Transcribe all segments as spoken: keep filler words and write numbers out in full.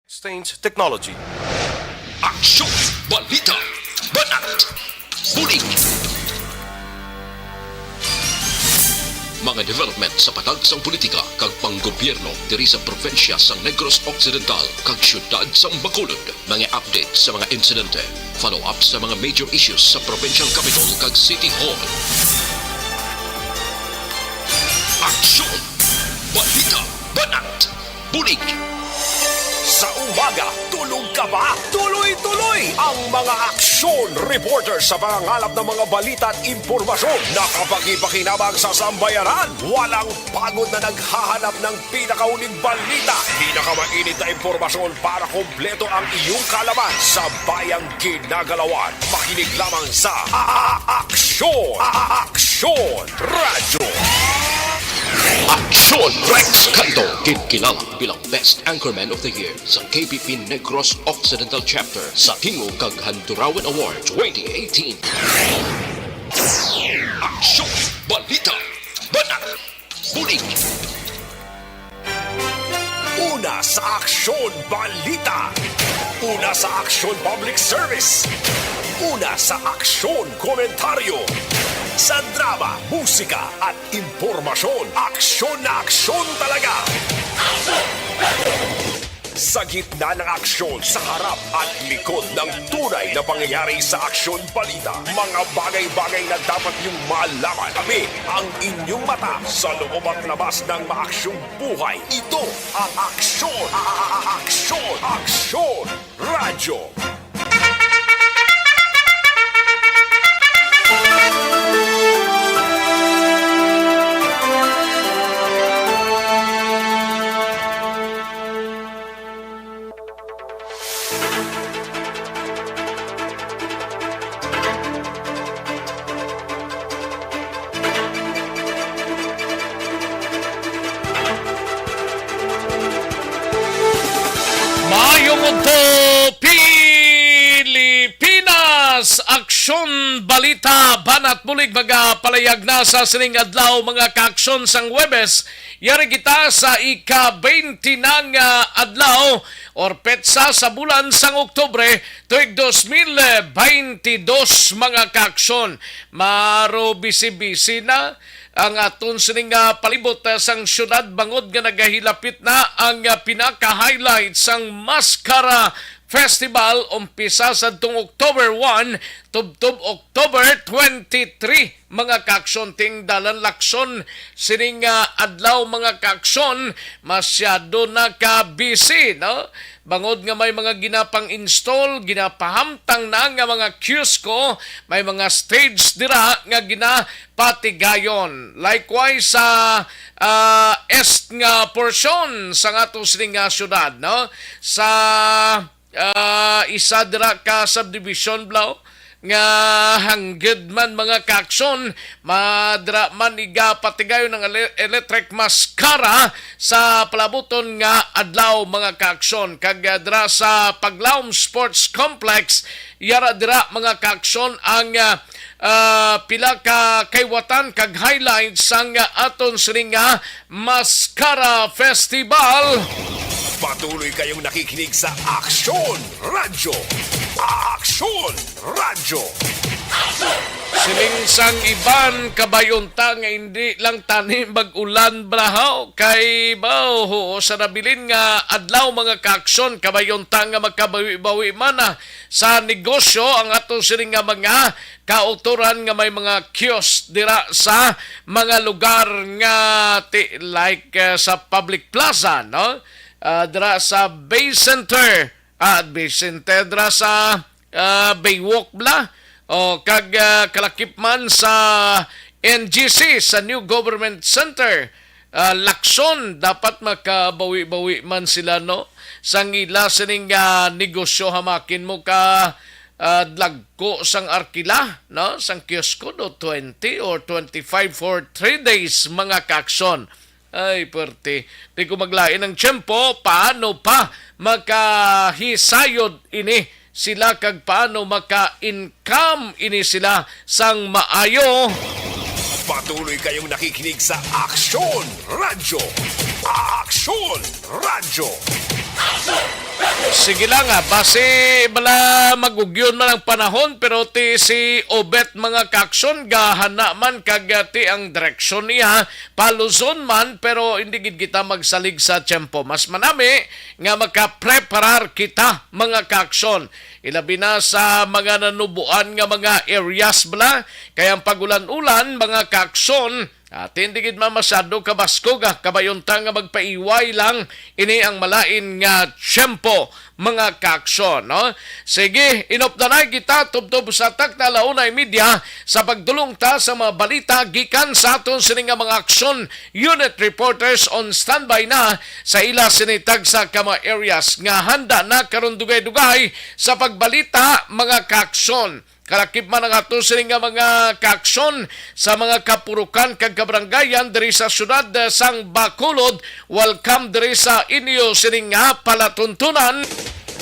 Stains Technology. Aksyon! Balita! Banat! Bulig! Mga development sa patag sang politika kag panggobyerno diri sa probinsya sang Negros Occidental kag siyudad sang Bacolod. Mga update sa mga insidente, follow-up sa mga major issues sa provincial capital kag city hall. Aksyon! Balita! Banat! Bulig! Sa umaga, tulog ka ba? Tuloy-tuloy ang mga aksyon reporter sa pangangalap ng mga balita at impormasyon na kapakipakinabang sa sambayanan. Walang pagod na naghahanap ng pinakahuling balita, pinakamainit na impormasyon para kompleto ang iyong kaalaman sa bayang ginagalawan. Makinig lamang sa A-, A-, Aksyon! A-, A-, Aksyon Radyo! Aksyon! Rex Cantong, kinkilala bilang Best Anchorman of the Year sa K P P Negros Occidental Chapter sa Tingog kag Handurawan Award twenty eighteen. Aksyon! Balita! Banat! Bulig! Una sa Aksyon Balita. Una sa Aksyon Public Service. Una sa Aksyon Komentaryo. Sa drama, musika, at impormasyon, aksyon na aksyon talaga. Sa gitna ng aksyon, sa harap at likod ng tunay na pangyayari sa Aksyon Balita, mga bagay-bagay na dapat niyong malaman. Kami ang inyong mata sa loob at labas ng maaksyong buhay. Ito ang Aksyon, a-, a-, a-, Aksyon, Aksyon Radyo. Maayong udto, Pilipinas! Aksyon, balita, banat bulig, magapalayag na sa sining adlaw, mga kaaksyon, sang Huwebes. Yari kita sa ika-twenty na nga adlaw or petsa sa bulan sang Oktubre, tuig dos mil beintidos, mga kaaksyon. Maro bisi-bisi na ang aton sining nga palibot, ah, sang syudad, bangod nga nagahilapit na ang, ah, pinaka-highlight sang Mascara Festival, umpisa sadtong October one tubtob October twenty-three, mga kaaksyon. Tingdalan lakson sining, ah, adlaw, mga kaaksyon, masyado na ka busy, no? Bangod nga may mga ginapang-install, ginapahamtang na nga mga kiosko, may mga stage dira nga ginapatigayon. Likewise, sa, ah, east nga porsyon sa ato sining nga syudad, no? Sa, ah, isa dira ka subdivision, Blau, nga hanggid man, mga kaaksyon, madra man igapatigayon ang ele-, electric mascara sa palabuton nga adlaw, mga kaaksyon. Kag, ah, dira sa Paglaom Sports Complex, yara dira, mga kaaksyon, ang, ah, ah, pila ka kaiwatan kag highlights sang, ah, aton sining nga Mascara Festival. Patuloy kayong nakikinig sa Aksyon Radyo. Aksyon Radyo. Siling sang iban, kabay unta nga hindi lang tani mag-ulan, Blau, kay bao, huo sa nabilin nga adlaw, mga kaaksyon, kabay unta nga makabawi-bawi man, ah, sa negosyo ang ato sining nga mga kautoran nga may mga kiosk dira sa mga lugar nga ti-, like, ah, sa public plaza, no? Ah, dira sa Bay Center, ah, Bay Center, dira sa, ah, Baywalk bala, o kag, ah, kalakip man sa N G C, sa New Government Center, ah, Lacson. Dapat makabawi-bawi man sila, no, sang ila sining, ah, negosyo. Hamakin mo ka, ah, dagko sang arkila, no, sang kiosko, do twenty or twenty-five for three days, mga kaaksyon. Ay, pwerte. Di ko maglain ang tiyempo, paano pa makahisayod ini sila kag paano maka-income ini sila sang maayo? Patuloy kayong nakikinig sa Aksyon Radyo. Aksyon Radyo. Sige lang, ah, basi bala magugyon man ang panahon, pero ti si Obet, mga kaaksyon, gahana man kag, ah, ti ang direksyon niya pa Luzon man, pero hindi gid kita magsalig sa tiyempo. Mas manami nga makapreparar kita, mga kaaksyon. Ilabi na sa mga nanuboan nga mga areas bala, kay ang pag-ulan-ulan, mga kaaksyon, at hindi gid man masyado kabaskog, ah, kabayon ta nga magpaiway lang ini ang malain nga tiyempo, mga kaaksyon, no? Sige, inupdanay kita tubtob sa takna ala una y media sa pagdulong ta sa mga balita gikan sa aton sini nga mga aksyon unit reporters on standby na sa ila sini tagsa ka mga areas nga handa na karon dugay-dugay sa pagbalita, mga kaaksyon. Kalakip man ang ato sini nga mga kaaksyon sa mga kapurukan kag kabarangayan diri sa siyudad, eh, sang Bacolod. Welcome diri sa inyo sini nga palatuntunan.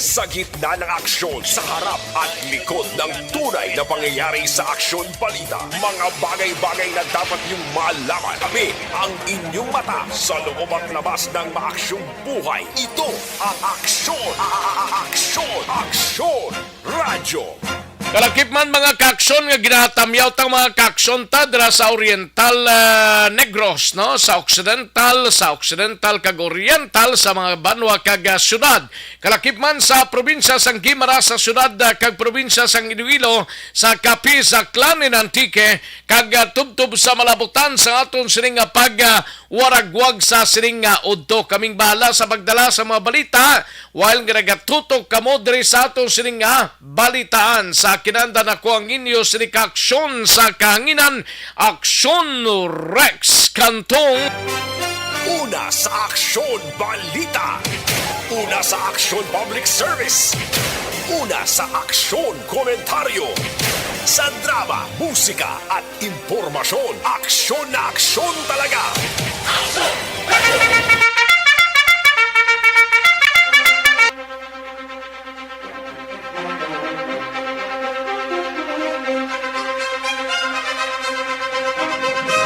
Sa gitna ng aksyon, sa harap at likod ng tunay na pangyayari sa Aksyon Balita, mga bagay-bagay na dapat niyong malaman. Kami ang inyong mata sa loob at labas ng maaksyong buhay. Ito ang Aksyon, a-, a-, a-, Aksyon, Aksyon Radyo. Kalakip man, mga kaaksyon, nga ginatamyaw tang mga kaaksyon ta dira sa Oriental, ah, Negros, no? Sa Occidental, sa Occidental kag Oriental, sa mga banwa kag, ah, syudad. Kalakip man sa probinsya sang Guimaras, sa syudad, ah, kag probinsya sang Iloilo, sa Capiz, sa Aklan, in Antique, kag, ah, tubtob sa malabutan sa aton sining nga pag, ah, waragwag sa sining nga udto. Kaming bahala sa pagdala sa mga balita, while nga nagatutok kamo diri sa aton sining nga balitaan. Sa kinandan ako ang inyo sini ka aksyon sa kahanginan, Aksyon Rex Cantong. Una sa Aksyon Balita. Una sa Aksyon Public Service. Una sa Aksyon Komentaryo. Sa drama, musika at impormasyon, aksyon na aksyon talaga.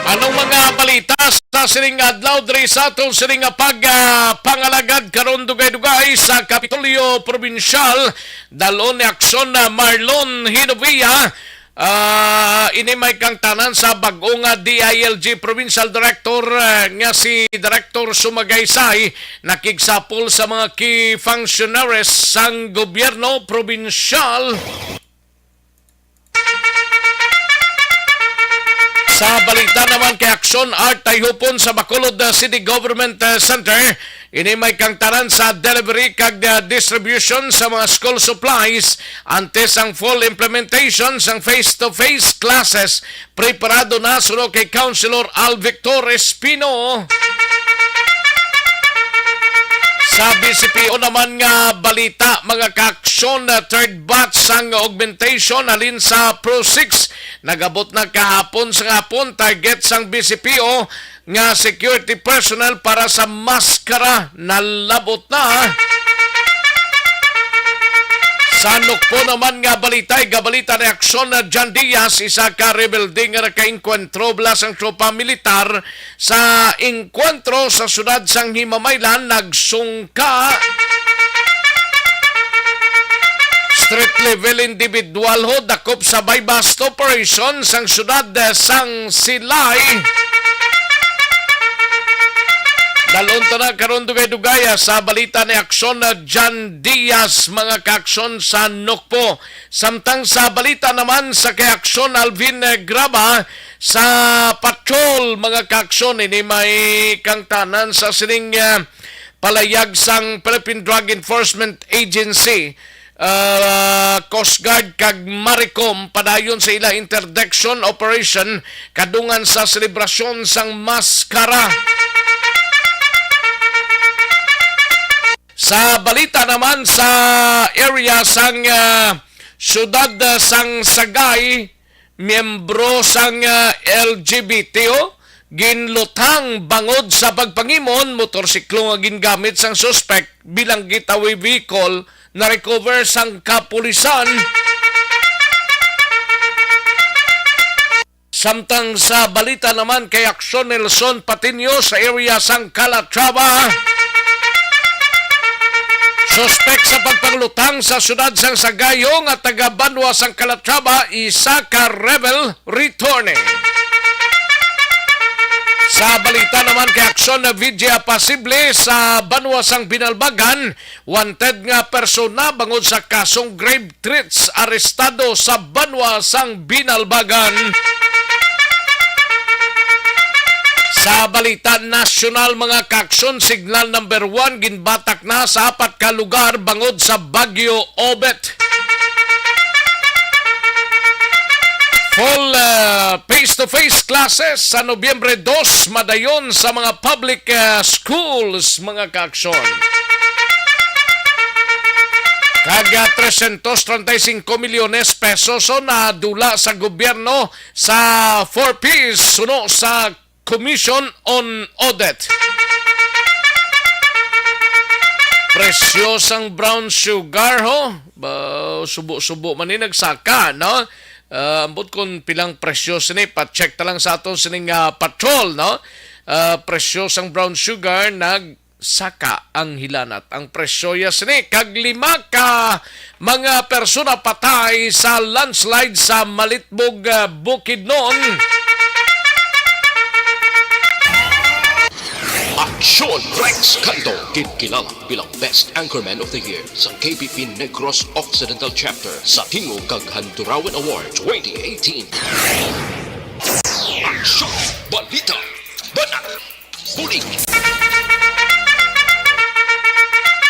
Anong mga balita sa sining adlaw diri sa aton sining nga pag, ah, pangalagad karon dugay-dugay sa Kapitolyo Probinsyal? Dalon ni aksyon na Marlon Hinovia. Ah, ini may kangtanan sa bag-o nga D I L G Provincial Director, ah, nga si Director Sumagaysay, nakigsapol sa mga key functionaries sang gobyerno probinsyal. Sa balita naman kay Aksyon Art Tayhupon sa Bacolod, ah, City Government, ah, Center, ini may kangtanan sa delivery kag, ah, distribution sa mga school supplies antes ang full implementation sang face-to-face classes. Preparado na suno kay Councilor Al Victor Espino. Sa B C P O naman nga balita, mga kaaksyon, ah, third batch sang augmentation halin sa Pro six nagabot na kahapon sa hapon. Target sang B C P O nga security personnel para sa maskara nalabot na. Sa Nukpo naman nga balita, igabalita ni Aksyon na John Diaz, isa ka rebelde nga nakaengkwentro bala sang tropa militar sa engkwentro sa siyudad sang Himamaylan, nagsungka. Street level individual ho, dakop sa buy-bust operation sang siyudad, eh, sang Silay. Dalon ta na karon dugay-dugay, ah, sa balita ni Aksyon na John Diaz, mga kaaksyon sa Nukpo. Samtang sa balita naman sa kay Aksyon Alvin, eh, Graba, sa patrol, mga kaaksyon, ini may kangtanan sa sining, eh, palayag sang Philippine Drug Enforcement Agency, ah, Coast Guard kag Maricom padayon sa ila interdiction operation kadungan sa selebrasyon sang maskara. Sa balita naman sa area sang, ah, siyudad, ah, sang Sagay, miyembro sang, ah, L G B T O ginluthang bangod sa pagpangimon. Motorsiklo nga gingamit sang suspek bilang getaway vehicle na-recover sang kapulisan. Samtang sa balita naman kay Aksyon, Nelson Patiño sa area sang Calatrava. Suspek sa pagpanglutang sa siyudad sang Sagayo nga taga banwa sang Calatrava, isa ka rebel returning. Sa balita naman kay Aksyon, na Vidya, pasible sa banwa sang Binalbagan, wanted nga persona bangod sa kasong grave threats, arestado sa banwa sang Binalbagan. Sa balita nasyonal, mga kaaksyon, signal number one ginbatak na sa apat ka lugar bangod sa Bagyo Obet. Full, uh, face-to-face classes sa Nobyembre dos madayon sa mga public, uh, schools, mga kaaksyon. Kag, ah, trescientos treinta y cinco milyones pesos ang nadula sa gobyerno sa four Ps suno sa Commission on Audit. Presyo sang brown sugar, ho? Ba, subo-subo man ni nagsaka, no? Ah, ambot kung pilang presyo sini, pa-check ta lang sa aton sining, ah, patrol, no? Ah, presyo sang brown sugar nag saka ang hilanat. Ang presyo ya sini kag lima ka mga persona patay sa landslide sa Malitbog, ah, Bukidnon. Aksyon, Rex Canto, ginkilala bilang Best Anchorman of the Year sa K P P Negros Occidental Chapter sa Tingog kag Handurawan Award twenty eighteen. Aksyon, balita, banat, bulig.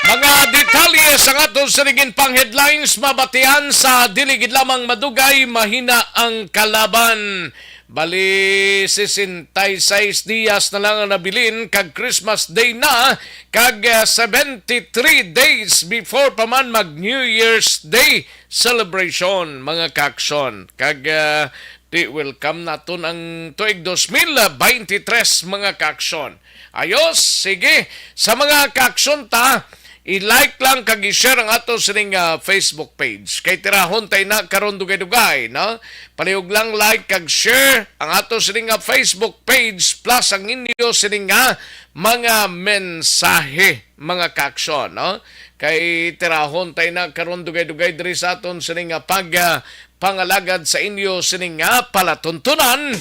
Mga detalye sa aton sining pang headlines, mabatian sa dili gid lamang madugay, mahina ang kalaban. Bali, sesenta y seis dias na lang ang nabilin kag Christmas Day na, kag, ah, seventy-three days before pa man mag New Year's Day celebration, mga kaaksyon. Kag, ah, di welcome naton ang tuig dos mil veintitrés, mga kaaksyon. Ayos, sige. Sa mga kaaksyon ta, i-like lang kag i-share ang ato sining, ah, Facebook page. Kay tirahon tay na karon dugay-dugay, no? Palihog lang like kag share ang ato sining, ah, Facebook page plus ang inyo sining, ah, mga mensahe, mga kaaksyon, no? Kay tirahon tay na karon dugay-dugay diri sa aton sining, ah, pag, ah, pangalagad sa inyo sining nga palatuntunan.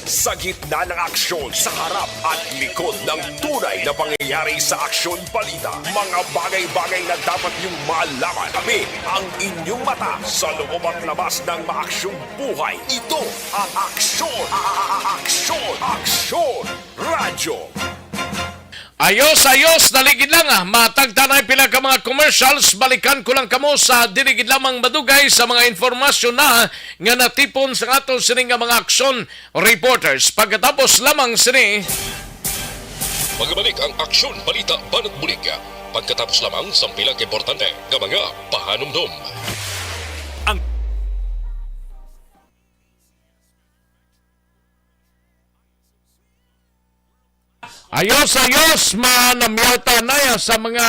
Sa gitna ng aksyon, sa harap at likod ng tunay na pangyayari sa aksyon balita, mga bagay-bagay na dapat niyong malaman. Kami ang inyong mata sa loob at labas ng maaksyong buhay. Ito ang Aksyon, a-, a-, a-, Aksyon, Aksyon Radyo. Ayos, ayos, dali gid lang, ah. Matagtanay pila ka mga commercials, balikan ko lang kamo sa dili gid lamang madugay sa mga informasyon na nga natipon sa aton sini nga mga aksyon reporters. Pagkatapos lamang sini. Pagabalik ang aksyon, balita, banat bulig. Pagkatapos lamang sa pila ka importante nga mga pahanumdom. Ang Ayos, ayos, manamyaw ta na ya sa mga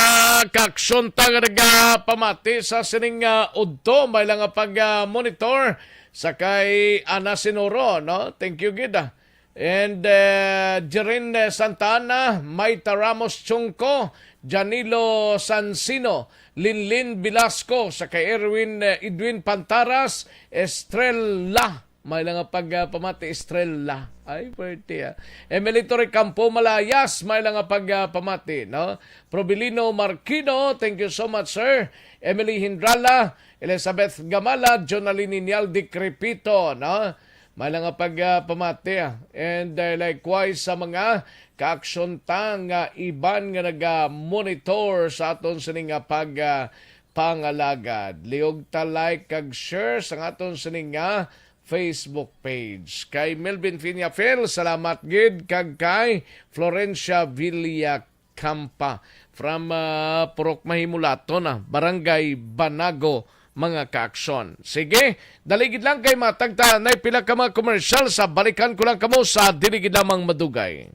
kaaksyon ta nga nagapamati sa sining, ah, udto. May lang nga pag, ah, monitor sa kay Ana Sinuro, no? Thank you gid, ah. And, eh, Jerin, eh, Santana, Maita Ramos Chungco, Janilo Sansino, Linlin Velasco, sa kay Erwin, eh, Edwin Pantaras, Estrella, may lang nga pag, ah, pamati, Estrella. Ay, pwerte, ah. Emily Torrecampo Malayas, may lang nga pag, ah, pamati, no? Probilino Marquino, thank you so much, sir. Emily Hindrala, Elizabeth Gamala, Jonalyn Inyal Decrepito, no? May lang nga pag, ah, pamati, ah. And, ah, likewise sa mga kaaksyon ta nga iban nga naga-monitor sa aton sining nga pag, ah, pangalagad. Liog ta like kag share sa aton sining nga Facebook page. Kay Melvin Peñafiel, salamat gid, kag kay Florencia Villacampa from, ah, Purok Mahimulaton, ah, Barangay Banago, mga kaaksyon. Sige, dali gid lang kay matagta na pila ka mga commercial sa balikan ko lang kamo sa dili gid lamang madugay.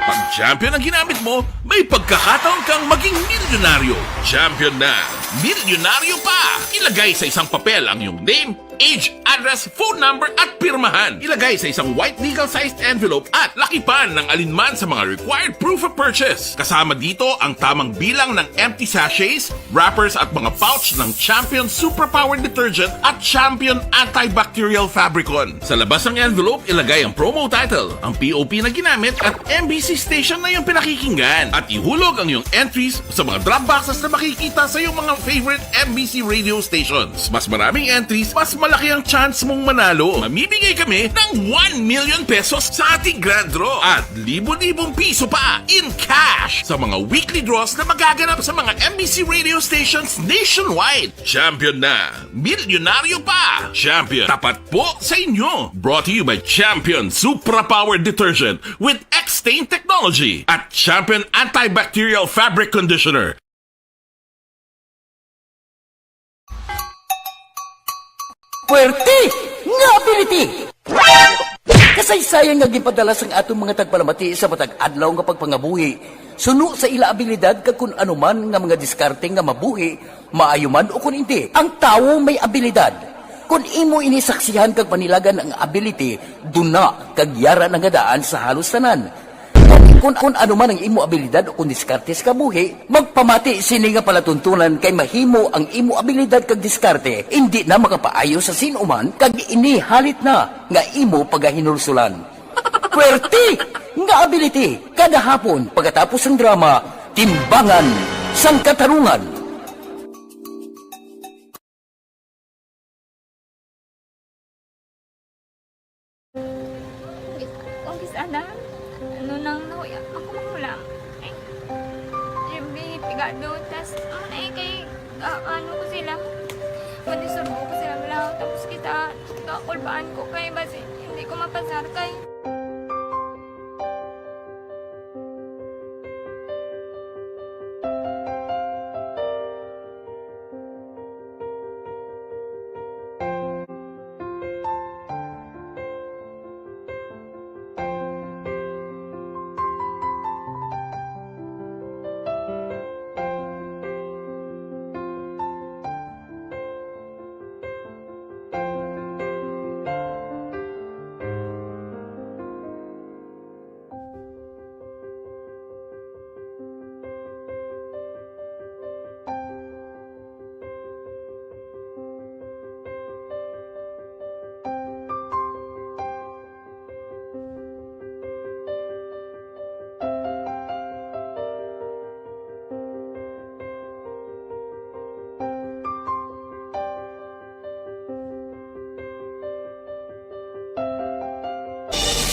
Pag Champion ang ginamit mo, may pagkakataon kang maging milyonaryo. Champion na, milyonaryo pa! Ilagay sa isang papel ang iyong name, age, address, phone number, at pirmahan. Ilagay sa isang white legal-sized envelope at lakipan ng alinman sa mga required proof of purchase. Kasama dito ang tamang bilang ng empty sachets, wrappers, at mga pouch ng Champion Suprapower Detergent at Champion Antibacterial Fabricon. Sa labas ng envelope, ilagay ang promo title, ang P O P na ginamit, at M B C station na iyong pinakikinggan. At ihulog ang iyong entries sa mga drop boxes na makikita sa iyong mga favorite M B C radio stations. Mas maraming entries, mas malaki ang chance mong manalo. Mamimigay kami ng one million pesos sa ating grand draw at libo-libong piso pa in cash sa mga weekly draws na magaganap sa mga M B C radio stations nationwide. Champion na! Milyonaryo pa! Champion, tapat po sa inyo! Brought to you by Champion Supra Power Detergent with X-Stain Technology at Champion Antibacterial Fabric Conditioner. Puwerte nga ability! Kasaysayan nga ginpadala sang aton mga tagpalamati sa matag adlaw nga pagpangabuhi, suno sa ila abilidad kag kun ano man nga mga diskarte nga mabuhi, maayo man o kun indi. Ang tawo may abilidad. Kun imo ini saksihan kag panilagan ang ability, duna kag yara na nga daan sa halos tanan. Kun, kun ano man ang imo abilidad o kun diskarte sa kabuhi, magpamati sini nga palatuntunan kay mahimo ang imo abilidad kag diskarte indi na makapaayo sa sin-o man kag ini halit na nga imo pagahinulsulan. Puwerte nga ability kada hapon pagkatapos sang drama, Timbangan sang Katarungan. Gis-, kung gis-ana, ano nang nahuya, ako makulang. Ay, Jimmy, pigado, tas, ano na eh, kay, ah, ano ko sila, madisurbo ko sila, wala, tapos kita, kakulbaan ko kay, basi, hindi ko mapasar kay.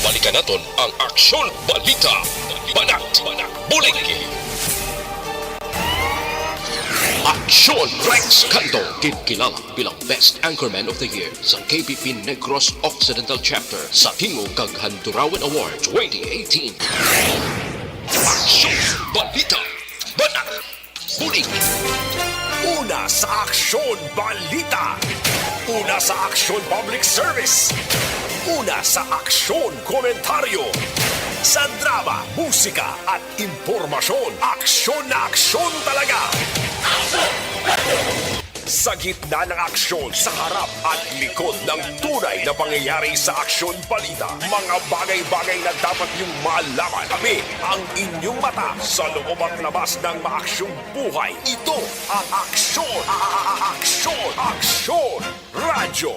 Balikan naton ang Aksyon Balita, Banat, Bulig. Aksyon Rex Canto, ginkilala bilang Best Anchorman of the Year sa K P P Negros Occidental Chapter sa Tingog kag Handurawan Award twenty eighteen. Aksyon Balita, Banat, Bulig. Una sa Aksyon Balita. Una sa Aksyon Public Service. Una sa Aksyon Komentaryo. Sa drama, musika, at impormasyon, aksyon na aksyon talaga. Sa gitna ng aksyon, sa harap at likod ng tunay na pangyayari sa Aksyon Balita, mga bagay-bagay na dapat niyong malaman. Kami ang inyong mata sa loob at labas ng maaksyong buhay. Ito ang Aksyon, a-, a-, a-, Aksyon, Aksyon Radyo.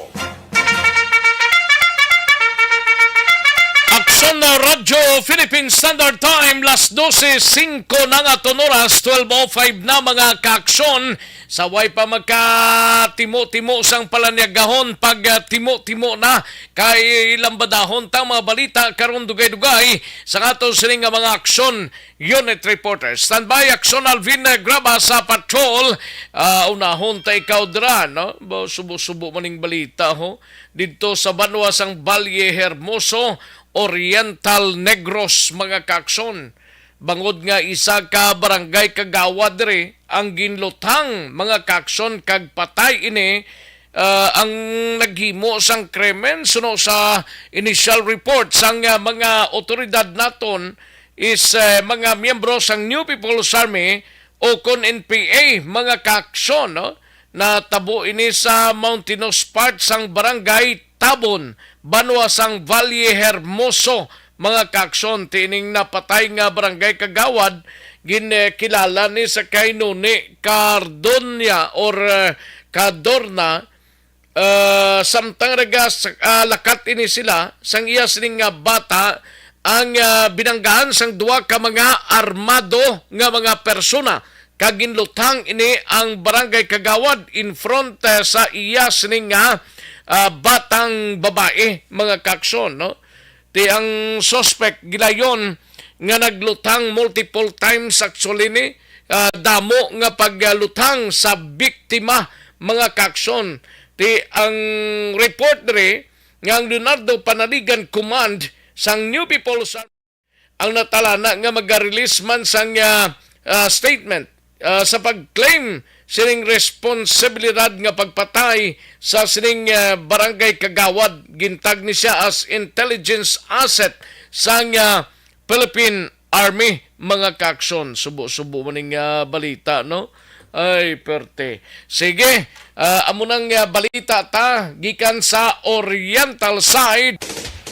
Aksyon na Radyo Philippine Standard Time, las dose singko na nga aton oras, twelve oh five na, mga kaaksyon. Sa way pa magkatimo-timo sang palanyagahon, pag, ah, timo-timo na, kay lambadahon ta mga balita karon dugay-dugay sa aton sini nga mga aksyon. Unit reporter. Standby, Aksyon Alvin, eh, Graba sa patrol. Ah, unahon ta ikaw dira, no? Ba, subo-subo man ning balita, ho. Didto sa banwa sang Valle Hermoso, Oriental Negros, mga kaaksyon. Bangod nga isa ka barangay kagawad diri ang ginlutang, mga kaaksyon, kag patay ini, ah, ang naghimo sang krimen. Suno sa initial report sang, ah, mga otoridad naton, is, eh, mga miyembro sang New People's Army o kon N P A, mga kaaksyon, no? Natabo ini sa mountainous part sang Barangay Tabon, banwa sang Valle Hermoso, mga kaaksyon. Ti ining napatay nga barangay kagawad, gin, eh, kilala ni sa kay Noni Cardonia or, eh, Cadorna. Ah, samtang naga-, ah, lakat ini sila, sang iya sining nga bata ang, ah, binanggaan sang duha ka mga armado nga mga persona, kag ginluthang ini ang barangay kagawad in front, eh, sa iya sining nga, ah, batang babae, mga kaaksyon, no? Ti ang suspect gilayon nga nagluthang multiple times actually ni, ah, damo nga pagluthang sa biktima, mga kaaksyon. Ti ang report diri nga ang Leonardo Panaligan Command sang New People's Army ang natalana nga maga-release man sang, ah, ah, statement, ah, sa pag-claim sining responsibilidad nga pagpatay sa sining, ah, barangay kagawad. Gintag ni siya as intelligence asset sang, ah, Philippine Army, mga kaaksyon. Subo-subo man ning, ah, balita, no? Ay, perte. Sige, ah, amo nang, ah, balita ta gikan sa Oriental Side.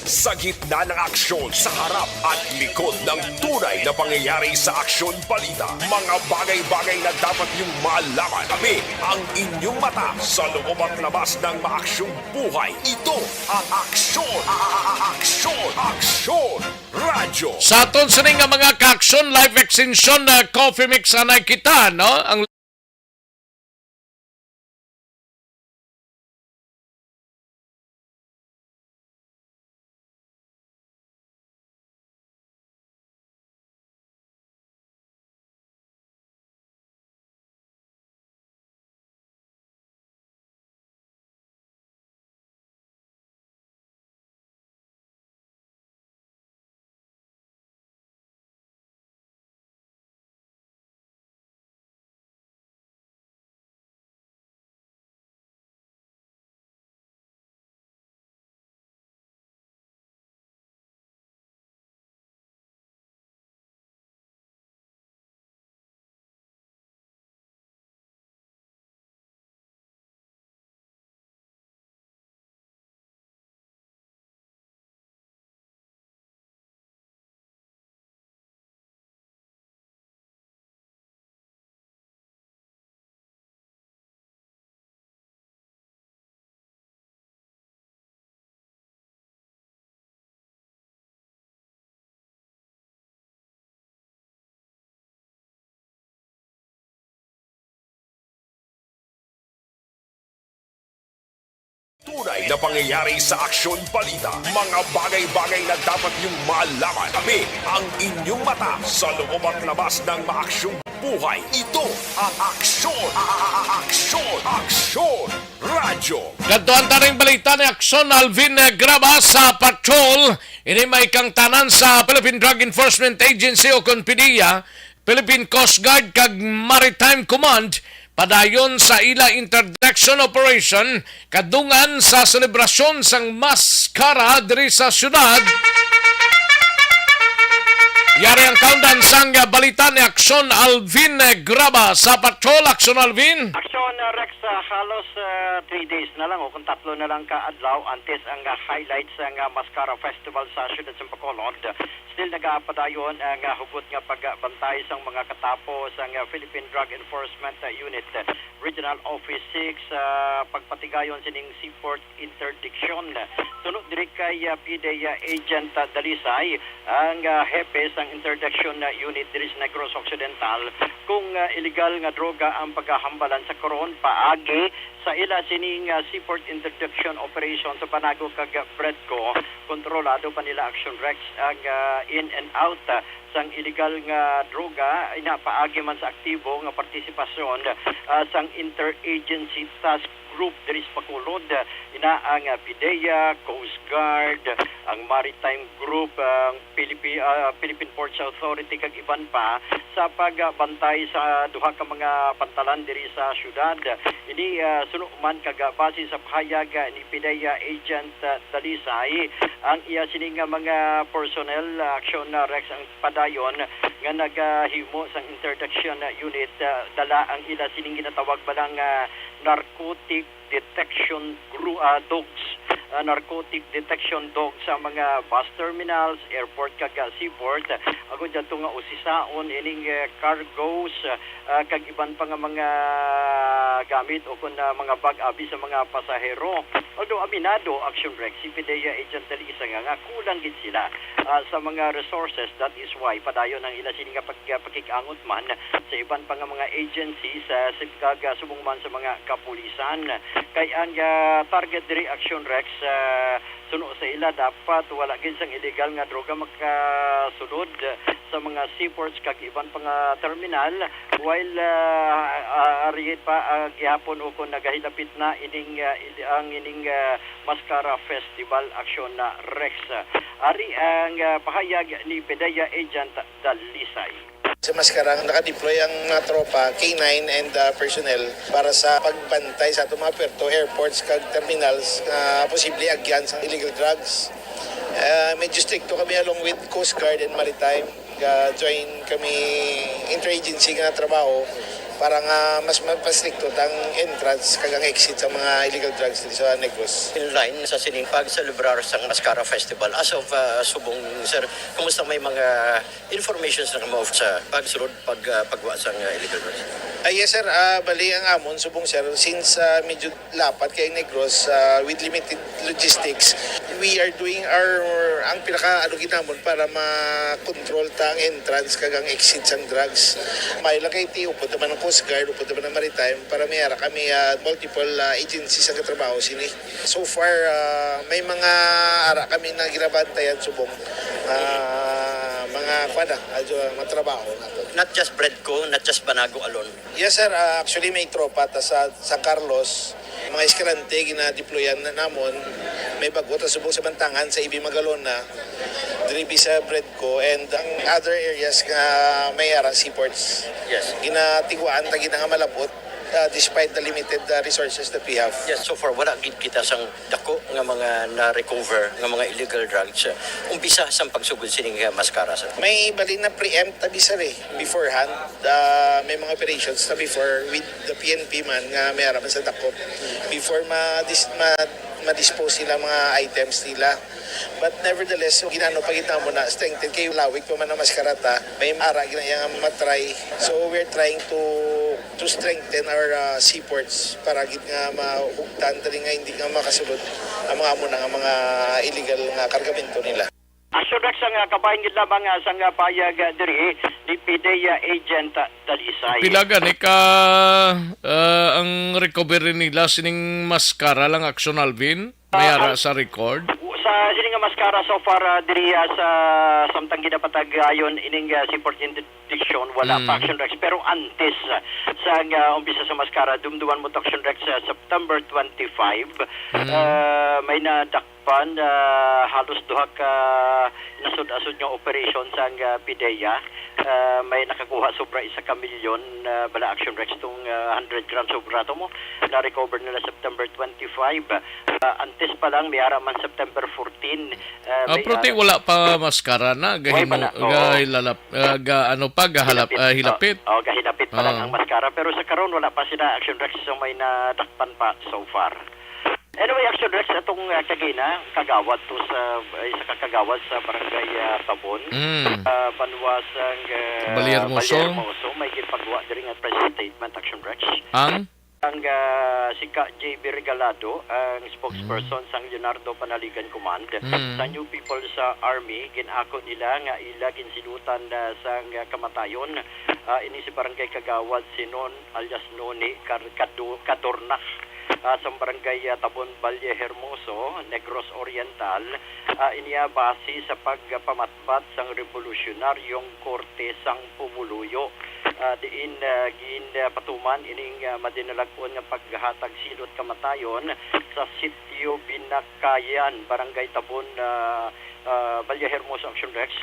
Sa gitna ng aksyon, sa harap at likod ng tunay na pangyayari sa Aksyon Balita, mga bagay-bagay na dapat niyong malaman. Kami ang inyong mata sa loob at labas ng maaksyong buhay. Ito ang Aksyon, a-, a-, a-, Aksyon, Aksyon Radyo. Sa aton sini nga mga kaaksyon, live extension na Coffee Mix anay kita, no? Ang Tunay na pangyayari sa Aksyon Balita. Mga bagay-bagay na dapat niyong malaman. Kami ang inyong mata sa loob at labas ng maaksyong buhay. Ito ang Aksyon, a-, a-, a-, Aksyon, Aksyon Radyo. Kadtuan ta ning balita ni Aksyon Alvin, eh, Graba sa patrol. Ini may kangtanan sa Philippine Drug Enforcement Agency o kon PDEA, Philippine Coast Guard kag Maritime Command padayon sa ila interdiction operation kadungan sa selebrasyon sang Maskara diri sa syudad. Yari ang kaundan sang balita ni Aksyon Alvin Graba sa Patrol. Aksyon Alvin. Aksyon, uh, Rex, uh, halos, uh, three days na lang o kung tatlo na lang ka adlaw antes ang, uh, highlights sang, uh, Maskara Festival sa siyudad sa Bacolod. Still nagapadayon ang, ah, hugot nga pagbantay sang mga katapo sang, ah, Philippine Drug Enforcement, ah, Unit, ah, Regional Office six, ah, pagpatigayon sining seaport interdiction. Tuno diri kay, ah, PDEA Agent, ah, Dalisay, ang, ah, hepe sang interdiction, ah, unit diri sa Negros Occidental, kung, ah, illegal nga droga ang paghahambalan sa karon paagi sa ila sining, ah, seaport interdiction operation sa Banago kag Bredco, kontrolado pa nila Aksyon Rex ang, ah, in and out, ah, sang illegal nga droga, ina paagi man sa aktibo nga partisipasyon, ah, sang Interagency Task Group diri sa Bacolod, ina ang, ah, PDEA, Coast Guard, ang Maritime Group, ang Philippi-, ah, Philippine Ports Authority kag iban pa sa pagbantay sa duha ka mga pantalan diri sa syudad. Ini, ah, suno man kag, ah, base sa pahayag, ah, ni PDEA Agent, ah, Dalisay, ang iya sini nga mga personnel, ah, Aksyon, ah, Rex, ang padayon nga nagahimo sang interdiction, ah, unit, ah, dala ang ila sining ginatawag bala nga narcotic detection gru-, ah, dogs, ah, narcotic detection dogs sa mga bus terminals, airport kag, ah, seaport, agod adto nga usisaon ining, eh, cargos, ah, kag iban pa nga mga gamit o kon, ah, mga bag abi sa mga pasahero. Although aminado, Action Rex, si PDEA Agent Dalisay nga, nga kulang gid sila, ah, sa mga resources. That is why padayon ang ila sini nga pag-, pakig-angot man sa iban pa nga mga agencies, ah, sa kag, ah, subong man sa mga kapulisan. Kay ang, ah, target diri, Action Rex, ah, suno sa ila, dapat wala gid sang illegal nga droga makasulod sa mga seaports kag iban pa nga terminal, while, ah, ah, ari pa, ah, gihapon o kon nagahilapit na ining, ah, ili-, ang ining, ah, Mascara Festival, Action Rex. Ari ang, ah, pahayag ni PDEA Agent Dalisay. Sa Mascara, nakadeploy ang mga tropa, K nine and, ah, personnel para sa pagbantay sa atong mga puerto, airports, kag terminals nga posible agyan sang illegal drugs. Ah, medyo stricto kami along with Coast Guard and Maritime. Ga-join kami interagency nga trabaho para nga mas mapastrikto ang entrance kag ang exit sa mga illegal drugs dito sa Negros. In line sa sining pagselebrar sang Mascara Festival, as of, ah, subong, sir, kumusta, may mga informations na kamo sa pagsulod, pag, ah, pagwa sang, ah, illegal drugs? Ah, yes, sir. Ah, bali ang amon subong, sir, since, ah, medyo lapat kay Negros, ah, with limited logistics, we are doing our, ang pinaka ano gid namon para ma-control ta ang entrance kag ang exit sang drugs. May lang kay ti upod naman ang Coast Guard, upod naman ang Maritime para may ara kami, ah, multiple, ah, agencies ang katrabaho sini. So far, ah, may mga ara kami na ginabantayan subong, ah, mga, kuwan na, adyo, mga trabaho nato. Not just Bredco, not just Banago alone. Yes, sir. Ah, actually, may tropa ta sa San Carlos. Mga Escalante, ginadeployan na namon. May bag-o ta subong sa Bantangan, sa Ibi Magalona, diri sa Bredco, and ang other areas nga may ara seaports. Yes. Ginatiguan ta gid nga malabot, ah, despite the limited, ah, resources that we have. Yes, so far, wala gid kita sang dako nga mga na-recover nga mga illegal drugs, uh, umpisa sang pagsugod sining, uh, Mascara, sir? May bali na preempt ta, sir, eh, beforehand. Uh, may mga operations na before with the P N P man nga may ara man sa dakop before ma-dis-, ma-, ma-dispose sila mga items nila. But nevertheless, so, ginano pa gid namo na strengthen kay lawig pa man ang Mascara ta, may ara gid na iya nga matry. So we're trying to to strengthen our, uh, seaports para gid nga mahugtan diri nga hindi nga makasulod ang mga amo na nga mga illegal nga kargamento nila. Action Rex, ang, ah, kabahin gid lamang, ah, sang, ah, payag, ah, diri ni PDEA Agent, ah, Dalisay. Pila gani ka, ah, ang recovery nila sining Mascara lang, Action Alvin? May ara sa record? Sa sini nga Mascara so far, ah, diri, ah, sa samtang ginapatagayon ining, ah, seaport interdiction, wala pa, Action Rex. Pero antes, ah, sa, ah, umpisa sa Mascara, dumduman mo to, Action Rex, sa September twenty-five, ah, may nadakpan, ah, halos duha ka nasud-asud nga operation sang, ah, PDEA. Ah, may nakakuha sobra isa ka milyon, ah, bala, Action Rex, tong, ah, hundred grams of rato mo na-recover nila September twenty-five. Ah, antes pa lang, may ara man September fourteen. Ah, pero ti wala pa Mascara na, gahimo, gahilalap, ah, ga-, ano pa, gahalap, ah, hilapit. Oh, gahilapit pa lang ang Mascara. Pero sa karon, wala pa sila, Action Rex, so may nadakpan pa so far. Anyway, Action Rex, atong, ah, kagina, kagawad to sa, ay, sa kakagawad sa barangay, ah, Tabon, ah, banwa sang, ah, Balyehermoso, may ginpagwa diri nga press statement, Action Rex. Ang? Ang, ah, si Ka J B Regalado, ang spokesperson sang Leonardo Panaligan Command sa New People's, ah, Army, gin-ako nila nga ila ginsilutan, ah, sang, ah, kamatayon, ah, ini si Barangay Kagawad Sinon alias Noni Car-, Cado-, Cadorna, ah, sa barangay, ah, Tabon, Valle Hermoso, Negros Oriental. Ah, inya base sa pagpamatbat sang Revolusyonaryong Korte sang Pumuluyo, ah, diin, ah, gin, ah, patuman ining, ah, madinalag-on nga paghatag silot kamatayon sa Sitio Binakayan, Barangay Tabon, ah, ah, Valle Hermoso, Action Rex,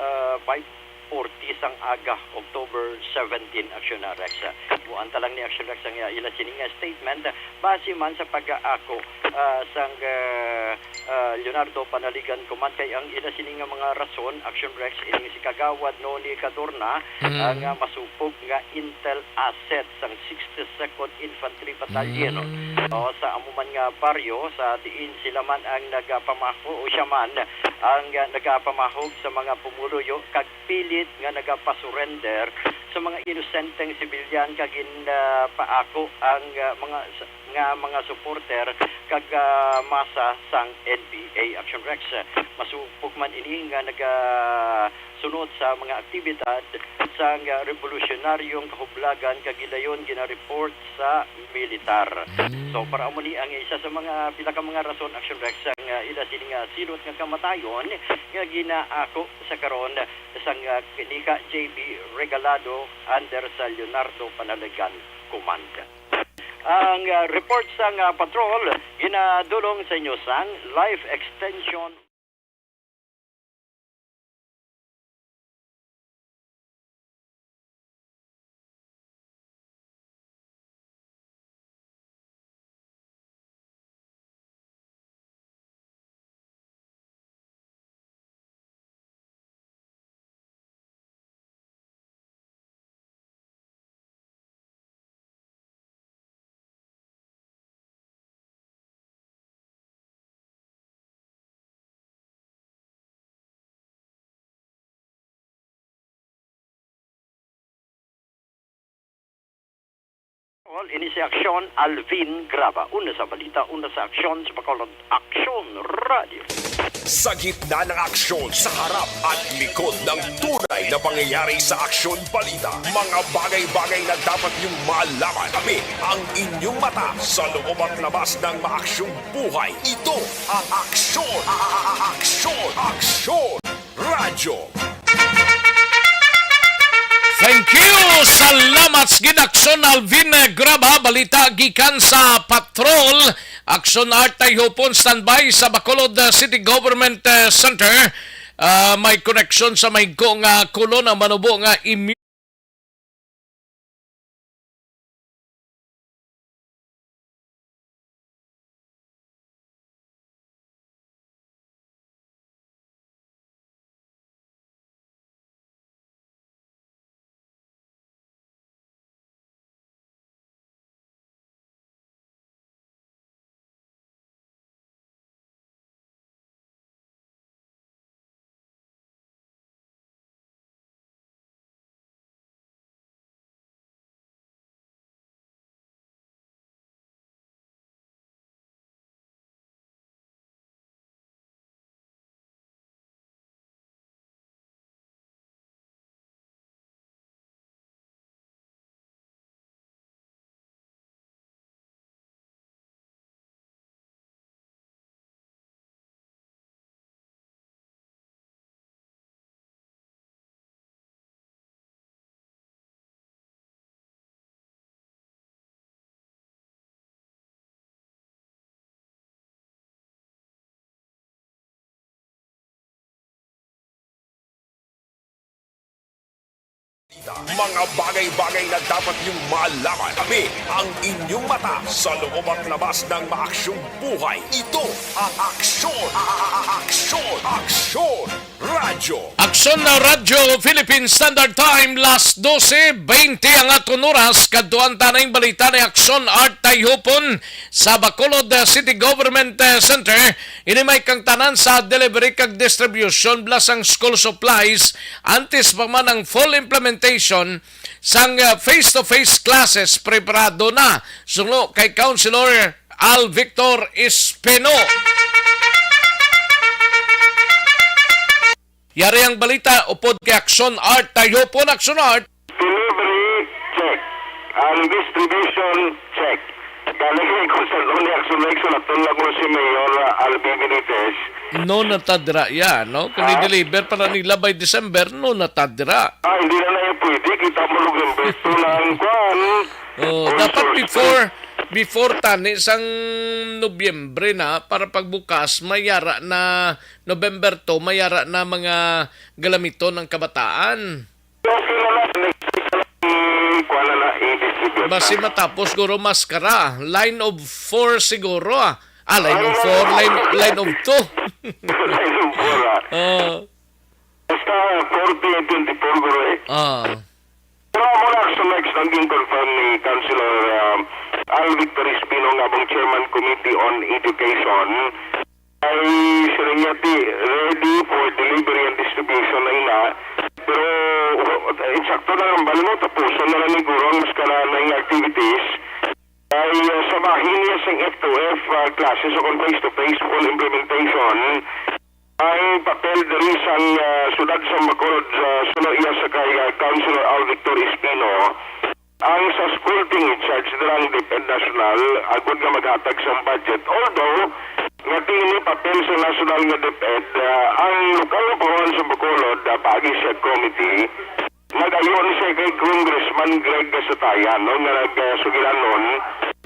ah, five forty sang aga, October seventeen, Action Rex. Buanta lang ni Action Rex ang, ah, ila sining, ah, statement, base man sa pag-aako, ah, sang, ah, ah, Leonardo Panaligan Kuman, kay ang ila sini nga mga rason, Action Rex, ining si Kagawad Noni Cadorna, Mm. ang, ah, masupog nga intel asset sang sixty-second Infantry Battalion. Mm. O, sa amo man nga baryo, sa diin sila man ang nagapamaho, o siya man ang, ah, nagapamahog sa mga pumuluyo, kag pilit nga nagapasurrender sa mga inosenteng sibilyan, kag gin, ah, paako ang, ah, mga s-, nga mga supporter kag, ah, masa sang N P A. Action Rex, masupog man ini nga nagasunod sa mga aktibidad sang, ah, Revolusyonaryong Kahublagan kag gilayon gina-report sa militar. Mm. So, para amo ni ang isa sa mga pila ka mga rason, Action Rex, ang, ah, ila sini nga silot nga kamatayon nga ginaako sa karon sang, ah, kini ka J B Regalado under sa Leonardo Panaligan Command. Ang, ah, report sang, ah, patrol ginadulong sa inyo sang Life Extension. All ini si Aksyon, Alvin Graba. Una sa balita, una sa aksyon, sa Bacolod Aksyon Radio. Sa gitna ng aksyon, sa harap at likod ng tunay na pangyayari sa Aksyon Balita, mga bagay-bagay na dapat niyong malaman. Kami ang inyong mata sa loob at labas ng maaksyong buhay. Ito ang Aksyon, a-, a-, a-, Aksyon, Aksyon Radyo. Thank you. Salamat sa gid, Aksyon Alvin Graba. Balita gikan sa Patrol. Aksyon Art Tayhupon, standby sa Bacolod, uh, City Government, uh, Center. Uh, may koneksyon sa mahigko nga kolon ang manubo nga imi- Mga bagay-bagay na dapat niyong malaman. Kami ang inyong mata sa loob at labas ng maaksyong buhay. Ito ang Aksyon, a-, a-, a-, Aksyon, Aksyon Radyo. Aksyon na Radyo, Philippine Standard Time, las dose bente ang aton oras. Kadtuan ta na ang balita ni Aksyon Art Tayhupon sa Bacolod, uh, City Government, uh, Center. Ini may kangtanan sa delivery kag distribution, plus ang school supplies. Antes pa man ang full implementation sang, uh, face-to-face classes, preparado na. Suno kay Councilor Al Victor Espino. Yari ang balita upod kay Aksyon Art. Tayhupon, Aksyon Art. Delivery check. Ang distribution check. Galing kay Consul Tony Aksyon Rex, natulog ko si Mayor, ah, Albi Benitez. No, natadra ya, no? Kung Ha? i-deliver para nila by December, no, natadra. Ah, hindi na na yung pwede. Kita mo, November two na ang kwan. Oh, Consul dapat before, before tani sang Nobyembre na, para pagbukas, mayara na November two, mayara na mga galamiton ang kabataan. Okay na lang. Next week na lang, kuha na na, i-distribute Basi na. Matapos, guro, maskara. Line of four siguro, ah. Ah, line of four, line, line of two. Line of four, ah. Ah. Basta forty and twenty-four, guro, eh. Ah. Pero amo na, sa next, ang gin-confirm ni Councilor, um, Al Victor Espino nga among Chairman Committee on Education, ay siring niya ti ready for delivery and distribution na ina. Pero, uh, insakto na ang balon, tapuson na lang ni guro ang mas kananay nga activities. Ay, uh, sa bahin niya sing F two F, uh, classes o kung face-to-face full implementation, ang papel diri sang, uh, siyudad sa Bacolod, uh, suno iya sa kay, uh, Councilor Al Victor Espino. Ang sa school ting in charge dira ang DepEd National, agod nga maghatag sang budget. Although, nga kini papel sa national nga DepEd, ah, ang lokal nga pangulohan sa Bacolod, ah, paagi sa committee, nag-ayo ni siya kay Congressman Greg Gasatayan, no, nga nagsugilanon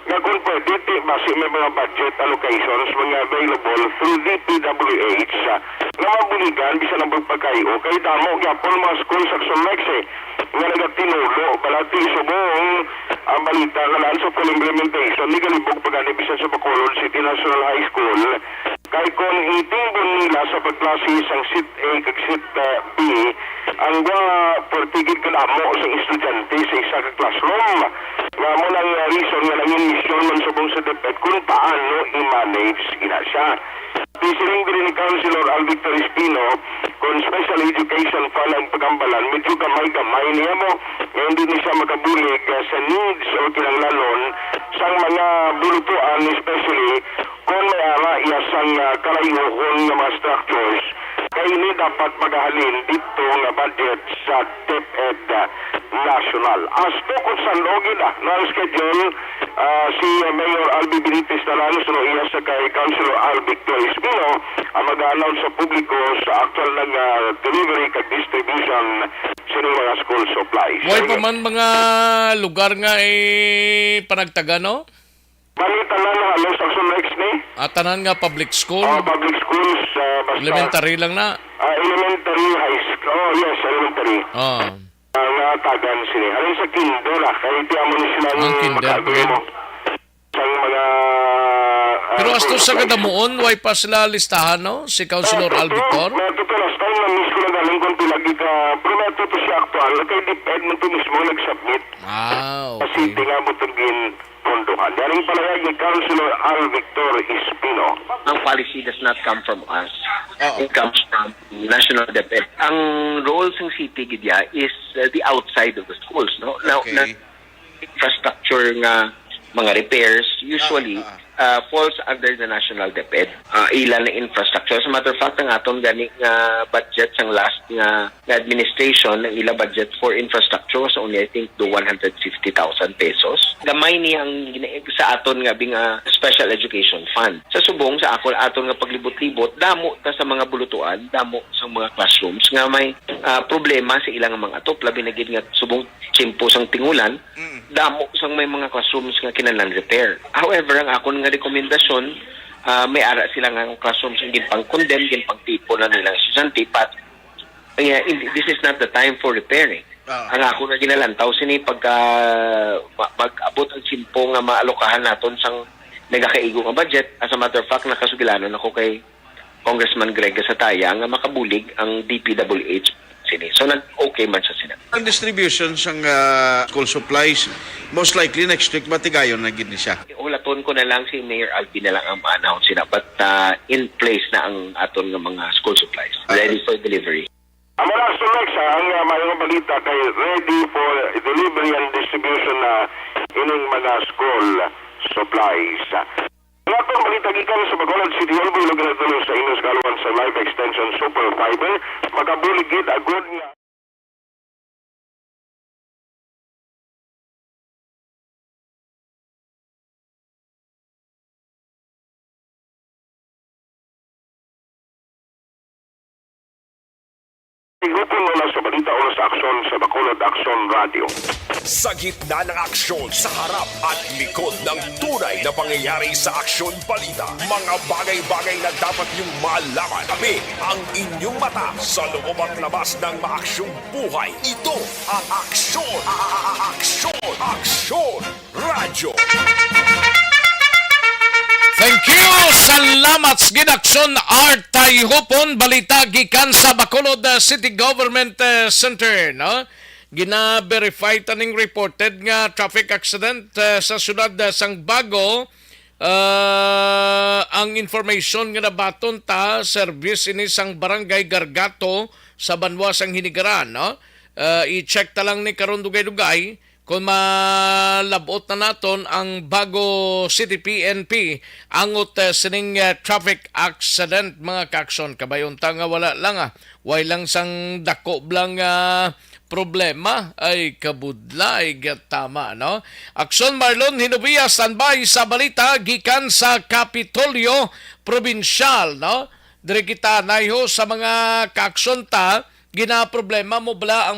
nga kung pwede, ti, basi may mga budget allocations, mga available through D P W H, ah, nga mabuligan bisan ang pagpakayo kay damo gyapon mga school sa Action Rex, eh, nga nagatinulo, balati subong ang balita nga laan sa full implementation ni galibog pa gani bisan sa Bacolod City National High School. Kay kon itimbon nila sa pagklase sang Seat A kag Seat, uh, B, ang wa pertigid kadamo sa estudyante sa isa ka classroom. Nga mo nang reason nga nangin misyon man subong sa DepEd kung paano i-manage ina siya. Siring diri ni Councilor Al Victor Espino, kung special education fund ang pagambalan, medyo gamay-gamay niya mo, nga hindi ni siya makabulig, ah, sa needs o kinahanglanon sang mga bulutuan, especially kung may ara iya sang, ah, kalayuhon nga mga structures. Kay ini dapat magahalin dito nga budget sa DepEd, ah, National. As to kung san-o gid, ah, no, ang schedule, ah, si, ah, Mayor Albi Benitez na lang, suno iya sa kay Councilor Al Victor Espino, ang mag-announce sa publiko sa aktual nga, ah, delivery kag distribution sa mga school supplies. Way pa man mga lugar nga, eh, panagtaga, no? Bali, tanan halos ang Sunrex ni. Ah, tanan nga public school? Ah, public schools, ah, basta Elementary lang na? Ah, elementary, high school. Oh, yes, elementary. Ah. Ah, nga tagan sini. Halin sa kinder, ah, kay ti amo ni sila ang kinder, makaagri mo. Sang mga, ah, pero asto sa kadamuon, way pa sila listahan, no? Si Councilor Alvictor? May ato to last time, na-miss ko na galing kung pila gid ka, pero may ato to siya aktual, kay DepEd man to mismo nag-submit. Ah, okay. Kasi tingabot ang gin-, pondohan. Galing pala yan ni Councilor Al Victor Espino. Ang policy does not come from us. Oo. It comes from National DepEd. Ang role sang city gid ya is, uh, the outside of the schools, no? Now, okay, na infrastructure nga mga repairs usually, ah, ah, ah, falls under the National DepEd. Ah, ila na infrastructure. As a matter of fact, ang aton gani nga budget sang last nga nga administration, ang ila budget for infrastructure was only, I think, the one hundred fifty thousand pesos. Gamay ni ang gina-, sa aton nga bing, ah, special education fund. Sa subong sa akon, aton nga paglibot-libot, damo ta sa mga bulutuan, damo sa mga classrooms nga may, ah, problema sa ilang mga atop, labi na gid nga subong tiyempo sang tingulan, mm, damo sang may mga classrooms nga kinahanglan repair. However, ang akon nga rekomendasyon, ah, may ara sila nga classrooms nga ginpang-condemn, ginpangtipon na nilang estudyante, but Kaya, hindi, this is not the time for repairing. Ah. Ang ako nga ginalantaw sini pagka ma-, mag-abot ang tiyempo nga maalokahan naton sang nagakaigo nga budget. As a matter of fact, nakasugilanon ako kay Congressman Greg Gasataya nga makabulig ang D P W H sini. So, nag-okay man siya sina. Ang distribution sang, ah, school supplies, most likely next week, matigayon na gid ni siya. Ulaton ko na lang si Mayor Alvin na lang ang ma-announce sina, but, ah, in place na ang aton nga mga school supplies. Ah. Ready for delivery. Amo na, Sir Rex, ah, ang, ah, maayong balita kay ready for delivery and distribution na ining mga school supplies. Ang atong balita gikan sa Bacolod City Hall, buhi nga nagdulong sa inyo sa kaluan sa Life Extension Super Fiber. Makabulig gid agud nga Higupon mo na sa balita o sa aksyon sa Bacolod Aksyon Radio. Sa gitna ng aksyon, sa harap at likod ng tunay na pangyayari sa Aksyon Balita, mga bagay-bagay na dapat niyong malaman. Kami ang inyong mata sa loob at labas ng maaksyong buhay. Ito ang Aksyon, a-, a-, a-, Aksyon, Aksyon Radyo. Thank you. Salamat sa gid, Aksyon Art Tayhupon. Balita gikan sa Bacolod, uh, City Government, uh, Center, no? Gina-verify taning reported nga traffic accident, uh, sa siyudad, uh, sang Bago. Uh, ang information nga nabaton ta, service ini sang Barangay Gargato sa banwa sang Hinigaran, no? Uh, i-check ta lang ni karon dugay-dugay. Kung malabot na naton ang Bago City P N P, angot, eh, sining, eh, traffic accident, mga kaaksyon. Kabay unta nga wala lang, ah, way lang sang dako lang, ah, problema. Ay, kabudlay, gatama, no? Aksyon, Marlon Hinovia, standby sa balita gikan sa Kapitolyo Probinsyal, no? Diri kita naiho sa mga kaaksyon ta, ginaproblema mo bala ang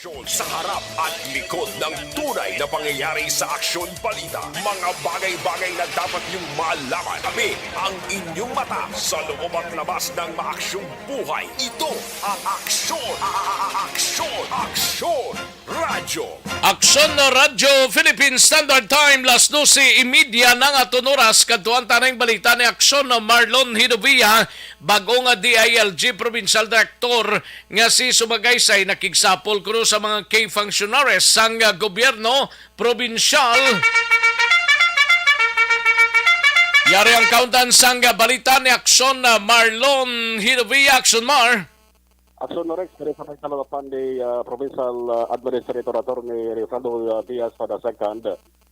Sa harap at likod ng tunay na pangyayari sa Aksyon Balita, mga bagay-bagay na dapat niyong malaman. Kami ang inyong mata sa loob at labas ng maaksyong buhay. Ito ang Aksyon, a-, a-, a-, Aksyon, Aksyon Radyo. Aksyon na Radyo Philippine Standard Time, las dose y media na nga aton oras. Kadtuan ta ning balita ni Aksyon na Marlon Hinovia, bag-o nga D I L G Provincial Director nga si Sumagaysay nakigsapol kuno sa mga key functionaries sang, ah, gobyerno probinsyal. Yari ang kauntan sang, ah, balita ni Aksyon, ah, Marlon Hinovia. Aksyon, Mar. Aksyon, Rex, diri sa may kaluwapan ni, ah, Provincial, ah, Administrator Attorney Reynaldo, ah, Diaz for the second,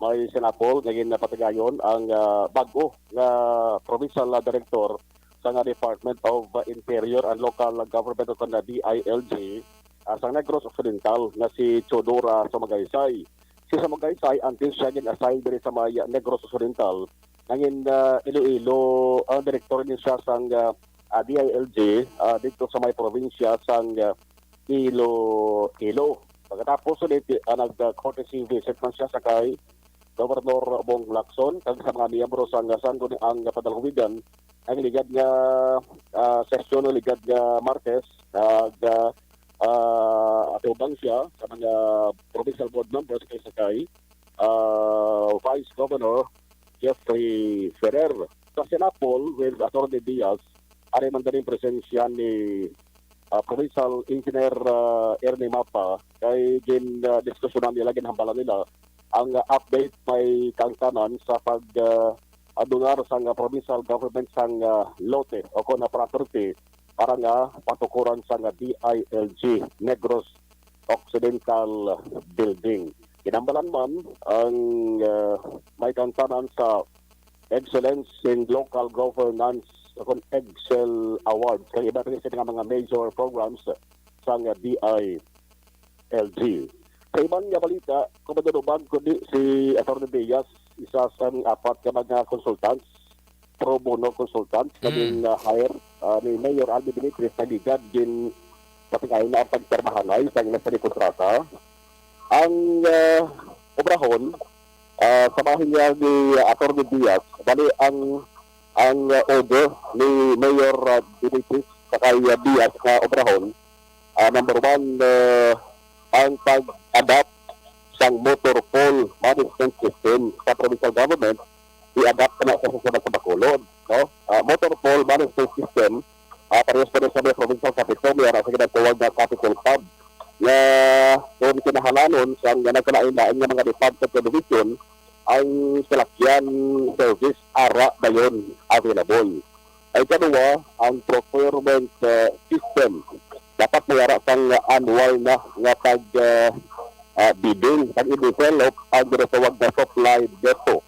may sinapol nga ginapatigayon ang, ah, bag-o nga Provincial, ah, Director sa nga Department of Interior and Local Government o kon D I L G, ah, sa Negros Occidental nga si Teodora Sumagaysay. Si Sumagaysay, antes siya gin-assign diri sa may Negros Occidental, nangin, ah, Iloilo, ang direktor din siya sang, ah, ah, D I L G, ah, dito sa may probinsya sang, ah, Iloilo. Pagkatapos ulit, ah, nag-courtesy visit man siya sa kay Gobernador Bong Lacson, kag sa mga miyembro sang Sangguniang Panlalawigan, ang ligad nga, ah, sesyon, ligad nga Martes, kag, ah, ah, atubang siya sa mga provincial board members kay sakay, ah, Vice Governor Jeffrey Ferrer. Sa Senapol with Attorney Diaz, ari man ganing presensya ni, ah, Provincial Engineer, ah, Ernie Mapa, kay gin, ah, diskusyonan nila, ginhambalan nila ang, ah, update may kaangtanan sa pag, ah, adungar sang, ah, provincial government sang, ah, lote o kon, ah, property para nga patukuran sang, ah, D I L G Negros Occidental Building. Ginhambalan man ang, ah, may kaangtanan sa Excellence in Local Governance o kon Excel Awards kag iba pa nga mga major programs sang D I L G. Sa iban nga balita, kung madunubag, kundi si Attorney Diaz, isa sang apat ka mga consultants, pro bono consultants, Mm. naging, ah, hire, ah, ni Mayor Alvin Dimitris, nagligad gin patingay na ang pagpirmahanay sa ilang kontrata. Ang, ah, obrahon, ah, sa bahin niya ni Attorney Diaz, bali ang, ang, ah, order ni Mayor, ah, Dimitris sa kay, ah, Diaz nga obrahon, ah, number one, ah, ang pag-adopt sang motor pool management system sa provincial government, i-adopt na sa susunod sa Bacolod, no? Ah, motor pool management system, ah, parehas pa rin sa may provincial capitol, may ara sa ginatawag na Capitol Pub, nga kung kinahanglanon sa nga nagkalain-lain nga mga department o division, ang salakyan service ara dayon available. Ay kaduwa, ang procurement, ah, system. Dapat may ara sang annual na nga pag, ah, ah, bidding, pag i-develop ang ginatawag na supply depot.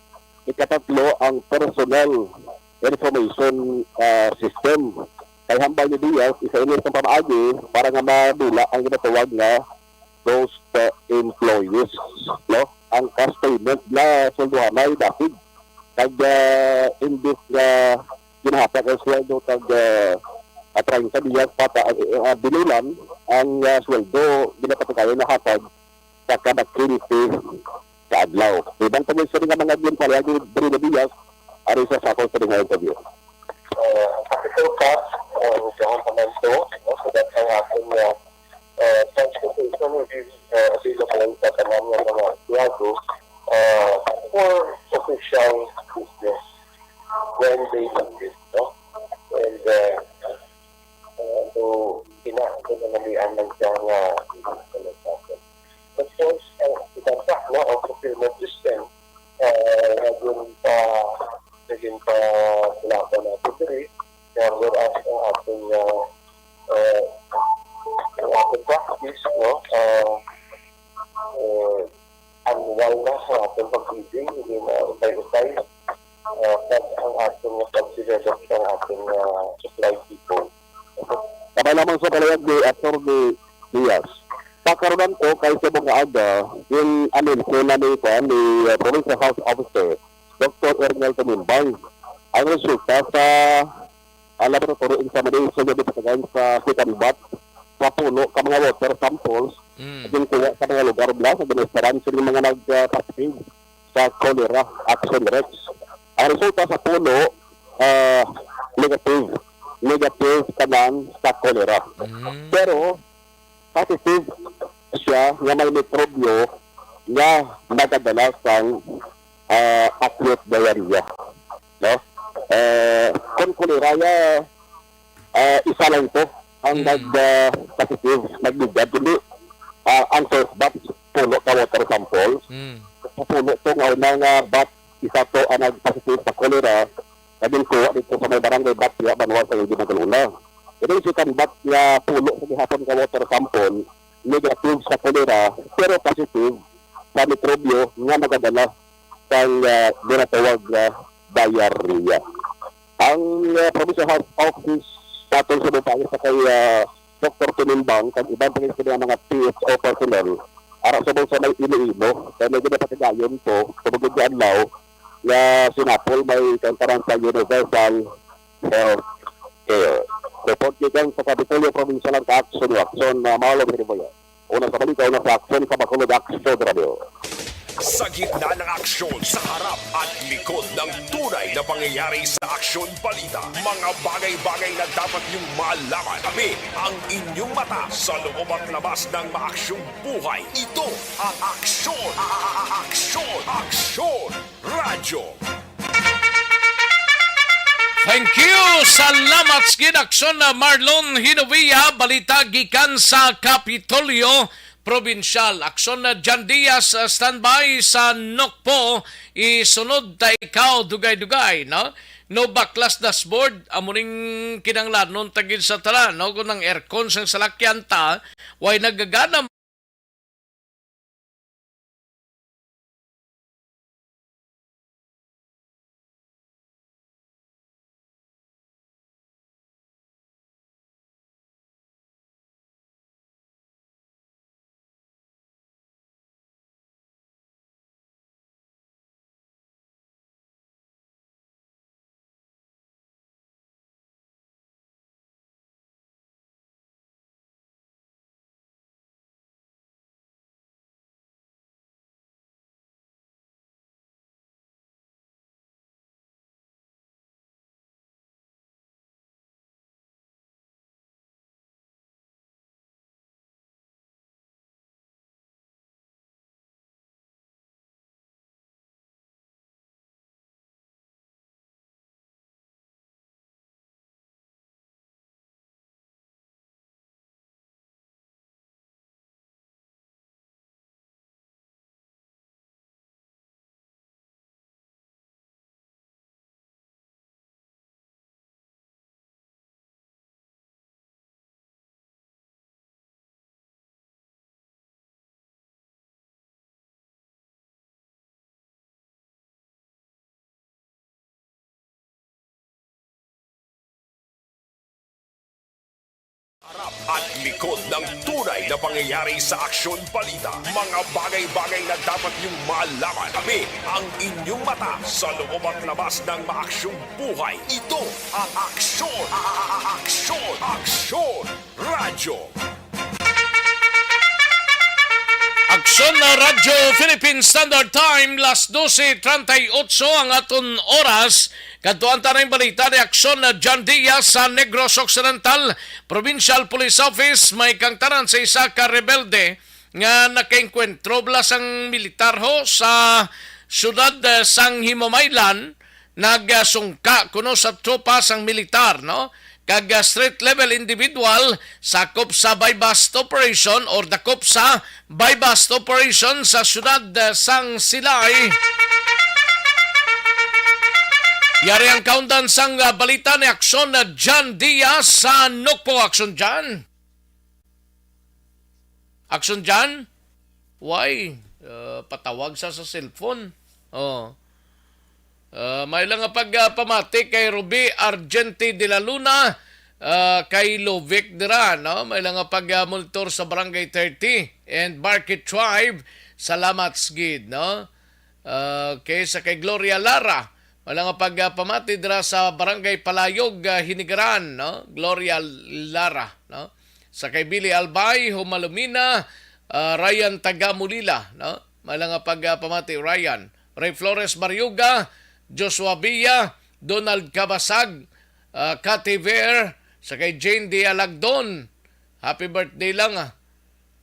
Ikatatlo, ang personnel information, ah, system. Kay hambal ni Diaz, isa ini sa pamaagi para nga madula ang ginatawag nga ghost, ah, employees, no? Ang cash payment na sweldohanay dapit. Kag, ah, imbis nga ginahatag ang sweldo kag, ah, ah, treinta Diaz pata, ah, ah, binulan ang, ah, sweldo, ginapatukayan nahatag sa kada quince ka adlaw. Iban pa gid sini nga mga ginpalihag ni Brino Diaz, ari sa sakol sa nga interview. Uh, capital cost, uh, doon naman to, no? So that's ang ating, uh, uh, transportation will be, uh, available sa tanan nga mga empleyado, uh, for official business when they need it, no? And, uh, uh, so, ina, ito na nalian lang siya nga, of course, ang ibabaw, no, ang procurement system, uh, naging pa, naging pa, wala pa natin diri, kaya whereas ang ating, uh, uh, ang ating practice, no, uh, uh, annual na sa ating pag-bidding, hindi na utay-utay. Uh, kag ang ating pag-develop sa ating, uh, supply people. Kabay lamang sa palihog ni Attorney Diaz. Pakarunan ko kay sa mga aga, yung anunsyo na ni, kuan, ni, uh, Provincial Health Officer, Doctor Ernel Tumimbang, ang resulta sa, ah, laboratory examination nga gipatagan sa second batch sa pulo ka mga water samples Mm. nga ginkuha sa mga lugar bala sa ginastaran sini mga nag, ah, positive sa cholera, Action Rex. Ang resulta sa pulo, ah, negative. Negative tanan sa cholera. Mm. Pero positive siya nga may mikrobyo nga nagadala sang, ah, acute diarrhea, no? Eh, kung cholera, ah, isa lang to ang Mm. nag, ah, positive, nagligad, kundi, ah, ang first batch, pulo ka water samples. Mm. Sa pulo to nga una nga batch, isa to ang nag-positive sa cholera, nga ginkuha dito sa may barangay Batya, Banwa sa Hindi Magalona. Ito yung second batch nga pulo sa gihapon ka water sample, negative sa cholera, pero positive sa mikrobyo nga nagadala sang, ah, ginatawag nga diarrhea. Ang, ah, Provincial Health Office sa atong sa Bupangis sa kay, ah, Doctor Tunimbang kag iban pa gid sila mga P H O personnel ara subong sa may Iloilo, kay may ginapatigayon to subong gid adlaw nga sinapol may kaintaran sa universal health care. Report gikan sa Kapitolyo Provincial ang Action Watson, uh, Marlon Heriboya. Una sa balita, una sa aksyon sa Bacolod Action Radio. Sa gitna ng aksyon, sa harap at likod ng tunay na pangyayari sa Aksyon Balita, mga bagay-bagay na dapat niyong malaman. Kami ang inyong mata sa loob at labas ng maaksyong buhay. Ito ang Aksyon, a- a- a- Aksyon, Aksyon Radyo. Thank you. Salamat sa gid, Aksyon na Marlon Hinovia. Balita gikan sa Kapitolyo Probinsyal. Aksyon na John Diaz, uh, standby sa Nokpo. Isunod ta ikaw, dugay-dugay, no? No baklas dashboard, amo ning kinahanglanon ta gid sa tanan, no? Kung ang aircon sang salakyan ta, way nagagana. Harap at likod ng tunay na pangyayari sa Aksyon Balita. Mga bagay-bagay na dapat niyong malaman. Kami ang inyong mata sa loob at labas ng maaksyong buhay. Ito ang Aksyon, a- a- a- Aksyon, Aksyon Radyo. Aksyon na Radyo Philippine Standard Time, las dose treinta y ocho ang aton oras. Kadtuan ta na ang balita ni Aksyon na John Diaz sa Negros Occidental. Provincial Police Office, may kangtanan sa isa ka rebelde nga nakaengkwentro bala sang militar ho sa siyudad, eh, sang Himamaylan, nagsungka kuno sa tropa sang militar, no? Kag, ah, street level individual sakop sa buy-bust operation or dakop sa buy-bust operation sa siyudad, ah, sang Silay. Yari ang kaundan sang, ah, balita ni Aksyon na John Diaz sa Nokpo. Aksyon, John. Aksyon, John. Why? Uh, patawag sa, sa cellphone. Oh. Uh, may lang nga pagpamati kay Ruby Argente de la Luna, uh, kay Lovic dira, no? May lang nga pagmonitor sa Barangay thirty and Barkit Tribe. Salamat gid, no? Uh, kay sa kay Gloria Lara, may lang nga pagpamati dira sa Barangay Palayog, uh, Hinigaran, no? Gloria Lara, no? Sa kay Billy Albay, Humalumina, ah, Ryan Tagamulila, no? May lang nga pagpamati, Ryan. Ray Flores Barriuga, Joshua Villa, Donald Cabasag, ah, Cathy Ver, sa kay Jane Dialagdon. Happy birthday lang, ah.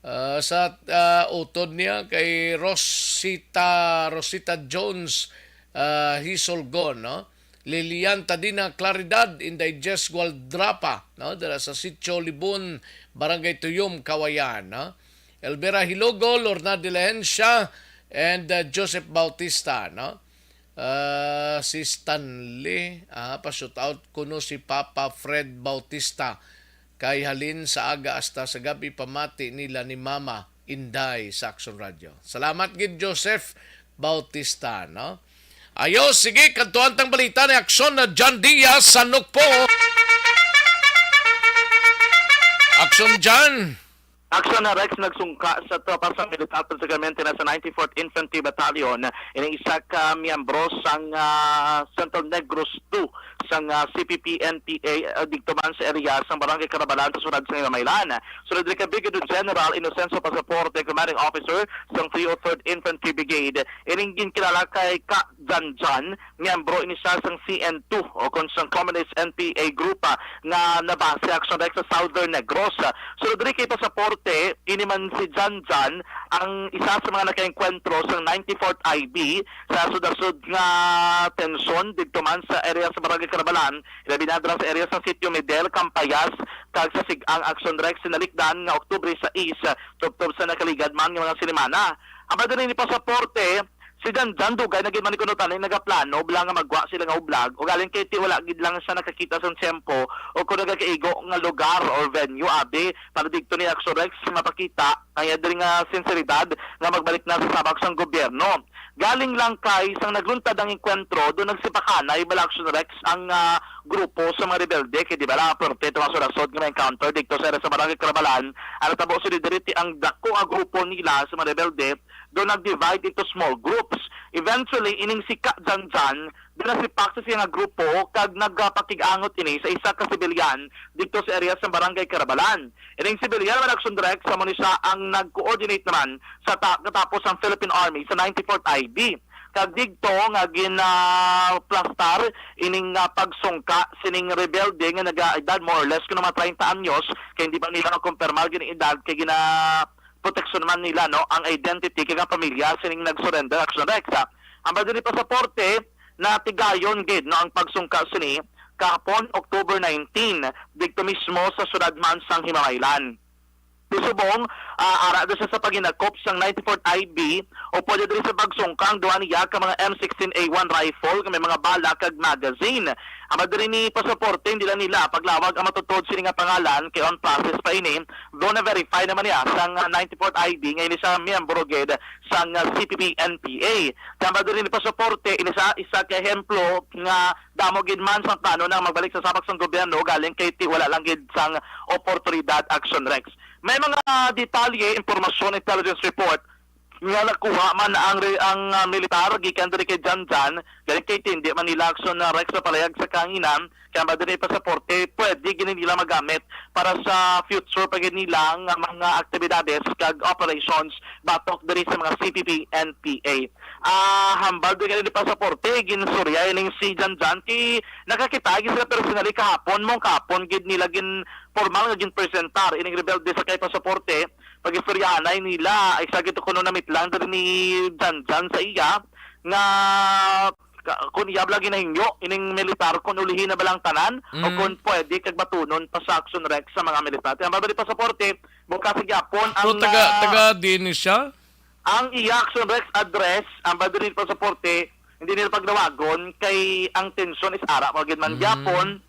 Ah, sa, ah, utod niya kay Rosita, Rosita Jones, ah, Hisolgon, no? Lilian Tadina Claridad, Inday Jess Gualdrapa, no? Dira sa Sitio Libon, Barangay Tuyom, Kawayan, no? Elvira Hilogo, Lorna de la Hencia, and, uh, Joseph Bautista, no? Uh, si Stanley, ah, pa-shout out kuno si Papa Fred Bautista. Kay halin sa aga hasta sa gabi, pamati nila ni Mama Inday sa Aksyon Radyo. Salamat gid, Joseph Bautista, no? Ayo, sige, kadtuan tang balita ni Aksyon na John Diaz sa Nukpo. Aksyon, John. Action na Rex nagsungka sa tropa sa militar, particularmente na sa ninety-fourth Infantry Battalion, ini isa ka miyembro sang, ah, Central Negros two sang, ah, C P P N P A, ah, didto man sa area sang Barangay Carabalan sa siyudad sa Iloilo. Sunod diri kay Brigadier General Inocencio Pasaporte, Commanding Officer sang three oh third Infantry Brigade, ining ginkilala kay Ka Janjan, miyembro ini siya sang C N two o kon sang Communist N P A group, ah, nga nabase, Action Rex, sa Southern Negros. Sunod diri kay Pasaporte, ini man si Janjan ang isa sa mga nakaengkwentro sang ninety-fourth I B sa sudasud nga tensyon didto man sa area sa Barangay Carabalan, ilabi na dira sa area sa Sitio Medel, Campayas, kag sa Sig-ang, Action Rex, sinalikdan nga Oktubre sais, tubtob sa nakaligad man nga mga sinimana. Ang diri ni Pasaporte, si Janjan dugay na gid man kuno tani nagaplano bala nga magwa sila nga ublag, ugaling kay ti wala gid lang siya nakakita sang tiyempo o kon nagakaigo nga lugar or venue, abi, para didto ni Action Rex mapakita ang iya diri nga sinseridad nga magbalik na sa sabak sang gobyerno. Galing lang kay sang nagluntad ang engkwentro, do nagsipakanay bala, Action Rex, ang, ah, grupo sa mga rebelde, kay di bala, perti ito nga surasod nga may encounter didto sa area sa Barangay Carabalan, ang natabo sa diri ti ang dako nga grupo nila sa mga rebelde, do nag-divide into small groups. Eventually, ining si Ka Janjan, do nasipak sa siya nga grupo kag nagapakig-angot ini sa isa ka sibilyan didto sa area sa Barangay Carabalan. Ining sibilyan man, Action Rex, amo ni siya ang nag-coordinate naman sa ta-, katapos ang Philippine Army sa ninety-fourth I B. Kag didto nga ginaplastar ining, ah, pagsungka sining rebelde nga nagaedad more or less kuno mga treinta anyos, kay hindi pa nila makumpirmar gid ang edad kay gina-, proteksyon man nila, no, ang identity kag ang pamilya sining nag-surrender, Action Rex. Ang bala ni Pasaporte, natigayon gid, no, ang pagsungka sini kahapon, October nineteen, didto mismo sa siyudad man sang Himamaylan. Subong, ah, ara daw siya sa paghinakop sang ninety-fourth I B, o pwede diri sa pagsungka ang duha niya ka mga M sixteen A one rifle nga may mga bala kag magazine. Ang bala diri ni Pasaporte, hindi lang nila paglawag ang matuod sini nga pangalan, kay on process pa ini, do na-verify naman niya sang, ah, ninety-fourth I B nga ini siya miyembro gid sang, ah, C P P N P A. Ang bala diri ni Pasaporte, ini sa isa ka ehemplo nga damo gid man sang plano na magbalik sa sabak sang gobyerno, galing kay ti wala lang gid sang oportunidad, Action Rex. May mga detalye, impormasyon, intelligence report nga nakuha man ang re-, ang, ah, militar gikan diri kay Janjan, galing kay ti hindi man nila, Action Rex, sa palayag sa kahanginan, kay ang bala diri Pasaporte, pwede gid nila magamit para sa future pa gid nila nga mga aktibidades kag operations batok diri sa mga C P P N P A. Ah, hambal diri ni Pasaporte, ginsurya ining si Janjan kay nakakita gid sila personally kahapon, mo kahapon gid nila gin-, formal nga ginpresentar ining rebelde sa kay Pasaporte. Pag-istoryahanay nila, ay sa gito kuno namitlang diri ni Janjan sa iya nga ka-, kun iya bala ginahingyo ining militar, kun ulihi na ba lang tanan o Mm. kun pwede kag batunon pa sa Action Rex sa mga militar. Ang bala ni Pasaporte, bukas sa gyapon So, ang, taga, ah, taga diin ni siya? Ang iya, Action Rex, address, ang bala diri ni Pasaporte, hindi nila pagdawagon kay ang tensyon is ara pa gid man Mm. gyapon.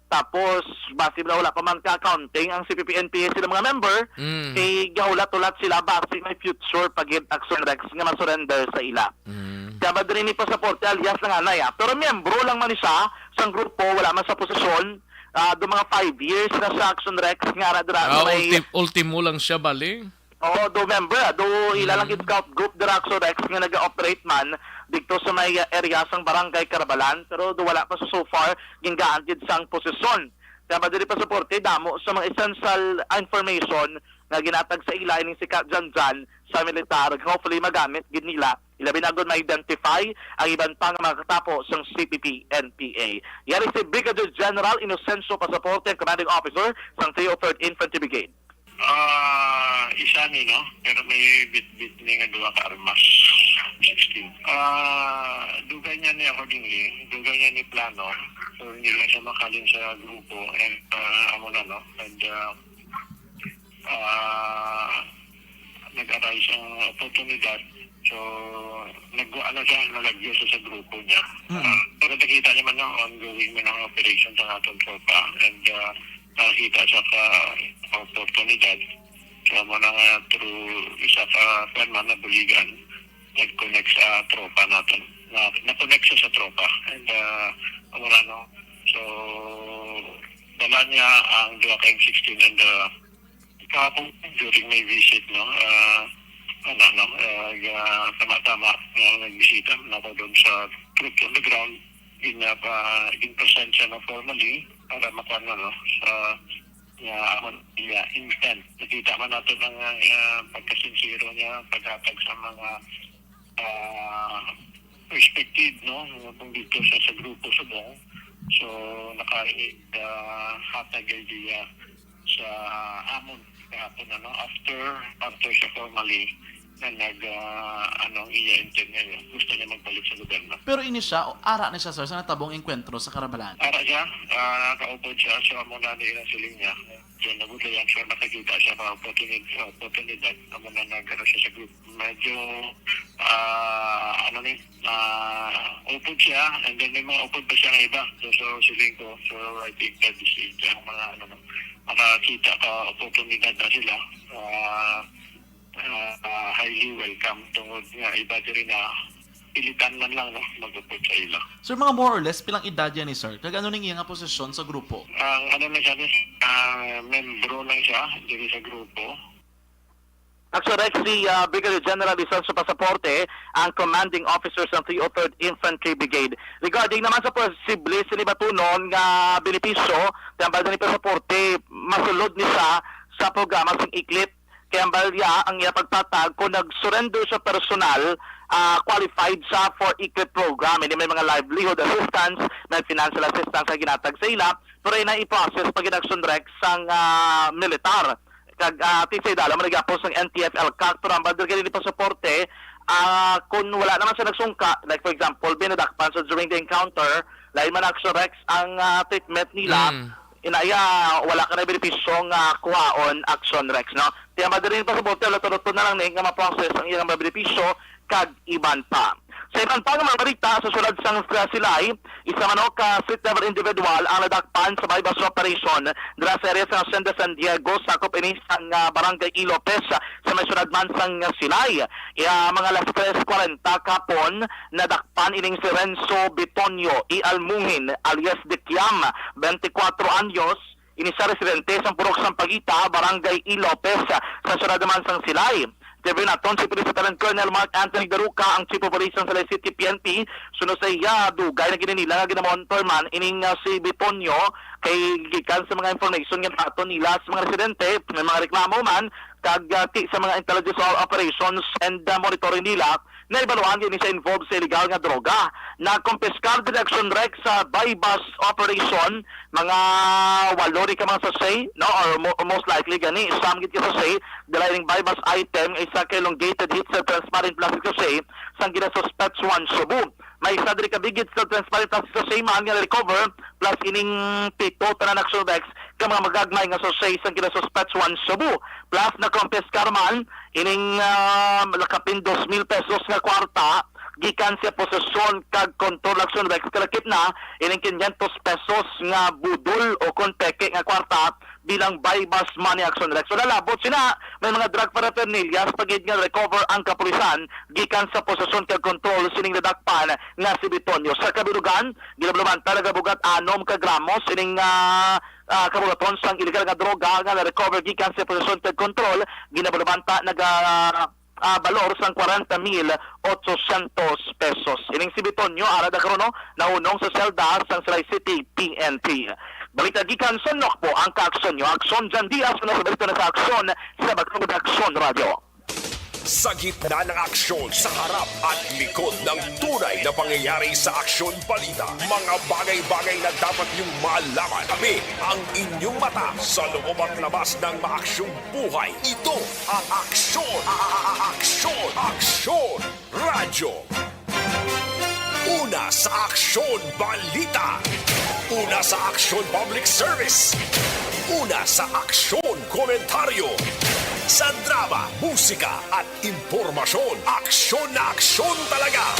Tapos, basi na wala pa man ka-accounting ang C P P N P A sila mga member, Mm. kay gahulat-hulat sila basi may future pa gid, Action Rex, nga ma-surrender sa ila. Mm. Kaya ba diri ni Pasaporte alias lang anay, ah. Pero miyembro lang man siya sang grupo, wala man sa posisyon. Ah, do mga five years na sa Action Rex nga ara dira Ah, may ulti-, ultimo lang siya, bali? Oo, do member, ah, do ila lang Mm. gid scout group dira, Action Rex, nga naga-operate man didto sa may, ah, area sang Barangay Carabalan, pero do wala pa sa so far ginggaan gid sang posisyon. Kaya ba diri Pasaporte, damo sa mga essential information nga ginatag sa ila ining si Ka Janjan sa militar, hopefully magamit gid nila, ilabi na gud ma-identify ang iban pa nga mga katapo sang C P P N P A. Yari si Brigadier General Inocencio Pasaporte, ang commanding officer sang three oh third Infantry Brigade. Ah, isa ni, no? Pero may bitbit ni nga duha ka armas. Sixteen. Ah, dugay niya ni accordingly. Dugay niya ni plano. So, hindi lang siya makalin sa grupo. And, ah, amo na, no? And, ah, ah, nag-arise ang oportunidad. So, nag-, ano siya, nalagyo siya sa grupo niya. Mm. Ah, pero nakita niya man ang ongoing man ang operation sa aton tropa. And, ah, nakita siya ka oportunidad. So, amo na nga through isa ka, kuwan man, nabuligan, nag-connect sa tropa natin. Na, na-connect siya sa tropa. And, ah, amo na, no? So, dala niya ang duha ka M sixteen and, ah, Kahapon, during my visit, no, ah, ano, no, ah, ah, tama-tama, ah, nagbisita man ako doon sa group on the ground. Ginapa-, ginpresent siya na formally para makuha na, no, sa, nga amon niya intent. Nakita man nato ang, ah, pagkasinsero niya, paghatag sa mga, ah, perspective, no, kung dito sa, sa grupo subong. So, naka-, ah, hatag idea sa amon kahapon, ano, after, after siya formally na nag, ah, ano, ang iya intent niya, gusto niya magbalik sa lugar na. Pero ini siya, o, ara ni siya, sir, sa natabong engkwentro sa Karabalan? Ara siya, ah, nakaupod siya, so amo na ni ilang siling niya. Diyan na gud lang siya nakakita siya ka oportunid-, oportunidad, amo na nag-, ano siya sa group. Medyo, ah, ano ni, ah, upod siya, and then may mga upod pa siya nga iba. So, so, siling ko, so, I think that is it, ang mga, ano, no, makakita ka oportunidad na sila. Ah, ah, ah, highly welcome tungod nga iba diri na pilitan man lang, no, mag-upod sa ila. Sir, mga more or less, pilang edad yan ni sir? Kag ano ning iya nga posisyon sa grupo? Ang ano na siya, ni, ah, membro lang siya diri sa grupo. Actually, Rex, si, ah, Brigadier General Licencio Pasaporte, ang commanding officer sa three oh third Infantry Brigade. Regarding naman sa posible sini batunon nga benepisyo, tambal ni Pasaporte, masulod ni siya sa programa sing E-CLIP. Kay ang balya ang iya pagpatag kung nag-surrender sa personal, ah, qualified siya for E-CLIP program. Ini may mga livelihood assistance, may financial assistance nga ginatag sa ila, pero ina i-process pag Action Rex sang, ah, militar. Kag, ah, ti sa idala man gihapon sang N T F L CAC, pero ang balya gani ni Pasaporte, ah, kung wala naman siya nagsungka, like for example, binadakpan sa during the encounter, lain man Action Rex ang, ah, treatment nila, Mm. Inaya, wala ka na benepisyo nga kuhaon Action Rex, no? Kaya madali pa sa bote, luto-luto na lang ni nga ma-process ang iyang mga benepisyo kag iban pa. Sa iban pa nga mga balita, sa siyudad sang Silay, isa man ka street level individual ang nadakpan sa buy-bust operation dira sa area sa Hacienda San Diego, sakop ini sang, ah, Barangay E. Lopez, sa may siyudad man sang Silay. Iya, mga alas tres kwarenta kahapon, nadakpan ining si Renzo Bitonio E. Almuhin, alias Dikiam, twenty-four anyos, ini siya residente sa Purok Sampaguita, Barangay E. Lopez, sa siyudad naman sang Silay. Interview naton si Police Lieutenant Colonel Mark Anthony Daruca, ang Chief of Police sang Silay City P N P. Suno sa iya, dugay na gid nila nga ginamonitor man ining, ah, si Bitonio, kay gikan sa mga information nga naton nila sa mga residente, may mga reklamo man kag, ah, ti sa mga intelligence operations and, ah, monitoring nila, naibaluan nga ini siya involved sa illegal nga droga. Nakumpiskar diri Action Rex sa buy-bust operation, mga walo ni ka mga sachet, no, or mo-, most likely gani, siyam gid ka sachet, dala ining buy-bust item nga isa ka elongated heat seal transparent plastic sachet sang ginasuspetswan subo. May isa diri ka big heat seal transparent plastic sachet man nga na-recover, plus ining pito tanan Action Rex ka mga magagmay nga sachet sang ginasuspetswan subo. Plus, nakumpiskar man ining, ah, lakapin dos mil pesos nga kwarta gikan sa posesyon kag kontrol Action Rex, kalakip na ining quinientos pesos nga budol o kon peke nga kwarta bilang buy-bust money Action Rex. So, nalabot sina, may mga drug paraphernalias pa gid nga recover ang kapulisan gikan sa posesyon kag kontrol sining nadakpan nga si Bitonio. Sa kabilugan, ginabaluan ta nagabugat anom ka gramo sining, ah, ah, kabugaton sang illegal nga droga nga na-recover gikan sa posesyon kag kontrol, ginabaluan ta naga, ah, balor sang kwarenta mil otsosyentos pesos. Ining si Bitonio, ara da karon, no, nahunong sa selda sang Silay City P N P. Balita gikan sa Nokpo, ang kaaksyon nyo. Aksyon Jan Diaz, na sa balita na sa Aksyon, sa Bagong Aksyon Radio. Sa gitna ng aksyon, sa harap at likod ng tunay na pangyayari sa Aksyon Balita, mga bagay-bagay na dapat niyong malaman. Kami ang inyong mata sa loob at labas ng maaksyong buhay. Ito ang Aksyon, a-, a-, a-, Aksyon, Aksyon Radyo. Una sa Aksyon Balita. Una sa Aksyon Public Service. Una sa Aksyon Komentaryo. Sa drama, musika, at impormasyon, aksyon na aksyon talaga.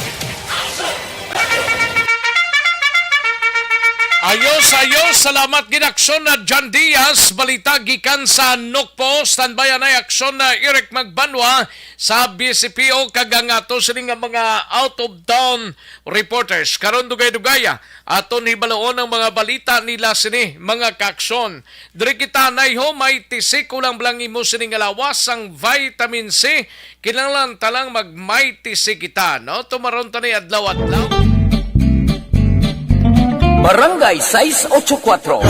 Ayos, ayos. Salamat gid, Aksyon na John Diaz. Balita gikan sa Nokpo. Standby anay, Aksyon na Eric Magbanwa sa B C P O, kag ang ato sini nga mga out of town reporters. Karon, dugay-dugaya, aton hibaluon ang mga balita nila sini, mga kaaksyon. Diri kita, anay ho, may tisik, kulang lang imo sini nga lawas, ang vitamin C. Kinahanglan ta lang mag-may tisik kita, no? Tumaron ta ni adlaw-adlaw. Barangay sais ocho kuwatro.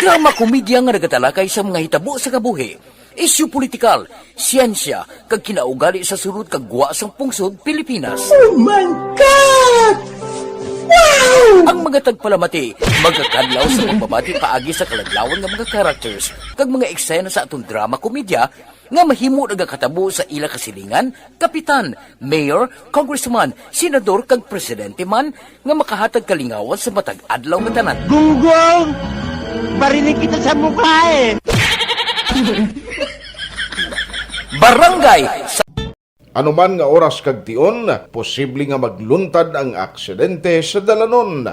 Drama komedya nga nagatalakay sa mga hitabo sa kabuhi, isyu politikal, siyensya, kag kinaugali sa sulod kag gwa sang pungsod Pilipinas. Oh my God! Wow! Ang mga tagpalamati magakadlaw sa pagbabati paagi sa kaladlawan nga mga characters kag mga eksena sa aton drama komedya nga mahimo nagakatabo sa ila kasilingan, kapitan, mayor, congressman, senador, kag presidente man nga makahatag kalingawan sa matag adlaw nga tanan. Gunggong! Barinig kita sa mukha eh! Barangay sa Anuman nga oras kag tion, posible nga magluntad ang aksidente sa dalanon.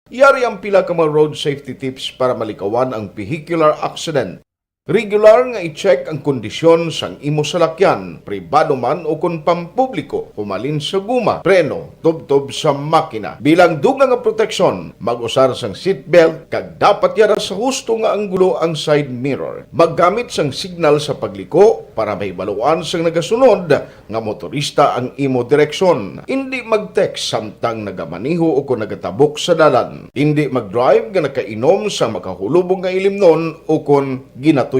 Yari ang pila ka mga road safety tips para malikawan ang vehicular accident. Regular nga i-check ang kondisyon sang imo salakyan, pribado man o kon pampubliko, humalin sa guma, preno, tubtob sa makina. Bilang dugang nga proteksyon, mag-usar sang seatbelt kag dapat yara sa husto nga anggulo ang side mirror. Maggamit sang signal sa pagliko para mahibaluan sang nagasunod nga motorista ang imo direksyon. Indi mag-text samtang nagamaneho o kon nagatabok sa dalan. Indi mag-drive nga nakainom sang makahulubong nga ilimnon o kon ginatuyo.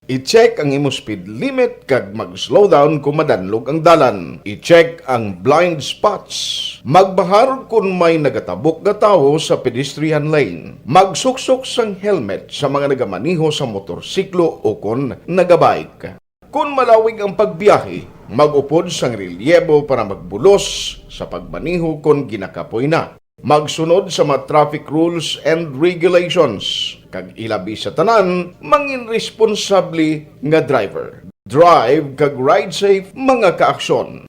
I-check ang imo speed limit kag mag-slow down kon madanlog ang dalan. I-check ang blind spots. Magbahar kon may nagatabok nga tawo sa pedestrian lane. Magsuksok sang helmet sa mga nagamaneho sa motorsiklo o kon nagabike. Kon malawig ang pagbiyahe, mag-upod sang relyebo para magbulos sa pagmaneho kon ginakapoy na. Magsunod sa mga traffic rules and regulations, kag ilabi sa tanan, mangin responsable nga driver. Drive kag ride safe, mga kaaksyon.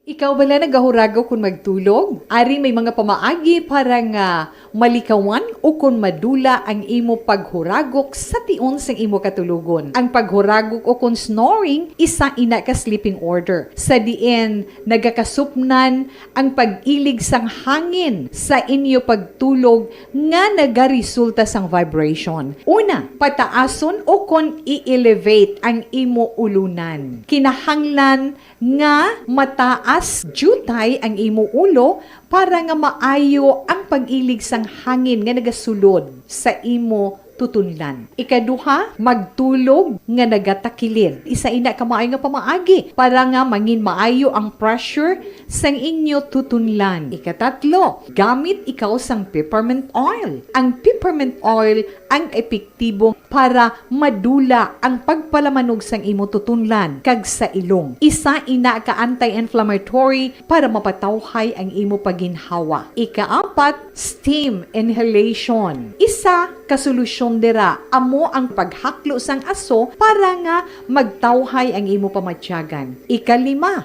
Ikaw bala nagahuragok kon magtulog? Ari may mga pamaagi para nga malikawan o kon madula ang imo paghuragok sa tion sang imo katulogon. Ang paghuragok o kon snoring, isa ina ka sleeping order, sa diin nagakasupnan ang pag-ilig sang hangin sa inyo pagtulog nga nagaresulta sang vibration. Una, pataason o kon i-elevate ang imo ulunan. Kinahanglan nga mataas diutay ang imo ulo para nga maayo ang pag-ilig sang hangin nga nagasulod sa imo tutunlan. Ikaduha, magtulog nga nagatakilid. Isa ina ka maayo nga pamaagi para nga mangin maayo ang pressure sang inyo tutunlan. Ikatatlo, gamit ikaw sang peppermint oil. Ang peppermint oil ang epektibo para madula ang pagpalamanog sang imo tutunlan kag sa ilong. Isa ina ka anti-inflammatory para mapatawhay ang imo paginhawa. Ikaapat, steam inhalation. Isa ka solusyon dira amo ang paghaklo sang aso para nga magtawhay ang imo pamatyagan. Ikalima,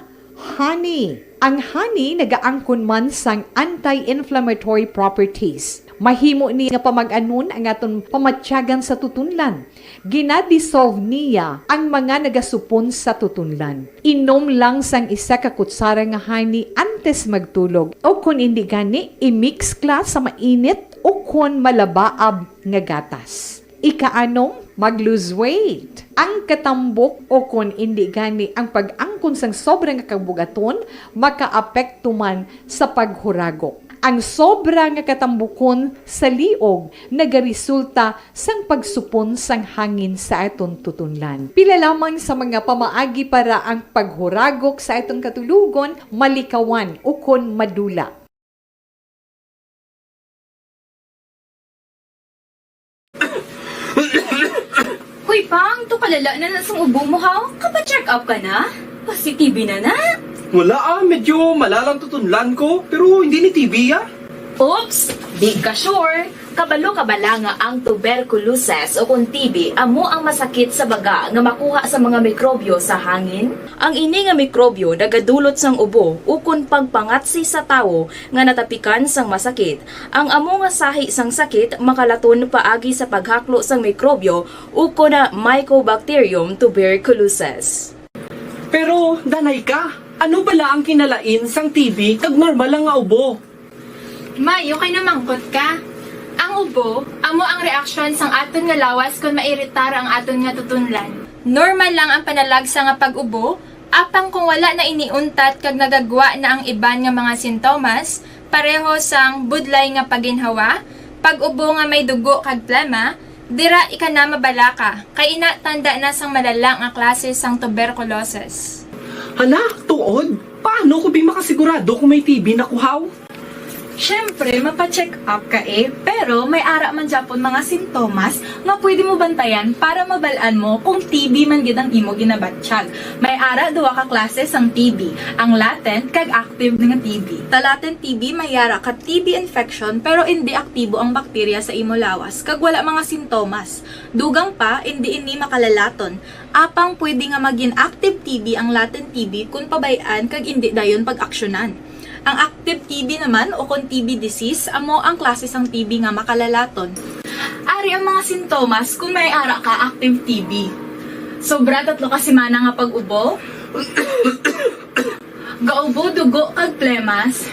honey. Ang honey nagaangkon man sang anti-inflammatory properties. Mahimo ni nga pamag-anon ang aton pamatyagan sa tutunlan. Gina-dissolve niya ang mga nagasupon sa tutunlan. Inom lang sang isa ka kutsara nga honey antes magtulog, o kon indi gani, i-mix kla sa mainit o kon malabaab nga gatas. Ikaanom, mag-lose weight. Ang katambok o kon indi gani ang pag-angkon sang sobra nga kabugaton makaapekto man sa paghuragok. Ang sobra nga katambukon sa liog nagaresulta sang pagsupon sang hangin sa aton tutunlan. Pila lamang sa mga pamaagi para ang paghuragok sa aton katulogon malikawan ukon madula. Hoy, Pang, tuk Palala na na sang ubo mo, haw? Kapa-check up ka na? Positive na na? Wala ah, medyo malalang tutunlan ko, pero hindi ni T B ah. Oops! Di ka sure? Kabalo ka bala nga ang tuberculosis o kon T B amo ang masakit sa baga nga makuha sa mga mikrobyo sa hangin? Ang ini nga mikrobyo nagadulot sang ubo ukon pagpangatsi sa tawo nga natapikan sang masakit. Ang amo nga sahi sang sakit makalaton paagi sa paghaklo sang mikrobyo ukon na Mycobacterium tuberculosis. Pero, danay ka, ano bala ang kinalain sang T B kag normal lang nga ubo? May, okay na mangkot ka. Ang ubo, amo ang reaksyon sang aton nga lawas kon mairitar ang aton nga tutunlan. Normal lang ang panalagsa nga pag-ubo, apang kung wala na ini untat kag nagagwa na ang iban nga mga sintomas, pareho sang budlay nga paginhawa, pag-ubo nga may dugo kag plema, dira ika na mabalaka, kay ina tanda na sang malala nga klase sang tuberculosis. Hala, tuod? Paano ko bi makasigurado kung may T B na ko, haw? Siyempre, mapa-check up ka eh, pero may ara man gyapon mga sintomas nga pwede mo bantayan para mabal-an mo kung T B man gid ang imo ginabatyag. May ara duha ka klase sang T B, ang latent kag active nga T B. Sa latent T B, may ara ka T B infection pero indi aktibo ang bakterya sa imo lawas kag wala mga sintomas. Dugang pa, indi ini makalalaton. Apang pwede nga magin active T B ang latent T B kon pabay-an kag indi dayon pag-aksyonan. Ang active T B naman, o kon T B disease, amo ang klase sang T B nga makalalaton. Ari ang mga sintomas kon may ara ka active T B. Sobra tatlo ka semana nga pag-ubo. Gaubo dugo kag plemas.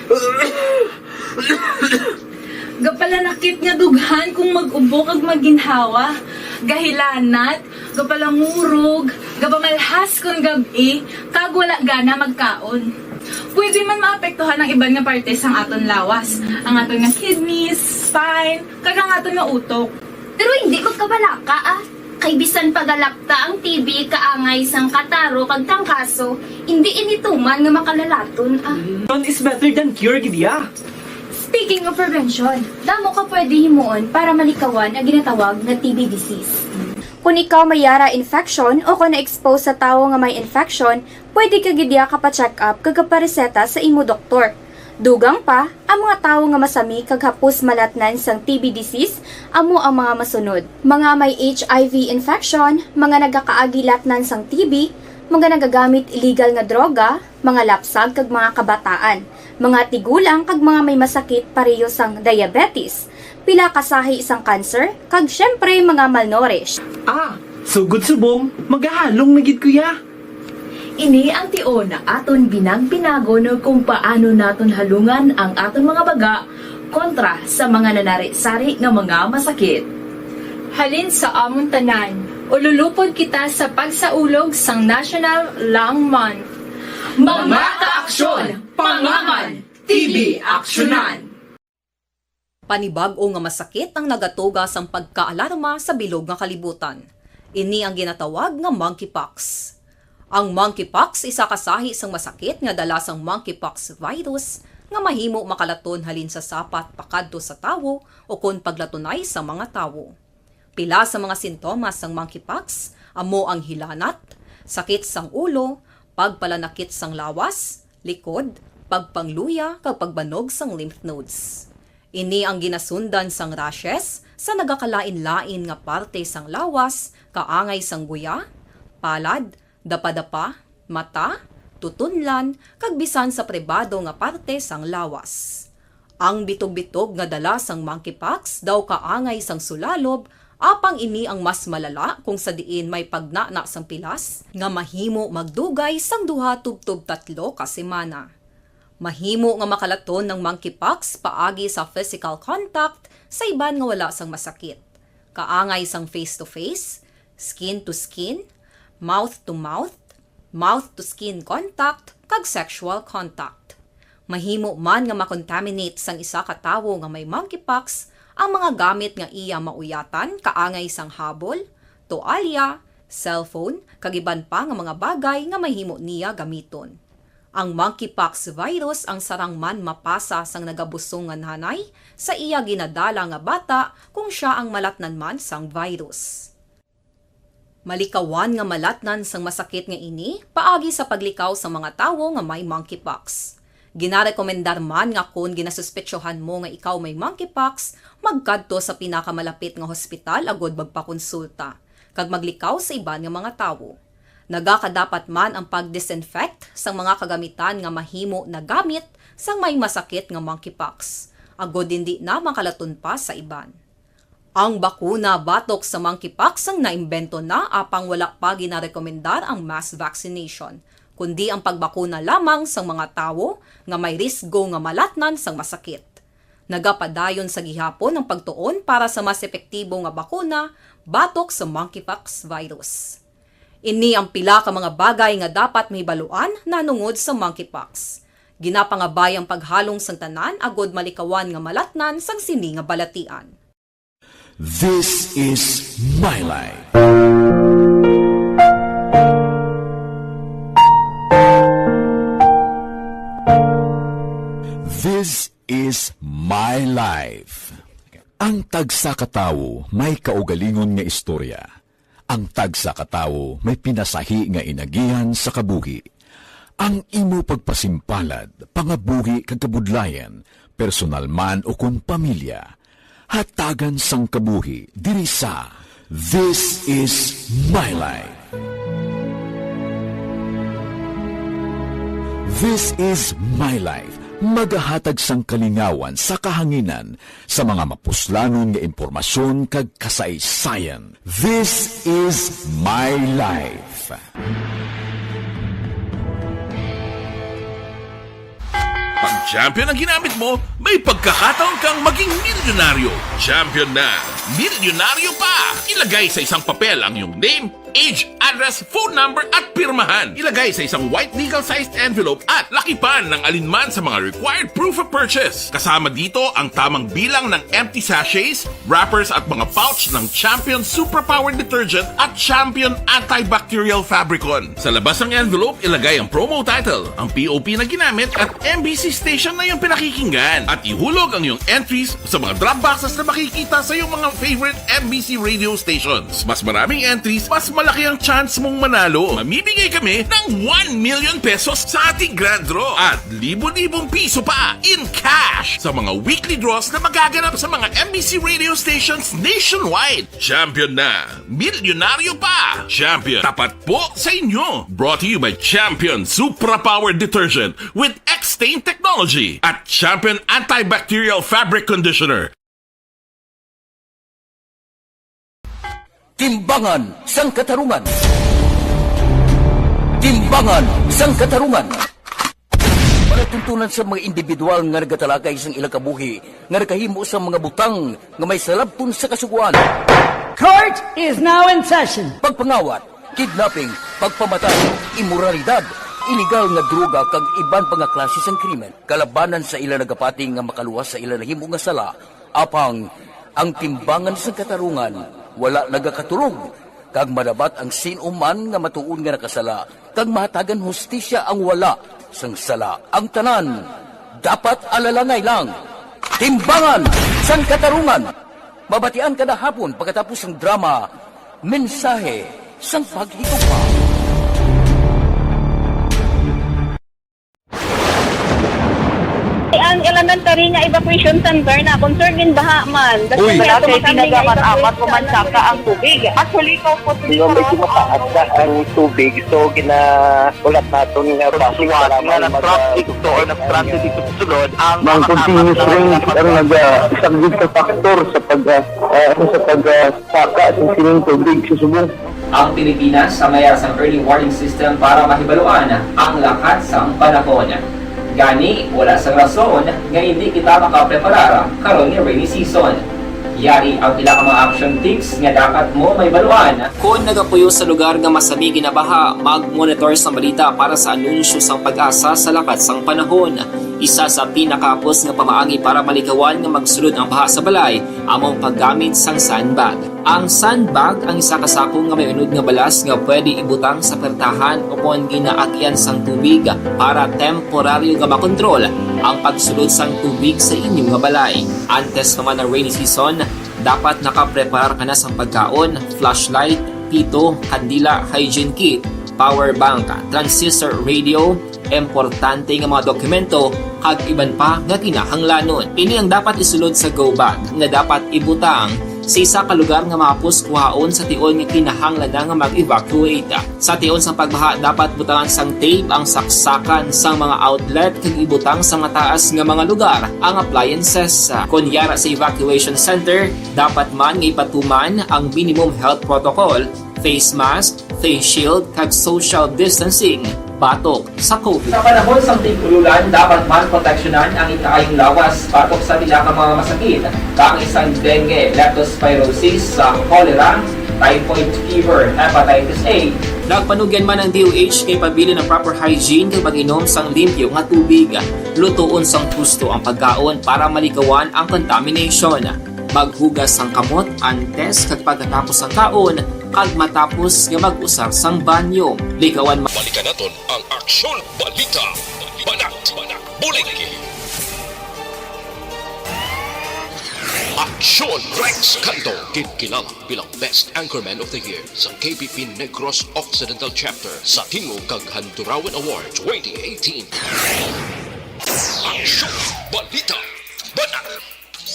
Gapalanakit nga dughan kung mag-ubo kag maginhawa. Gahilanat, gapalangurog, gapamalhas kon gab-i, kag wala gana magkaon. Pwede man maapektuhan ang iban nga parte sang aton lawas, ang aton nga kidneys, spine, kag ang aton nga utok. Pero hindi magkabalaka, ah. Kay bisan pagalapta ang T B kaangay sang kataro kag trangkaso, hindi ini tuman nga makalalaton, ah. Prevention is better than cure, gid ya. Speaking of prevention, damo ka pwede himuon para malikawan ang ginatawag nga T B disease. Kung ikaw may ara infection o kung na-expose sa tawo nga may infection, pwede ka gid ya kapa-check up kag kapareseta sa imo doktor. Dugang pa, ang mga tawo nga masami kag hapos malatnan sang T B disease amo ang mga masunod: mga may H I V infection, mga nagakaagi latnan sang T B, mga nagagamit illegal nga droga, mga lapsag kag mga kabataan, mga tigulang kag mga may masakit pareho sang diabetes, pila ka sahi sang cancer, kag siyempre mga malnourished. Ah, sugod subong, magahalong na gid ko ya. Ini ang tion nga aton binag-binagon kung paano naton halungan ang aton mga baga kontra sa mga nanari-sari nga mga masakit. Halin sa amon tanan, ululupod kita sa pagsaulog sang National Lung Month. Mga kaaksyon, pangaman, T B aksyonan! Panibag-o nga masakit ang nagatuga sang pagkaalarma sa bilog nga kalibutan. Ini ang ginatawag nga monkeypox. Ang monkeypox isa ka sahi sang masakit nga dala sang monkeypox virus nga mahimo makalaton halin sa sapat pakadto sa tawo ukon paglatunay sa mga tawo. Pila sa mga sintomas sang monkeypox amo ang hilanat, sakit sang ulo, pagpalanakit sang lawas, likod, pagpangluya, kag pagbanog sang lymph nodes. Ini ang ginasundan sang rashes sa nagakalain-lain nga parte sang lawas, kaangay sang guya, palad, dapadapa, mata, tutunlan, kag bisan sa pribado nga parte sang lawas. Ang bitog-bitog nga dala sang monkeypox daw kaangay sang sulalob, apang ini ang mas malala kung sa diin may pagnana sang pilas nga mahimo magdugay sang duha tubtob tatlo ka semana. Mahimo nga makalaton ang monkeypox paagi sa physical contact sa iban nga wala sang masakit, kaangay sang face-to-face, skin-to-skin, mouth-to-mouth, mouth-to-skin contact, kag sexual contact. Mahimo man nga makontaminate sang isa ka tawo nga may monkeypox ang mga gamit nga iya mauyatan, kaangay sang habol, toalya, cellphone, kag iban pa nga mga bagay nga mahimo niya gamiton. Ang monkeypox virus ang sarang man mapasa sang nagabusong nga nanay sa iya ginadala nga bata kung sia ang malatnan man sang virus. Malikawan nga malatnan sang masakit nga ini paagi sa paglikaw sa mga tawo nga may monkeypox. Ginarekomendar man nga kon ginasuspetsohan mo nga ikaw may monkeypox, magkadto sa pinakamalapit nga hospital agud magpakonsulta kag maglikaw sa iban nga mga tawo. Nagakadapat man ang pag-disinfect sang mga kagamitan nga mahimo nagamit sang may masakit nga monkeypox, agud indi na makalaton pa sa iban. Ang bakuna batok sa monkeypox ang naimbento na, apang wala pa ginarekomendar ang mass vaccination, kundi ang pagbakuna lamang sang mga tawo nga may risgo nga malatnan sang masakit. Nagapadayon sa gihapon ang pagtuon para sa mas epektibo nga bakuna batok sa monkeypox virus. Ini ang pila ka mga bagay nga dapat mahibaluan nahanungod sa monkeypox. Ginapangabay ang paghalong sang tanan agud malikawan nga malatnan sang sini nga balatian. This is My Life. This is My Life. Ang tagsa ka tawo may kaugalingon nga istorya. Ang tagsa ka tawo may pinasahi nga inagihan sa kabuhi. Ang imo pagpasimpalad, pangabuhi kag kabudlayan, personal man o kon pamilya, hatagan sang kabuhi diri sa This is My Life. This is My Life, magahatag sang kalingawan sa kahanginan sa mga mapuslanon nga impormasyon kag kasaysayan. This is My Life. Pag champion ang ginamit mo, may pagkakataon kang maging milyonaryo. Champion na, milyonaryo pa! Ilagay sa isang papel ang iyong name, age, address, phone number at pirmahan. Ilagay sa isang white legal-sized envelope at lakipan ng alinman sa mga required proof of purchase. Kasama dito ang tamang bilang ng empty sachets, wrappers at mga pouch ng Champion Superpower Detergent at Champion Antibacterial Fabricon. Sa labas ng envelope, ilagay ang promo title, ang P O P na ginamit at M B C station na iyong pinakikinggan. At ihulog ang iyong entries sa mga drop boxes na makikita sa iyong mga favorite M B C radio stations. Mas maraming entries, mas malaki ang chance mong manalo. Mamimigay kami ng one million pesos sa ating grand draw at libo-libong piso pa in cash sa mga weekly draws na magaganap sa mga M B C radio stations nationwide. Champion na! Milyonaryo pa! Champion, tapat po sa inyo! Brought to you by Champion Supra Power Detergent with X-Stain Technology at Champion Antibacterial Fabric Conditioner. Timbangan sang Katarungan. Timbangan sang Katarungan. Palatuntunan sa mga individual nga nagatalakay sang ilang kabuhi nga nakahimo sang mga butang nga may salabton sa Kasugoan. Court is now in session. Pagpangawat, kidnapping, pagpamatay, imoralidad, iligal nga droga kag iban pa nga klase sang krimen kalabanan sa ila nagapati nga makaluwas sa ila nahimo nga sala. Apang ang timbangan sang katarungan wala nagakatulog, kag madabat ang sin-o man nga matuod nga nakasala, kag mahatagan hustisya ang wala sang sala. Ang tanan dapat alalangay lang. Timbangan sang Katarungan, mabatian kada hapon pagkatapos sang drama, Mensahe sang Paghigugma. Ang elementary nga evacuation center na concern gin baha man. Uy, wala kay tinaga man amat ko man saka ang tubig. Actually, ko po dito medyo mataas na ang tubig. So, gina ulat naton nga basi nga nag-traffic to or nag-transit dito sa sulod ang mga continuous rain ang nag-isagid sa factor sa pag ah, sa pag ah, saka sa sining tubig sa subong. Ang Pilipinas ang mayara sang early warning system para mahibaluan ang lakat sang panahon. Gani, wala sang rason nga indi kita makapreparar karon nga rainy season. Yari ang pila ka mga action tips nga dapat mo mahibaluan. Kon nagapuyo sa lugar nga masami ginabaha, mag-monitor sang balita para sa anunsyo sang PAGASA sa lakat sang panahon. Isa sa pinakahapos nga pamaagi para malikawan nga magsulod ang baha sa balay amo ang paggamit sang sandbag. Ang sandbag ang isa ka sako nga may unod nga balas nga pwede ibutang sa pertahan ukon ginaagian sang tubig para temporaryo nga makontrol ang pagsulod sang tubig sa inyo nga balay. Antes pa man ang rainy season, dapat nakapreparar ka na sang pagkaon, flashlight, pito, kandila, hygiene kit, power bank, transistor radio, importante nga mga dokumento, kag iban pa nga kinahanglanon. Ini ang dapat isulod sa go bag nga dapat ibutang sa isa ka lugar nga mahapos kuhaon sa tion nga kinahanglan na nga mag-evacuate. Sa tion sang pagbaha, dapat butangan sang tape ang saksakan sang mga outlet kag ibutang sa mataas nga mga lugar ang appliances. Kon yara sa evacuation center, dapat man nga ipatuman ang minimum health protocol, face mask, face shield, kag social distancing batok sa COVID. Sa panahon sang tig-ululan, dapat man proteksyonan ang ikaayong lawas batok sa pila ka mga masakit, kaangay sang dengue, leptospirosis, sa cholera, typhoid fever, hepatitis A. Nagpanugyan man ang D O H kay pabilin ang proper hygiene kag pag-inom sang limpyo nga tubig. Lutoon sang husto ang pagkaon para malikawan ang contamination. Maghugas sang kamot antes kag pagkatapos sang kaon, kag matapos nga mag-usar sang banyo. Likawan ma- Balikan naton ang Aksyon Balita. Banat, banat, bulig. Aksyon Rex Canto, ginkilala bilang Best Anchorman of the Year sa K P P Negros Occidental Chapter sa Tingog kag Handurawan Award twenty eighteen. Aksyon Balita. Banat.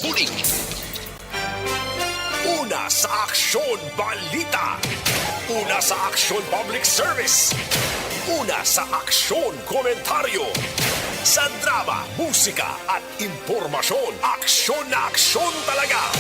Bulig. Una sa Aksyon Balita. Una sa Aksyon Public Service. Una sa Aksyon Komentaryo. Sa drama, musika, at impormasyon, aksyon na aksyon talaga.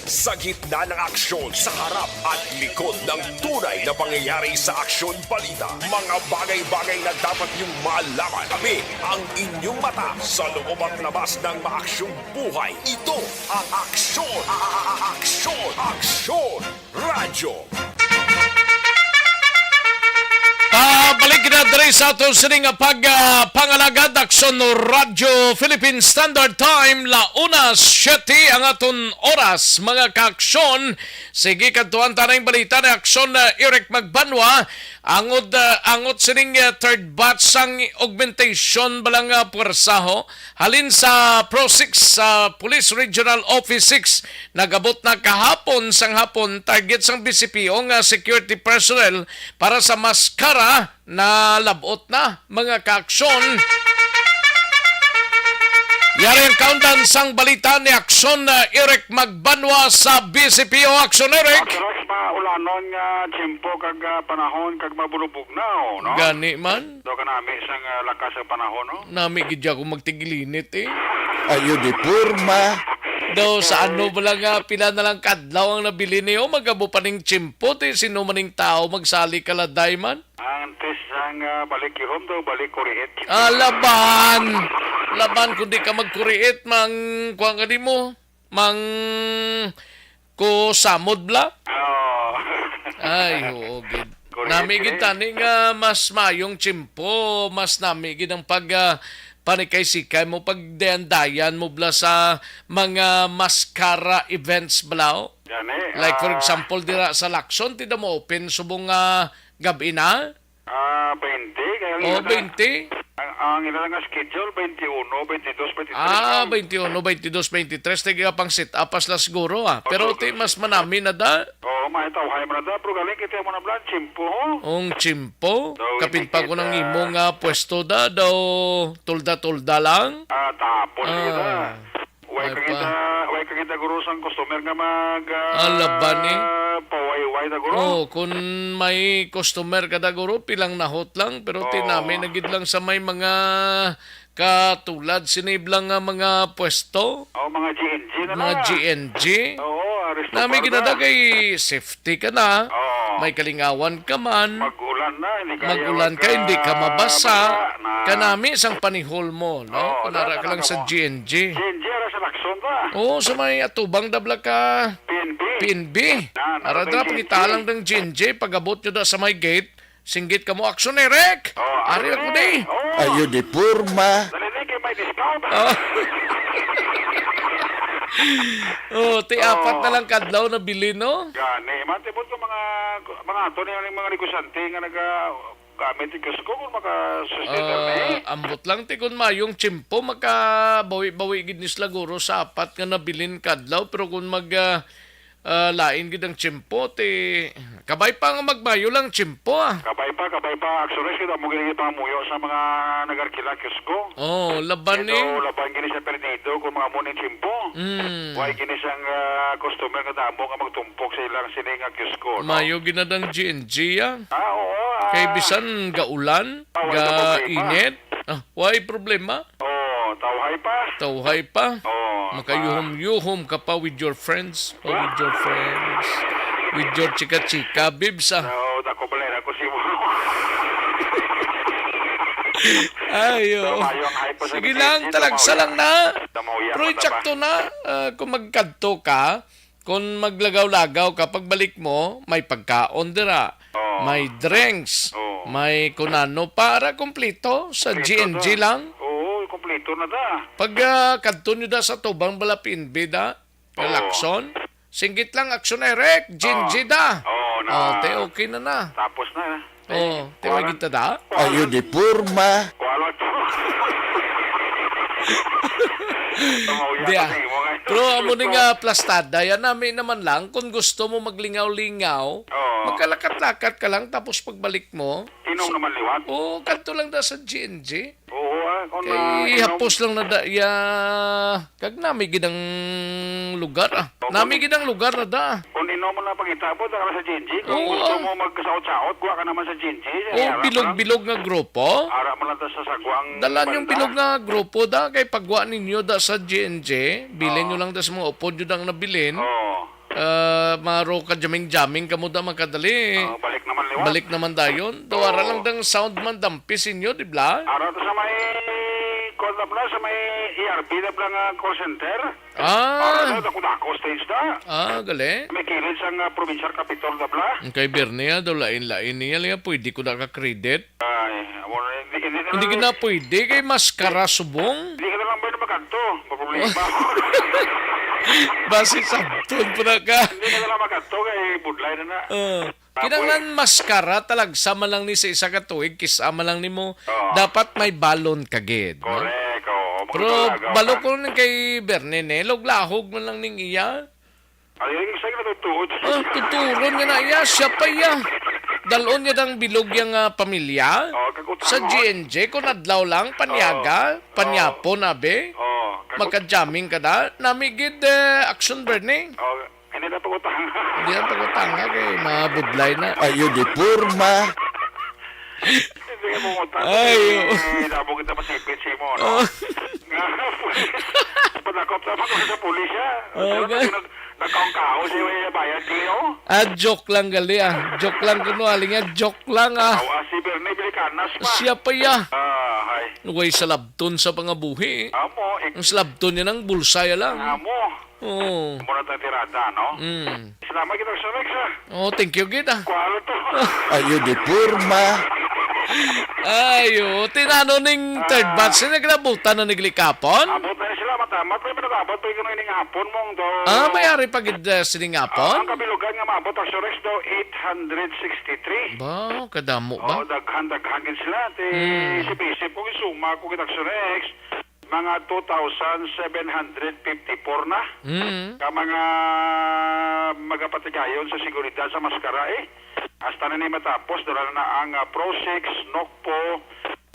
Sa gitna ng aksyon, sa harap at likod ng tunay na pangyayari sa Aksyon Balita, mga bagay-bagay na dapat niyong malaman. Kami ang inyong mata sa loob at labas ng maaksyong buhay. Ito ang Aksyon, a-, a-, a-, Aksyon, Aksyon Radyo. Pabalik na diri sa aton sini nga pag, ah, pangalagad, Aksyon Radyo Philippine Standard Time, la una siete ang aton oras, mga kaaksyon. Sige, kadtuan ta na ang balita ni Aksyon, ah, Eric Magbanwa. Angod, ah, angot sining, ah, third batch sang augmentation bala nga puwersa, ho. Halin sa Pro Six, sa Police Regional Office Six, nag-abot na kahapon sang hapon target sang B C P O nga security personnel para sa maskara na labot na, mga kaaksyon. Yari ang kaundan sang balita ni Aksyon, uh, Eric Magbanwa sa B C P O. Aksyon, Eric. Aksyon, Rex, maulanon nga tiyempo kag, ah, panahon kag mabulubog na, oh, no? Gani man. Do ka nami sang, ah, lakas sa panahon, no? Nami gid ako magtigilinit, eh. Ayo di porma. Daw sa ano bala nga pila na lang kadlaw ang nabilin niyo, magabo pa ning tiyempo, ti sino man ning tao magsali kaladay man? Ang test sang, ah, balik gihom daw, balik kuriit. Ah, laban. Laban kung di ka magkuriit, mang, kuwan ka di mo, mang ko samod bla. Oo. Ay, oo, gid. Correct, Nami gid correct. Tani nga mas mayong tiyempo, mas nami gid ang pag, ah, panikay-sikay mo, pagdayan-dayan mo bla sa mga maskara events bla, oh. Gani, Like, for ah, example, dira sa Lacson, ti da mo open subong nga gab-i na? Ah, twenty, kaya ang Oh, ila na, twenty? ang, ang ila nga schedule, twenty-one, twenty-two, twenty-three Ah, lang. Twenty-one, twenty-two, twenty-three, tiga pang sit up, pas la siguro, ah. Pero Opo. Ti, mas manami na da. Oo, mahitaw, hay man na da, pero galing kita mo na blan, tiyempo, ho? Ang tiyempo? Daw, Kapin hindi pa ko nang kita imo nga pwesto da, daw tulda-tulda lang. Ah, tapos Ah. kita. Way Ay, ka pa. kita, way ka kita, guro, sang customer nga mag, ah, Alaban, eh. Pawayway na, guro. Oh, kung may customer ka da, guro, pilang nahot lang, pero Oo. tinami na gid lang sa may mga katulad sini bla nga mga pwesto. Oh, mga G N G na Mga lang. G N G. Oo, ah, resto Nami bar na. Ginadagay safety ka na. Oo. May kalingawan ka man. Mag-ulan na, hindi kaya Mag-ulan ka, hindi ka mabasa. Basa na. Kanami sang panihol mo, no? Oo, Kung ara na, ka lang na, sa na, G N G. G N G, ara sa Lacson ba? Oo, sa may atubang dabla ka P N B. P N B. Na, na, Ara na, dra, G N G. Pangitalang ng G N G, pag-abot nyo da sa may gate, singgit ka mo, "Aksyon, Eric!" Oh, Ari ano ako ni? Eh? Oh. Ayo di porma. Dali na, kay may discount. Oh. Oh, ti Oh. apat na lang kadlaw na bilin, no? Gani, man, tibot ko mga, mga ato na yung mga negosyante nga naga-, gamit yung Costco kung maka-sustain na Ah, eh. Ambot lang, ti, kung mayong tiyempo, makabawi-bawi gid ni sila guro sa apat nga nabilin kadlaw, pero kung mag, ah, Ah, lain gid ang tiyempo, ti kabay pa nga magmayo lang tiyempo, ah. Kabay pa, kabay pa. Actually, kita mo gini pangamuyo sa mga nag-arkila kiosko. Oh, laban ni. Ito, laban gini sa perdido kung mga mo ni tiyempo. Mm. Why gini sang, ah, customer nga damo nga magtumpok sa ilang sini nga kiosko, no? Mayo gid na dang G N G, ah. Ah, oo, ah. Kay bisan gaulan, ah, wala na problema. Gainit, ah, way problema. Oh, tawhay pa. Tawhay pa. Oh, Makayuhom-yuhom ka pa with your friends or with your friends. With your chika-chika, bibs, ah. So, dako balay na ko si mo. Ayo. So, mayo ang hype pa sa Sige G N G, lang, talagsa tamaw lang yan. Na. Tamaw yan, Pero mataba. Insakto na, ah, kung magkadto ka, kung maglagaw-lagaw ka, pagbalik mo, may pagkaon dira, Oh. may drinks, Oh. may kunano pa, ara, kompleto sa Kompleto G N G na. Lang. Oo, kompleto na da. Pag, ah, kadto nyo da sa tubang bala P N B da, Oo. Lacson, singgit lang Action Direct, G N G Oh. da. Oo, na. Oh, te, okay na na. Tapos na. Oh, te, Kuwan. Wagid ta da? Ayo di porma. Kuwan to. Tamaw yan Diya. Kasi mo nga. Pero amo ni nga plastada, yan nami naman lang. Kung gusto mo maglingaw-lingaw, Oo. magkalakat-lakat ka lang, tapos pagbalik mo, Inom naman liwat. Oo, kadto lang da sa G N G. Oo, ah, kung Kay na, inom. Hapos lang na da, ya, kag nami gid ang lugar, ah. Oo, Nami kung gid ang lugar na da. Kung inom mo na pangita mo, dala ka sa G N G. Kung Oo, gusto ah. mo magkasaot-saot, kuha ka naman sa G N G. Oh, Ara bilog-bilog nga grupo. Ara man lang ta sa sagwang Dalan yung balda. Bilog nga grupo da, kay pagwa ninyo da sa G N G, bilin Oo. nyo lang da sa mga upod nyo da ang nabilin. Oo. Ah, maro ka jaming-jaming kamo da makadali. Oo, balik naman liwat. Balik naman dayon. Daw ara Oo. lang dang sound man dampi sinyo, di bla? Ara to sa may, kuwan na pala, sa may E R B na pala nga call center. Ah. Ara to, dako-dako stage na. Ah, gali. May kilid sang, ah, provincial capitol na pala. Ang kay Bernie, ah, daw lain-lain niya, liya, pwede ko na ka-credit. Ay, amo na, hindi, hindi na Hindi lang gid na eh. Pwede kay maskara subong. Hindi ka na lang ba na magkadto? Problema. Basi sabton pa na ka. Hindi ka na lang magkadto kay budlay na na. Ah, Tapos kinahanglan maskara talagsa man lang ni sa isa ka tuig, kis-a man lang nimo. Oo. Dapat may balon ka gid, no? Correct, oo. Pero Magkatulagaw balo ka. Ko nang kay Berne, ne, laglahog man lang ning iya. Ay, yung isa yung natutuod. Ah, tuturon niya na iya, siya pa iya. Dalon niya dang bilog yang, ah, pamilya. Oh, kag utang, Sa oh. G N G, kung adlaw lang, panyaga, Oh. Panyapo na, be. Oh, kag ut- Makajaming ka na. Nami gid, eh, action burning. Oh, hindi na pag-utang. Hindi na pag-utang, ha, kay mabudlay na. Ayo di porma. Hindi ka pumutang. Ay, Eh, oo. Damo kita masipit sa imo, no? Oh. Nga, padakop na pa sa pulis, ha? Oh, Pero okay. Nag-, nagkaon-kaon siya, may bayad niyo. Ah, joke lang gali, ah. Joke lang kuno, aling nga, joke lang, ah. Aw, ah, si Bernie Bilicanas pa. Siya pa, ya. Ah, hay. Way salabton sa pangabuhi. Amo, ik- Ang salabton niya ng bulsa, ya lang. Amo. Oo. Mura tang tirada, no? Mm. Salamat kita, Sir Rex, ha? Oh, thank you, gid, ah. Kuwalo to. Ayo di porma. Ayo, tinano ning third Ah. Batch na naglabutan na naglikapon? Abot na sila, matamat pa yung pinag-abot pa yung ining hapon mong do. Ah, may ari pa gid, ah, sining hapon? Ah, ang kabilugan nga maabot ang Surex daw, eight hundred sixty-three. Ba, kadamo ba? Oh, daghan, daghan gid sila. Ti, Hmm. isip-isip ko, isuma ko kita Surex, mga two thousand seven hundred fifty-four na. Hmm. Ka mga magapatigayon sa seguridad sa maskara, eh. Hasta na ni matapos, dala na ang, ah, PROSIC, SNOCPO,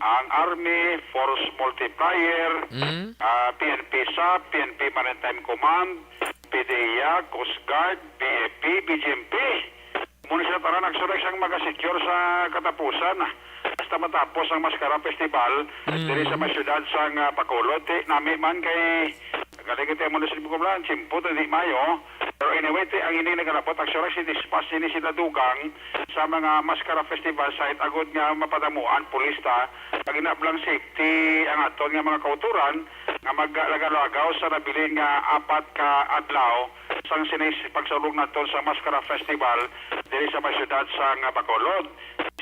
ang Army, Force Multiplier, Mm. ah, P N P sap, P N P Maritime Command, P D E A, Coast Guard, B F P, B G M P. Muna sila tanan nagsuray sang maga-secure sa katapusan. Hasta matapos ang Maskara Festival Mm. diri sa may siyudad sang, ah, Bacolod. Ti, nami man kay Galing ito ang munisipyo ko lang, tiyempo, hindi mayo. Pero anyway, ti, ang ini nagalapot, actually, si dispatch ini sila dugang sa mga Maskara Festival site agod nga mapadamuan pulis ta, pag inablang safety ang aton nga mga kauturan nga maglagaw-lagaw sa nabilin nga apat ka adlaw sang sinis pagsaulog naton sa Maskara Festival diri sa may siyudad sang Bacolod.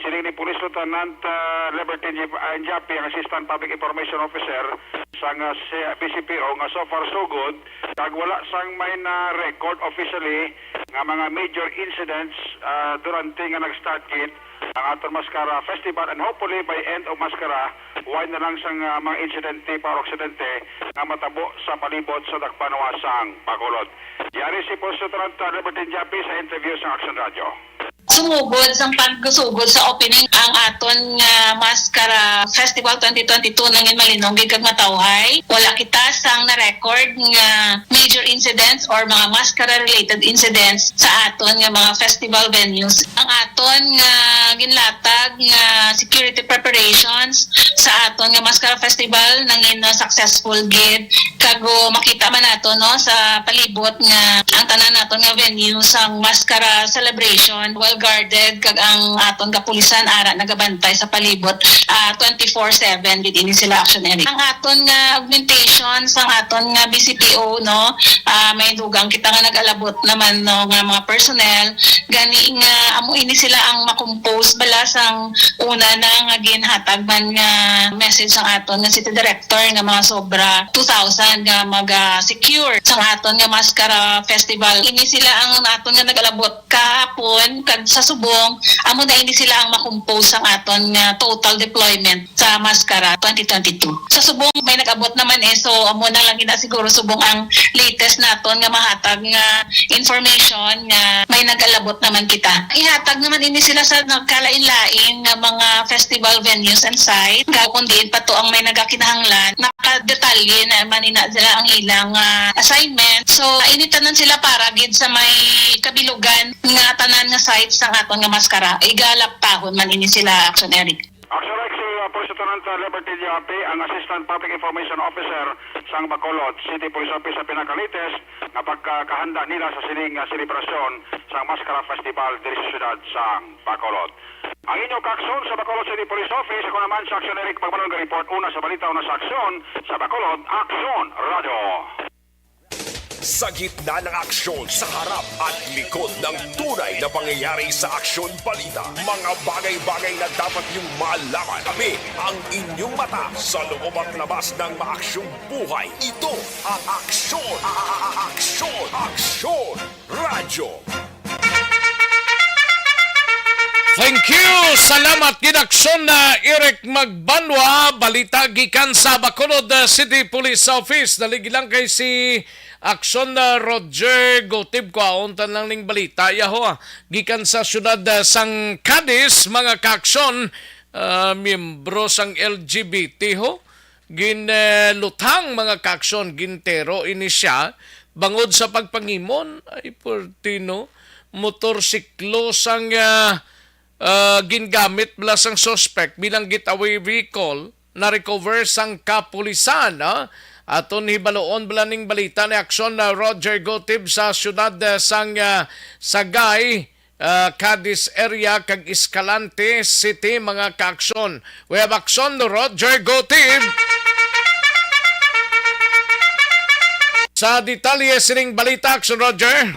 Siling ni Police Lieutenant, ah, Liberty Jeff Anjapi, ang Assistant Public Information Officer sang, ah, si-, B C P O, nga so far so good, kag wala sang may na-record officially nga mga major incidents, ah, durante nga nag-start gid ang aton Mascara Festival, and hopefully by end of Mascara, way na lang sang, ah, mga insidente pa or aksidente nga matabo sa palibot sa dakbanwa sang Bacolod. Yari si Police Lieutenant Libertine Yapi sa interview sa Action Radio. Sumugod sang pagsugod sa opening ang aton nga Mascara Festival twenty twenty-two nangin malinong gid kag matawhay. Wala kita sang na-record nga major incidents or mga mascara-related incidents sa aton nga mga festival venues. Ang aton nga ginlatag nga security preparations sa aton nga Mascara Festival nangin, uh, successful gid. Kag, uh, makita man nato, no, sa palibot nga ang tanan naton nga venue sang Mascara celebration well guarded, kag ang aton kapulisan ara nagabantay sa palibot, ah, twenty-four seven gid ini sila, Action Eric. Ang aton nga augmentation sang aton nga B C P O, no, ah, may dugang kita nga nag-alabot naman, no, nga mga personnel, gani nga amo ini sila ang makompose bala sang una na nga ginhatag man nga message sang aton nga city director nga mga sobra two thousand nga maga-secure sang aton nga Mascara Festival. Ini sila ang aton nga nag-alabot kahapon, kag sa subong, amo na ini sila ang makompose sang aton nga total deployment sa Mascara twenty twenty-two. Sa subong, may nag-abot naman eh, so amo na lang gina siguro subong ang latest naton nga mahatag nga information nga may nag-alabot naman kita. Ihatag naman ini sila sa nagkalain-lain nga mga festival venues and site. Kag kung diin pa to ang may nagakinahanglan, nakadetalye na man ina sila ang ilang, ah, assignment. So, ini tanan sila para gid sa may kabilugan nga tanan nga sites sang aton nga Mascara. Igalaptahon man ini sila, Action Eric. Action Rex, si, uh, Police Lieutenant, uh, Liberty Diape, ang Assistant Public Information Officer sang Bacolod City Police Office, sa pinaka-latest nga pagkakahanda nila sa sining, uh, selebrasyon sang Mascara Festival diri sa siyudad sang Bacolod. Ang inyo kaaksyon sa Bacolod City Police Office, ako naman si Action Eric Pagmalon nga report una sa balita, una sa aksyon sa Bacolod, Aksyon Radio. Sa gitna ng aksyon, sa harap at likod ng tunay na pangyayari sa Aksyon Balita, mga bagay-bagay na dapat niyong malaman. Kami ang inyong mata sa loob at labas ng maaksyong buhay. Ito ang Aksyon, a-, a-, a-, Aksyon, Aksyon Radyo. Thank you. Salamat gid, Aksyon na Eric Magbanwa. Balita gikan sa Bacolod, uh, City Police Office. Daligi lang kay si Aksyon na Roger Gotib. Kuhaon ta lang ning balita, yaho, ah. Gikan sa siyudad, uh, sang Cadiz, mga kaaksyon, uh, miyembro sang L G B T, ho. Ginluthang, mga kaaksyon, gintero ini siya bangod sa pagpangimon, ay, puwerte, no? Motorsiklo sang, ah, ah, gingamit bala sang suspect bilang getaway vehicle na-recover sang kapulisan, ah. Aton hibaluon bala ning balita ni Aksyon na Roger Gotib sa siyudad, ah, sang, ah, Sagay, ah, Cadiz area kag Escalante City, mga kaaksyon. We have Aksyon Roger Gotib. Sa detalye sining balita, Aksyon Roger.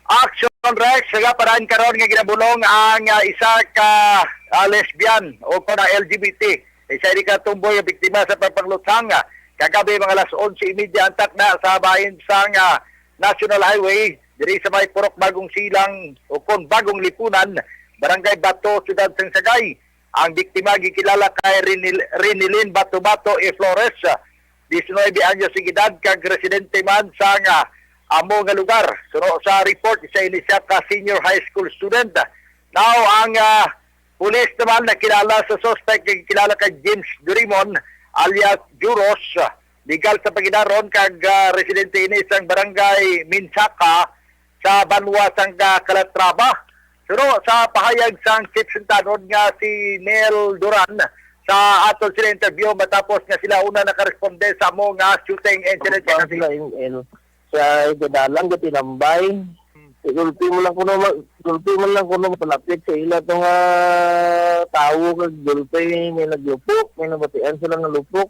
Action Rex, nagaparahan karon nga ginabulong ang, ah, isa ka, ah, lesbian o kon L G B T. Isa ini ka tomboy nga biktima sa pagpangluthang, ah, kagabi mga alas onse y media ang takna sa bahin sang, ah, National Highway diri sa may Purok Bagong Silang o kon Bagong Lipunan, Barangay Bato, Siyudad sang Sagay. Ang biktima gikilala kay Rinil-, Rinilin Bato Bato E Flores, diecinuebe anyos ang edad, kag residente man sang, ah, amo nga lugar. Suno sa report, isa ini siya ka senior high school student. Now, ang, ah, pulis naman nakilala sa suspect nga gikilala kay James Durimon alias Juros. Legal sa paginaron kag, ah, residente ini sang barangay Minsaka sa banwa sang, ah, Calatrava. Pero sa pahayag sang chief sa tanod nga si Neil Duran sa aton sila interview matapos nga sila una nakaresponde sa amo nga shooting incident. Pagpang sila in, in, sa gadalang gatinambay. Hmm. Gulpi mo lang kuno ma-, gulpi mo lang kuno palapit sa ila to nga tawo kag gulpi, may naglupok, may nabatian sila nga lupok.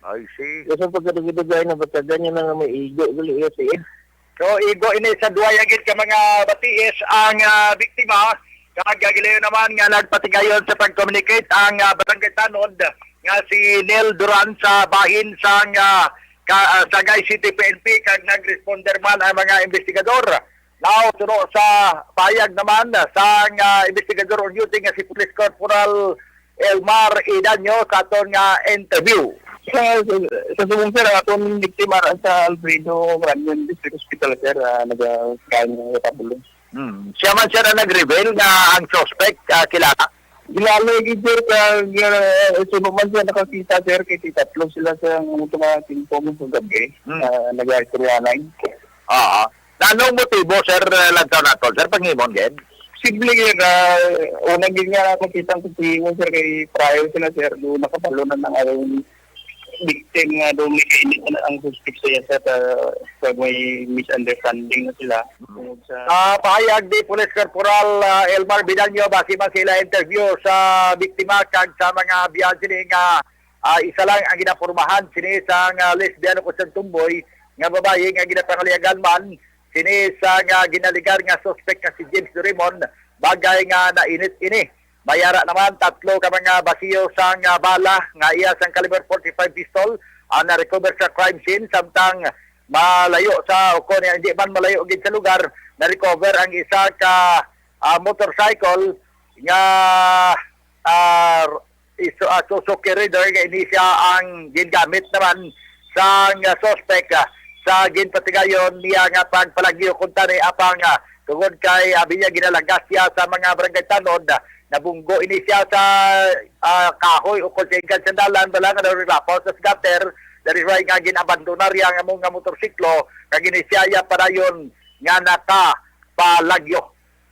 I see. Kasi pagkadugay-dugay na batagan niya na nga may igo, gali iya siya. So, igo ini sa duwa ya gid ka mga batiis ang, ah, biktima. Kag, ah, gilayon naman nga nagpatigayon sa pag-communicate ang, ah, barangay tanod nga si Neil Duran sa bahin sang, ah, ka, ah, Sagay City P N P, kag nag-responder man ang mga investigador. Now, suno sa pahayag naman sang, ah, investigador on duty nga si Police Corporal Elmar Idaño sa aton nga interview. Sa, sa, sa subong, sir, ang aton biktima ra sa Alfredo Marion District Hospital, sir, ah, naga-, kaya nga nagapabulong. Hmm. Siya man, sir, ang nag-reveal nga ang suspect, ah, kilala? Kilala gid, sir, kag, ah, suno man siya nakakita, sir, kay tatlo sila sa mga tungod nga tiempo mo sa gabi, Hmm. ah, nag-istoryahanay. Oo. Anong motibo, sir, lantaw naton, sir, panghimon gid? Simple gid, ah, una gid nga nakita ang testigo, sir, kay prior sila, sir, do nakabalo na ng ayon victim nga do may kainit na ang suspect sa iya, sir, ah, pag may misunderstanding na sila. Tungod sa Ah, pahayag ni Police Corporal, ah, Elmar Bidanyo, base man sa ila interview sa biktima kag sa mga biyaan sini nga, ah, isa lang ang ginapormahan sini sang, ah, lesbian o sang tomboy nga babayi nga ginapangaliagan man sini sa nga ginaligar nga suspect nga si James Dorimon, bagay nga nainit ini. May ara naman tatlo ka mga basiyo sang, ah, bala nga iya sang caliber forty-five pistol ang na-recover sa crime scene, samtang malayo sa, o kon hindi man malayo gid sa lugar, na-recover ang isa ka, ah, motorcycle nga, ah, isu-, ah, Suzuki Raider nga ini siya ang gingamit naman sang, ah, suspect, ah, sa ginpatigayon niya nga pagpalagyo, kung tani apang, ah, tungod kay abi niya ginalagas siya sa mga barangay tanod, ah, nabunggo ini siya sa, ah, kahoy o kung sa ingkan sa dalan, bala nga naglapaw sa gutter, dari nga ginabandonar iya nga mo-, nga motorsiklo, kag ini siya iya padayon nga nakapalagyo.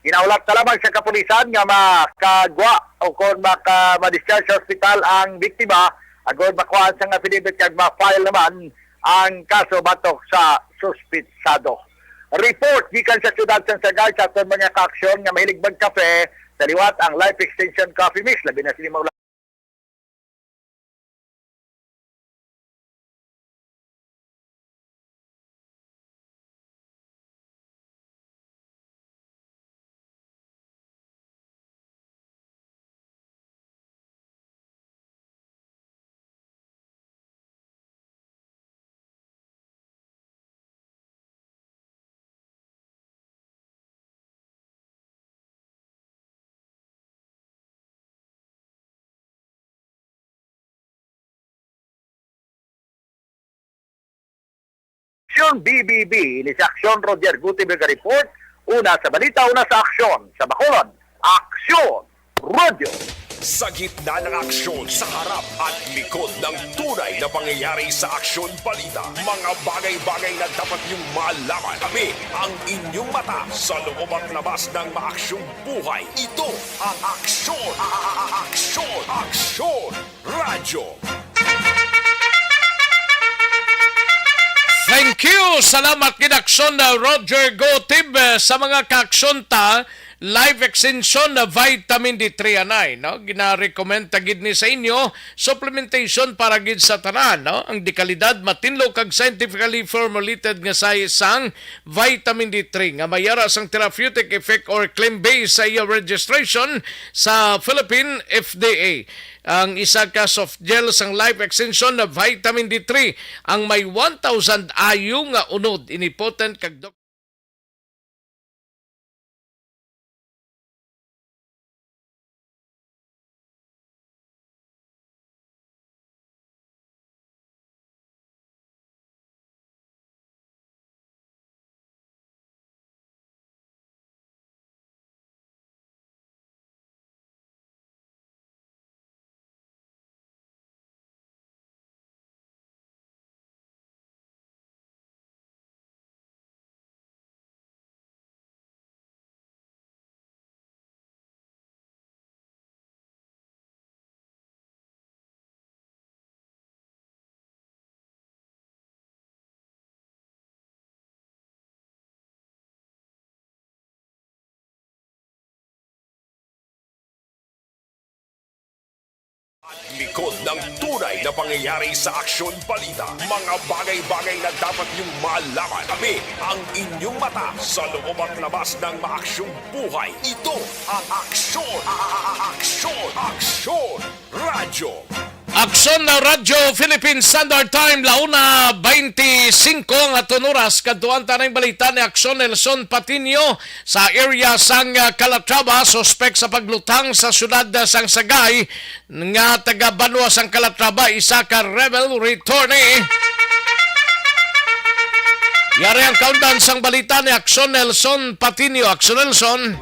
Ginahulat na lamang sa kapulisan nga makagwa o kon maka-, ma-discharge sa ospital ang biktima, agod makuhaan sang affidavit kag ma-file naman ang kaso batok sa suspitsado. Report gikan sa siyudad sang Sagay sa aton mga kaaksyon nga mahilig magkape, sa liwat ang Life Extension Coffee Mix, labi na sini mga Aksyon B B B, ini si Aksyon Roger Gutierrez report. Una sa balita, una sa aksyon. Sa Bacolod, Aksyon Roger. Sa gitna ng aksyon, sa harap at likod ng tunay na pangyayari sa Aksyon Balita, mga bagay-bagay na dapat niyong malaman. Kami ang inyong mata sa loob at labas ng maaksyong buhay. Ito ang Aksyon, a-, a-, a-, Aksyon, Aksyon Radyo. Thank you. Salamat gid, Aksyon na Roger Gotib, eh, sa mga kaaksyon ta. Life Extension na Vitamin D three anay, no? Gina-recommend ta gid ni sa inyo, supplementation para gid sa tanan, no? Ang dekalidad, matinlo kag scientifically formulated nga sa isang Vitamin D three nga may ara sang therapeutic effect or claim based sa iya registration sa Philippine F D A. Ang isa ka soft gel sang Life Extension na Vitamin D three ang may one thousand I U nga unod, ini potent kag doc- Likod ng tunay na pangyayari sa Aksyon Balita, mga bagay-bagay na dapat niyong malaman. Kami ang inyong mata sa loob at labas ng maaksyong buhay. Ito ang Aksyon, a-, a-, a-, Aksyon, Aksyon Radyo. Aksyon na Radyo Philippine Standard Time, la una beintisinko ang aton oras. Kadtuan ta na ang balita ni Aksyon Nelson Patiño sa area sang, ah, Calatrava, suspek sa paglutang sa siyudad, ah, sang Sagay nga taga banwa sang Calatrava, isa ka rebel returnee. Yari ang kaundan sang balita ni Aksyon Nelson Patiño. Aksyon Nelson.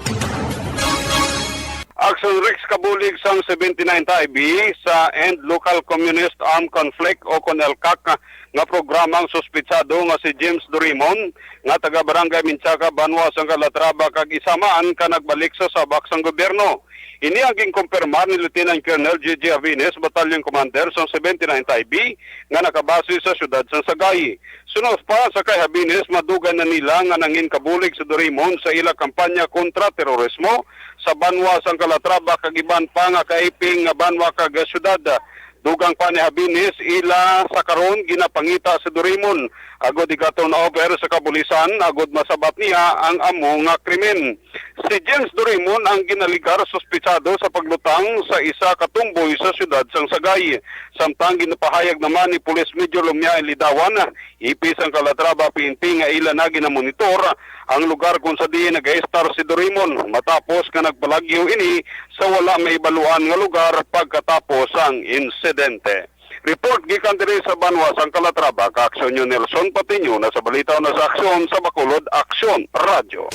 Action Rex, kabulig sang seventy-nine Taibis and Local Communist Armed Conflict o kon ELCAC nga programang suspitsado nga si James Dorimon nga taga Barangay Minchaca, banwa sang Calatrava, kag isa man ka nagbalik sa sabak sang gobyerno. Ini ang ginkumpirmar ni Lieutenant Colonel J J Avines, Battalion Commander sang seventy-nine Taibis nga nakabase sa siyudad sang Sagay. Suno pa sa kay Habines, madugay na nila nga nangin kabulig sa Dorimon sa ila kampanya kontra terorismo sa banwa sang Calatrava kag iban pa nga kaiping nga banwa kag syudad. Dugang pa ni Habines, ila sa karon ginapangita si Dorimon agod iga-turn over sa kapulisan agod masabat niya ang amo nga krimen. Si James Dorimon ang ginaligar suspitsado sa paglutang sa isa ka tumboy sa siyudad sang Sagay. Samtang ginapahayag naman ni Police Major Lumiain Lidawan, E P sang Calatrava P N P, nga ila na ginamonitor ang lugar kung sa diin nagaistar si Dorimon matapos nga nagpalagyo ini sa wala maibaluan nga lugar pagkatapos sang insidente. Report gikan diri sa banwa sang Calatrava, ka Aksyon Nelson Patiño, na sa balita na sa Aksyon sa Bacolod, Aksyon Radyo.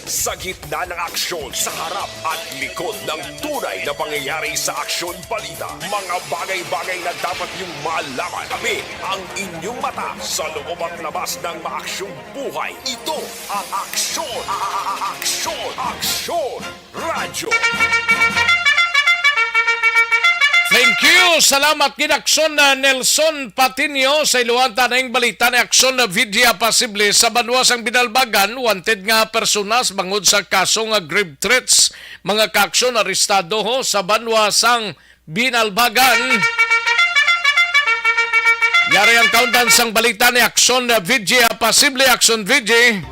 Sa gitna ng aksyon, sa harap at likod ng tunay na pangyayari sa Aksyon Balita, mga bagay-bagay na dapat niyong malaman. Kami ang inyong mata sa loob at labas ng maaksyong buhay. Ito ang Aksyon, a-, a-, a-, Aksyon, Aksyon Radyo. Thank you. Salamat gid, Aksyon, ah, Nelson Patiño. Sa iluhan ta na ing balita ni Aksyon, ah, Vidya Pasible sa banwa sang Binalbagan, wanted nga personas bangod sa kaso nga grave threats. Mga kaaksyon, arestado ho sa banwa sang Binalbagan. Yari ang kaundan sang balita ni Aksyon, ah, Vidya Pasible. Aksyon, Vidya.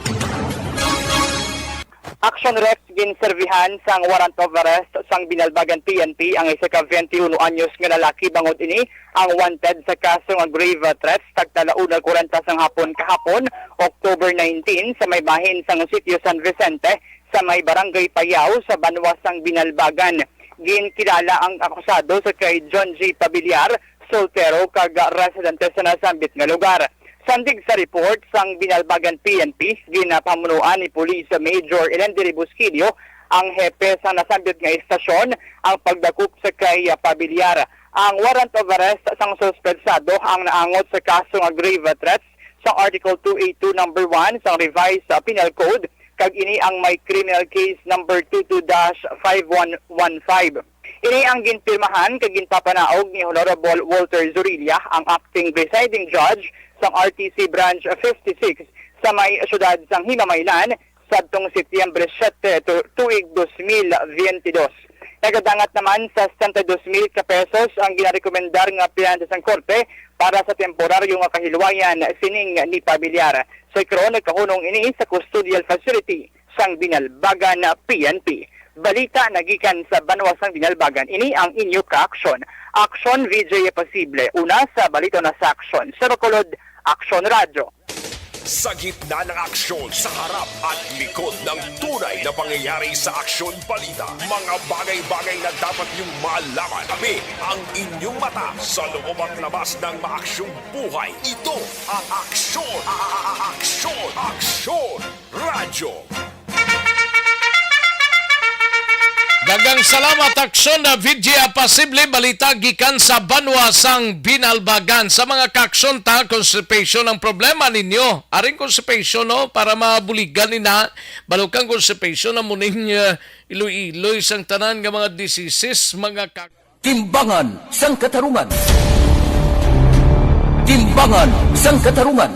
Action Rex, ginserbihan sang warrant of arrest sang Binalbagan P N P ang isa ka twenty-one anyos nga lalaki bangod ini ang wanted sa kaso nga grave threats tagtalauna kwarenta sang hapon kahapon, October nineteen, sa may bahin sang sitio San Vicente sa may Barangay Payao sa banwa sang Binalbagan. Ginkilala ang akusado sa kay John G Pabiliar, soltero kag residente sa nasambit nga lugar. Sandig sa report sang Binalbagan P N P, ginapamunuan ni Police Major Elendiri Busquillo, ang hepe sa nasambit nga istasyon, ang pagdakop sa kay, ah, Pabiliar. Ang warrant of arrest sang suspetsado ang naangot sa kaso nga grave threats sa Article two eight two number one sang Revised, ah, Penal Code, kag ini ang may criminal case number two two dash five one one five. Ini ang ginpirmahan kag ginpapanaog ni Honorable Walter Zorilla, ang acting presiding judge sang R T C Branch fifty-six sa may siyudad sang Himamaylan, sadtong Setyembre siete, tu-, tuig dos mil veintidós. Nagadangat naman sa setenta y dos mil ka pesos ang ginarekomendar nga piyansa sang korte para sa temporaryo nga kahilwayan sining ni Pabiliar. Sa karon, nagkahunong ini sa custodial facility sang Binalbagan P N P. Balita nagikan sa banwa sang Binalbagan, ini ang inyo ka-aksyon. Aksyon, V J Pasible, una sa balita na sa aksyon. Sa Bacolod, Aksyon Radyo. Sa gitna ng aksyon, sa harap at likod ng tunay na pangyayari sa Aksyon Balita, mga bagay-bagay na dapat niyong malaman. Kami ang inyong mata sa loob at labas ng maaksyong buhay. Ito ang Aksyon, a-, a-, a-, Aksyon, Aksyon Radyo. Daghang salamat, Aksyon na Vidya Pasible. Balita gikan sa banwa sang Binalbagan. Sa mga kaaksyon ta, constipation ang problema ninyo. Aring constipation, no? Para mabuligan nina, balukang constipation na muning, uh, iloy-iloy sang tanan nga mga diseases, mga kaaksyon. Timbangan sang Katarungan. Timbangan sang Katarungan.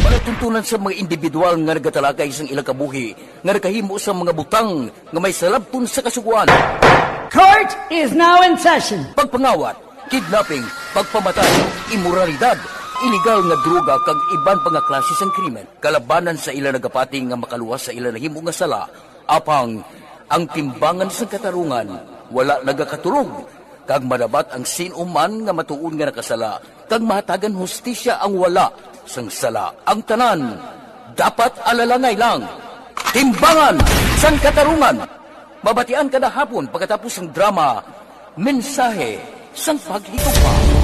Palatuntunan sa mga individual nga nagatalakay sang ilang kabuhi nga nakahimo sang mga butang nga may salabton sa Kasugoan. Court is now in session. Pagpangawat, kidnapping, pagpamatay, imoralidad, iligal nga droga kag iban pa nga klase sang krimen. Kalabanan sa ila nagapati nga makaluwas sa ila nahimo nga sala, apang ang Timbangan sang Katarungan wala nagakatulog. Kag madapat ang sin-o man nga matuod nga nakasala, kag mahatagan hustisya ang wala sang sala. Ang tanan dapat alalangay lang. Timbangan sang Katarungan. Mabatian kada hapon pagkatapos sang drama, Mensahe sang Paghigugma.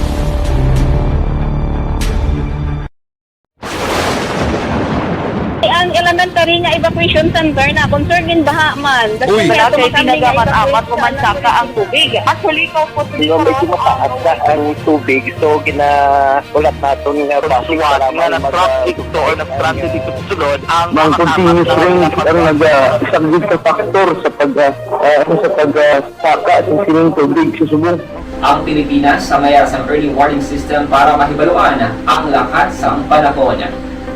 Ang elementary nga evacuation center na concern gin baha man. Uy. Wala kay tinaga man amat, umansaka ang tubig. At huli ko po, medyo mataas na ang tubig, so gina-, ulat naton nga basi nga nag-traffic to or nag-transit dito sa sulod ang mga continuous rains ang nagasaglit sa faktor sa pag, ah, ah, sa pag, ah, saka sa sining tubig sa subong. Ang Pilipinas ang may sang early warning system para mahibaluan ang lakat sang panahon.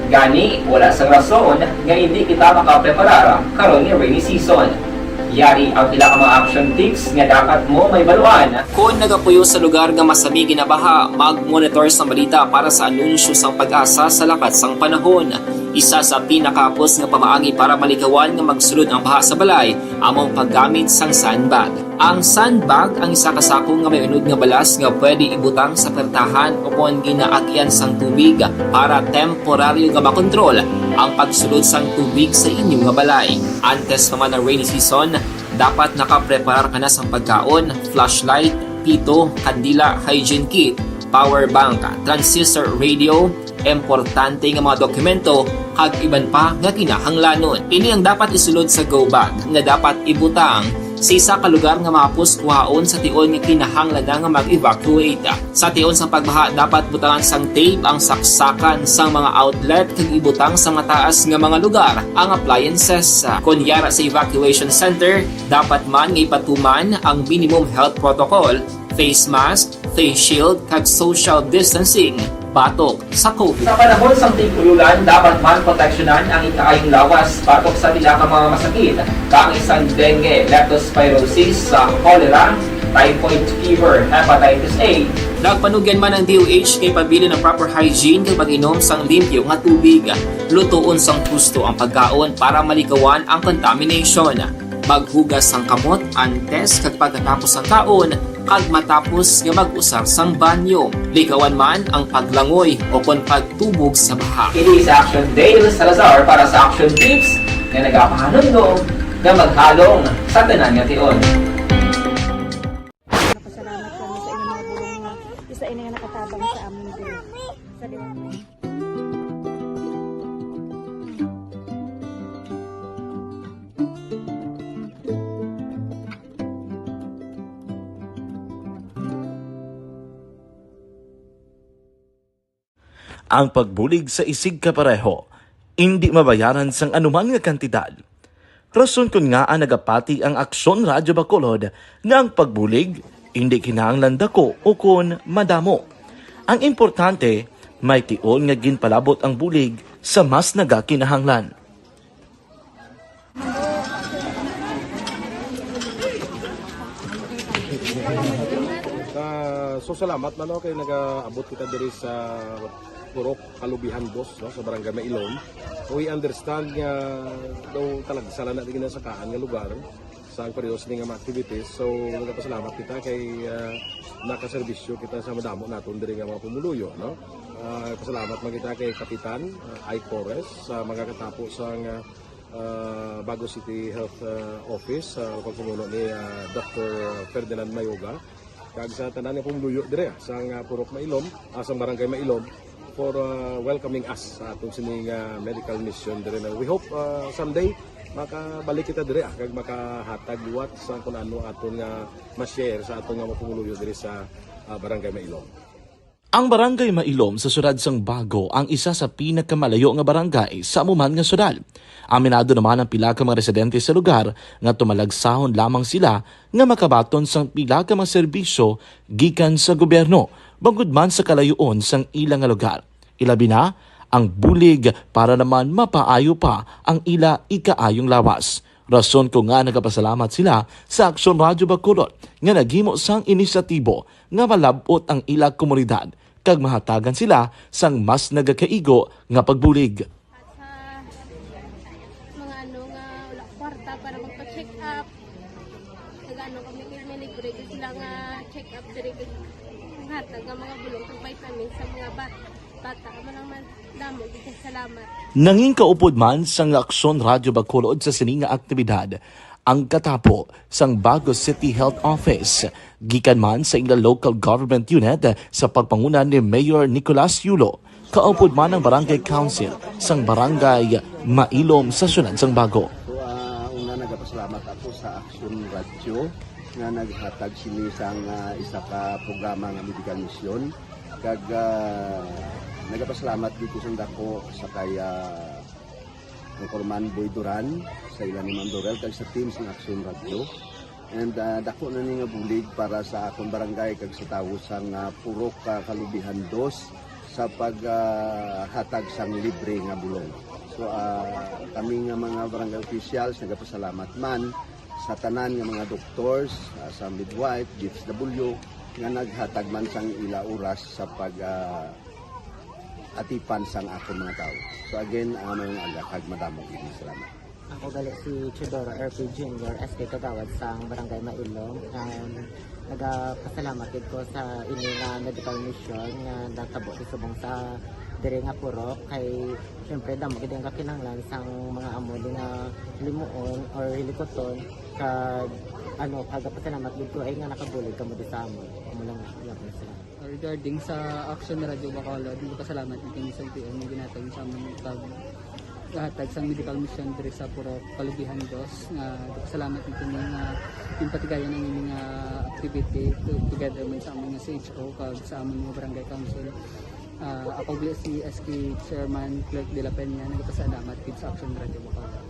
Gani, wala sang rason nga hindi kita makapreparar karon nga rainy season. Yari ang pila ka mga action tips nga dapat mo mahibaluan. Kon nagapuyo sa lugar nga masami ginabaha, mag-monitor sang balita para sa anunsyo sang PAGASA sa lakat sang panahon. Isa sa pinakahapos nga pamaagi para malikawan nga magsulod ang baha sa balay amo ang paggamit sang sandbag. Ang sandbag ang isa ka sako nga may unod nga balas nga pwede ibutang sa pertahan o kon ginaagyan sang tubig para temporaryo nga makontrol ang pagsulod sang tubig sa inyo nga balay. Antes pa man ang rainy season, dapat nakapreparar ka na sang pagkaon, flashlight, pito, kandila, hygiene kit, power bank, transistor radio, importante nga mga dokumento, kag iban pa nga kinahanglanon. Ini ang dapat isulod sa go bag nga dapat ibutang sa isa ka lugar nga mahapos kuhaon sa tion nga kinahanglan na nga mag-evacuate. Sa tion sang pagbaha, dapat butangan sang tape ang saksakan sang mga outlet kag ibutang sa mataas nga mga lugar ang appliances. Kon yara sa evacuation center, dapat man nga ipatuman ang minimum health protocol, face mask, face shield, kag social distancing batok sa COVID. Sa panahon sang tig-ulan, dapat man proteksyonan ang ikaayong lawas batok sa pila ka mga masakit, kaangay sang dengue, leptospirosis, sa cholera, typhoid fever, hepatitis A. Nagpanugyan man ang D O H kay pabilin ang proper hygiene kag pag-inom sang limpyo nga tubig. Lutoon sang husto ang pagkaon para malikawan ang contamination. Maghugas sang kamot antes kag pagkatapos sang kaon, kag matapos nga mag-usar sang banyo. Likawan man ang paglangoy o kon pagtubog sa baha. Ini si Action Dale Salazar para sa Action Tips nga nagapahanumdom nga maghalong sa tanan nga tion. Nagapasalamat kami sa inyong mga pulong nga isa ini nga nakatabang sa amin diri. Sa Ang pagbulig sa isigkapareho indi mabayaran sang anuman nga kantidad. Rason kon ngaa nagapati ang Aksyon Radyo Bacolod nga ang pagbulig indi kinahanglan daku o kon madamo. Ang importante, may tion nga ginpalabot ang bulig sa mas nagakinahanglan. Ah, so salamat man, no, kay nagaabot kita diri sa Purok Kalubihan, boss, no, sa Barangay Mailom. We understand nga daw talagsa lang na din sa kaan nga lugar sa ang periodo sini nga mga activities. So, nagapasalamat kita kay, ah, nakaserbisyo kita sa madamo naton diri nga mga pumuluyo, no? Ah, pasalamat man kita kay Kapitan, ah, Ike Torres, sa mga katapo sa nga, ah, Bago City Health, ah, Office, sa pagpamuno ni, ah, Doctor Ferdinand Mayoga, kag sa tanan nga pumuluyo dire, ah, sa nga Purok Mailom, ah, sa Barangay Mailom, for, ah, welcoming us sa atong sining, ah, medical mission dire na we hope, ah, someday makabalik kita dire, ah, kag makahatag liwat sa kung ano aton nga ma-share sa aton nga mga pumuluyo dire sa, ah, Barangay Mailom. Ang Barangay Mailom sa siyudad sang Bago ang isa sa pinakamalayo nga barangay sa amo man nga siyudad. Aminado naman ang pila ka mga residente sa lugar nga tumalagsahon lamang sila nga makabaton sang pila ka mga serbisyo gikan sa gobyerno, bangod man sa kalayoon sang ila nga lugar. Ilabi na ang bulig para naman mapaayo pa ang ila ikaayong lawas. Rason ko nga nagapasalamat sila sa Aksyon Radyo Bacolod nga naghimo sang inisyatibo nga malab-ot ang ila komunidad kag mahatagan sila sang mas nagakaigo nga pagbulig. At sa mga ano nga wala kwarta para magpa-check up, nag-ano kami, may libre gyud sila nga Ah, check up diri kag hatag ang mga bulong kag vitamins sa mga bat-, bata. Amo lang man, damo gid kay salamat. Nangin kaupod man sang Aksyon Radyo Bacolod sa sini nga aktibidad ang katapo sang Bago City Health Office, gikan man sa ila local government unit sa pagpanguna ni Mayor Nicolas Yulo, kaupod man ang Barangay Council sang Barangay Mailom sa siyudad sang Bago. So, ah, una, nagapasalamat ako sa Aksyon Radyo nga naghatag sini sang, ah, isa ka programa nga medical mission. Kag, ah, nagapasalamat gid ko sang dako sa kay, ah, Anchorman Boy Duran, sa ila ni Ma'am Dorel, kag sa team sang Aksyon Radyo. And, ah, dako na ni nga bulig para sa akon barangay kag sa tawo sang, ah, Purok, ah, Kalubihan Dos sa pag, ah, hatag sang libre nga bulong. So, ah, kami nga mga barangay officials nagapasalamat man sa tanan nga mga doctors, ah, sa midwife, D S W, nga naghatag man sang ila oras sa pag, ah, atipan sang akon mga tawo. So again, ah, mayong aga kag madamo gid nga salamat. Ako gali si Teodoro R P Junior, S K Kagawad sang Barangay Mailom. Um, nagapasalamat gid ko sa ini nga medical mission nga natabo sa subong sa diri nga purok. Kay, syempre, damo gid ang kakinahanglan sang mga amo ni nga limuon or hilikuton. Kag, ano, kagapasalamat gid ko ay nga nakabulig kamo di sa amon. Amo lang, salamat. Regarding sa Action Radio Bacolod, nagpasalamat ang kini sa L T O nga ginhatag sa amon pag hatag sang medical mission diri sa Purok Kalubihan Dos, nga nagpasalamat ang kini nga ginpatigayon ang ini nga activity to-, together man sa amon nga C H O kag sa amon nga barangay council. Ah, ako gali si S K Chairman Clerk de la Peña, nagpasalamat gid sa Action Radio Bacolod.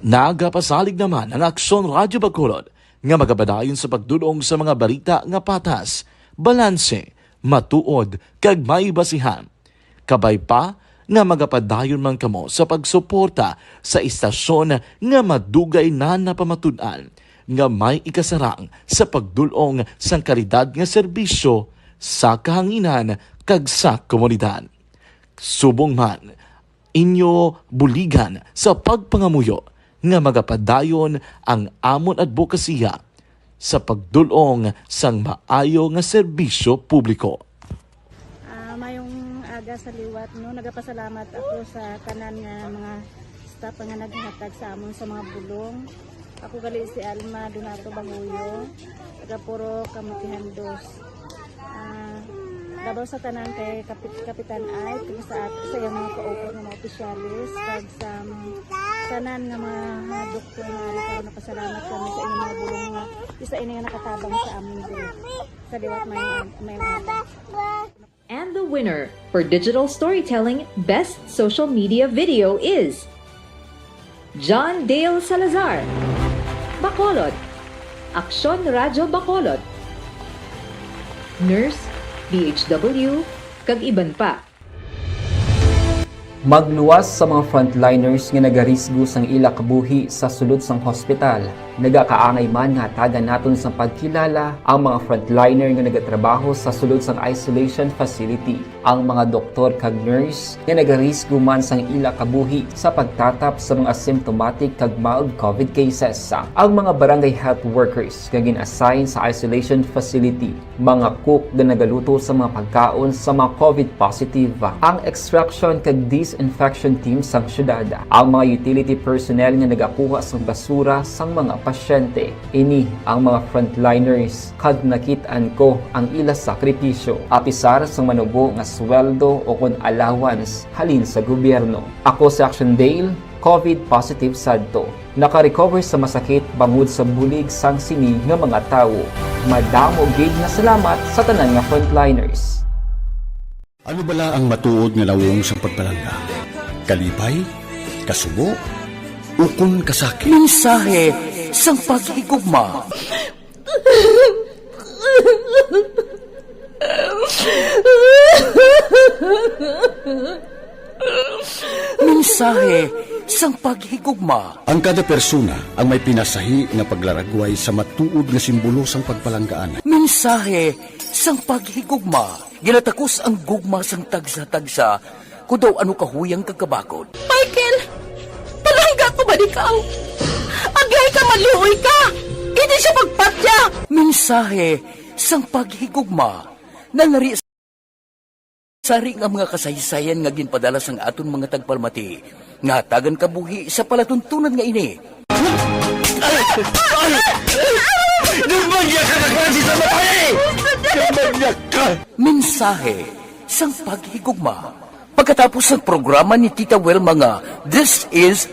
Nagapasalig naman ang Action Radio Bacolod nga magapadayon sa pagdul-ong sa mga balita nga patas, balanse, matuod, kag may basihan. Kabay pa nga magapadayon man kamo sa pagsuporta sa istasyon nga madugay na napamatud-an nga may ikasarang sa pagdul-ong sang kalidad nga serbisyo sa kahanginan kag sa komunidad. Subong man, inyo buligan sa pagpangamuyo nga magapadayon ang amon adbokasiya sa pagdul-ong sang maayo nga serbisyo publiko. Ah, mayong aga sa liwat, no? Nagapasalamat ako sa tanan nga mga staff nga naghatag sa amon sa mga bulong. Ako gali si Alma Donato Banguyo, taga Purok Kamutihan Dos. Ah, labaw sa tanan kay Kapit-, Kapitan Ike, kag sa at-, sa iyang mga kaupod nga mga opisyales, kag sa mga tanan nga mga doktor nga ari karon, napasalamat kami sa inyong mga bulong nga isa ini nga nakatabang sa amin diri. Sa liwat, may, may, may And the winner for digital storytelling best social media video is John Dale Salazar, Bacolod, Aksyon Radyo Bacolod, Nurse, D H W, kag iban pa. Magluwas sa mga frontliners nga nagarisgo sang ila kabuhi sa sulod sang hospital. Nagakaangay man nga hatagan naton sang pagkilala ang mga frontliner nga nagatrabaho sa sulod sang isolation facility, ang mga doktor kag nurse nga nagarisgo man sang ila kabuhi sa pagtatap sa mga symptomatic kag mild COVID cases, ang mga barangay health workers nga gin-assign sa isolation facility, mga cook nga nagaluto sa mga pagkaon sa mga COVID positive, ang extraction kag disinfection team sang syudad, ang mga utility personnel nga nagakuha sang basura sang mga pasyente. Ini ang mga frontliners kag nakit-an ko ang ila sakripisyo, apisar sang manubo nga sweldo o kon allowance halin sa gobyerno. Ako si Action Dale, COVID positive sadto. Naka-recover sa masakit bangod sa bulig sang sini nga mga tawo. Madamo gid nga salamat sa tanan nga frontliners. Ano bala ang matuod nga nawong sang pagpalangga? Kalipay? Kasubo? Ukon kasakit? Mensahe sang paghigugma. Mensahe sang paghigugma. Ang kada persona ang may pinasahi nga paglaragway sa matuod nga simbolo sang pagpalanggaan. Mensahe sang paghigugma. Ginatakos ang gugma sang tagsa-tagsa, kon daw ano kahuyang kag kabakod. Michael! Palangga ko ba ikaw? Aglahay ka, maluoy ka! Hindi siya pagpatya! Mensahe sang paghigugma, nangari sari nga mga kasaysayan nga ginpadala sang aton mga tagpalamati, nga hatagan kabuhi sa palatuntunan nga ini. Ay! Ay! Ay! Nagmanyag ka na klase sa babae! Nagmanyag ka! Mensahe sang paghigugma. Pagkatapos ng programa ni Tita Wilma nga, This is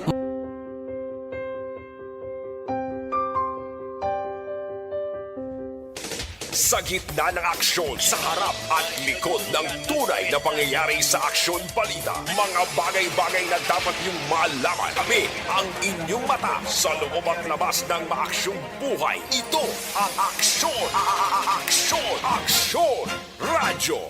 Sa gitna ng aksyon, sa harap at likod ng tunay na pangyayari sa Aksyon Balita, mga bagay-bagay na dapat niyong malaman. Kami ang inyong mata sa loob at labas ng maaksyong buhay. Ito ang Aksyon, a- a- a- Aksyon, Aksyon Radyo.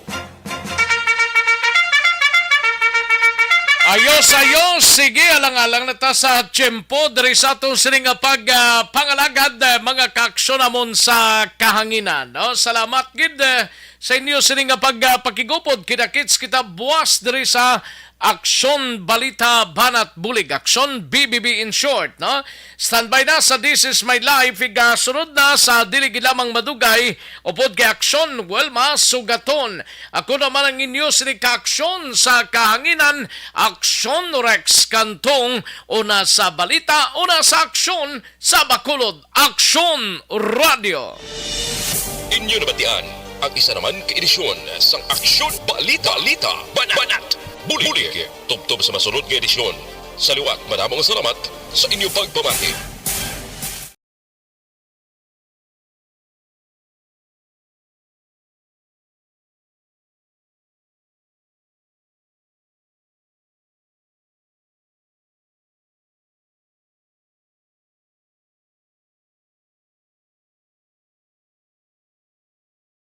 Ayos, ayos. Sige, alang-alang na ta sa tiyempo diri sa atong sini nga pag, ah, pangalagad, ah, mga kaaksyon namon sa kahanginan, no? Salamat gid, eh, sa inyo sini nga pag, ah, pakigupod. Kita-kits kita buwas diri sa Aksyon Balita Banat Bulig, Aksyon B B B in short, no? Standby na sa This Is My Life, igasunod na sa dili gid lamang madugay, upod kay Aksyon Wilma Sugaton. Ako naman ang inyo sini kaaksyon sa kahanginan, Aksyon Rex Cantong, una sa balita, una sa aksyon, sa Bacolod, Aksyon Radyo. Inyo nabatian ang isa naman ka edisyon sang Aksyon Balita, Balita, Banat, Banat, Bulig. Tubtob sa masunod nga edisyon. Sa liwat, madamo nga salamat sa inyo pagpamati.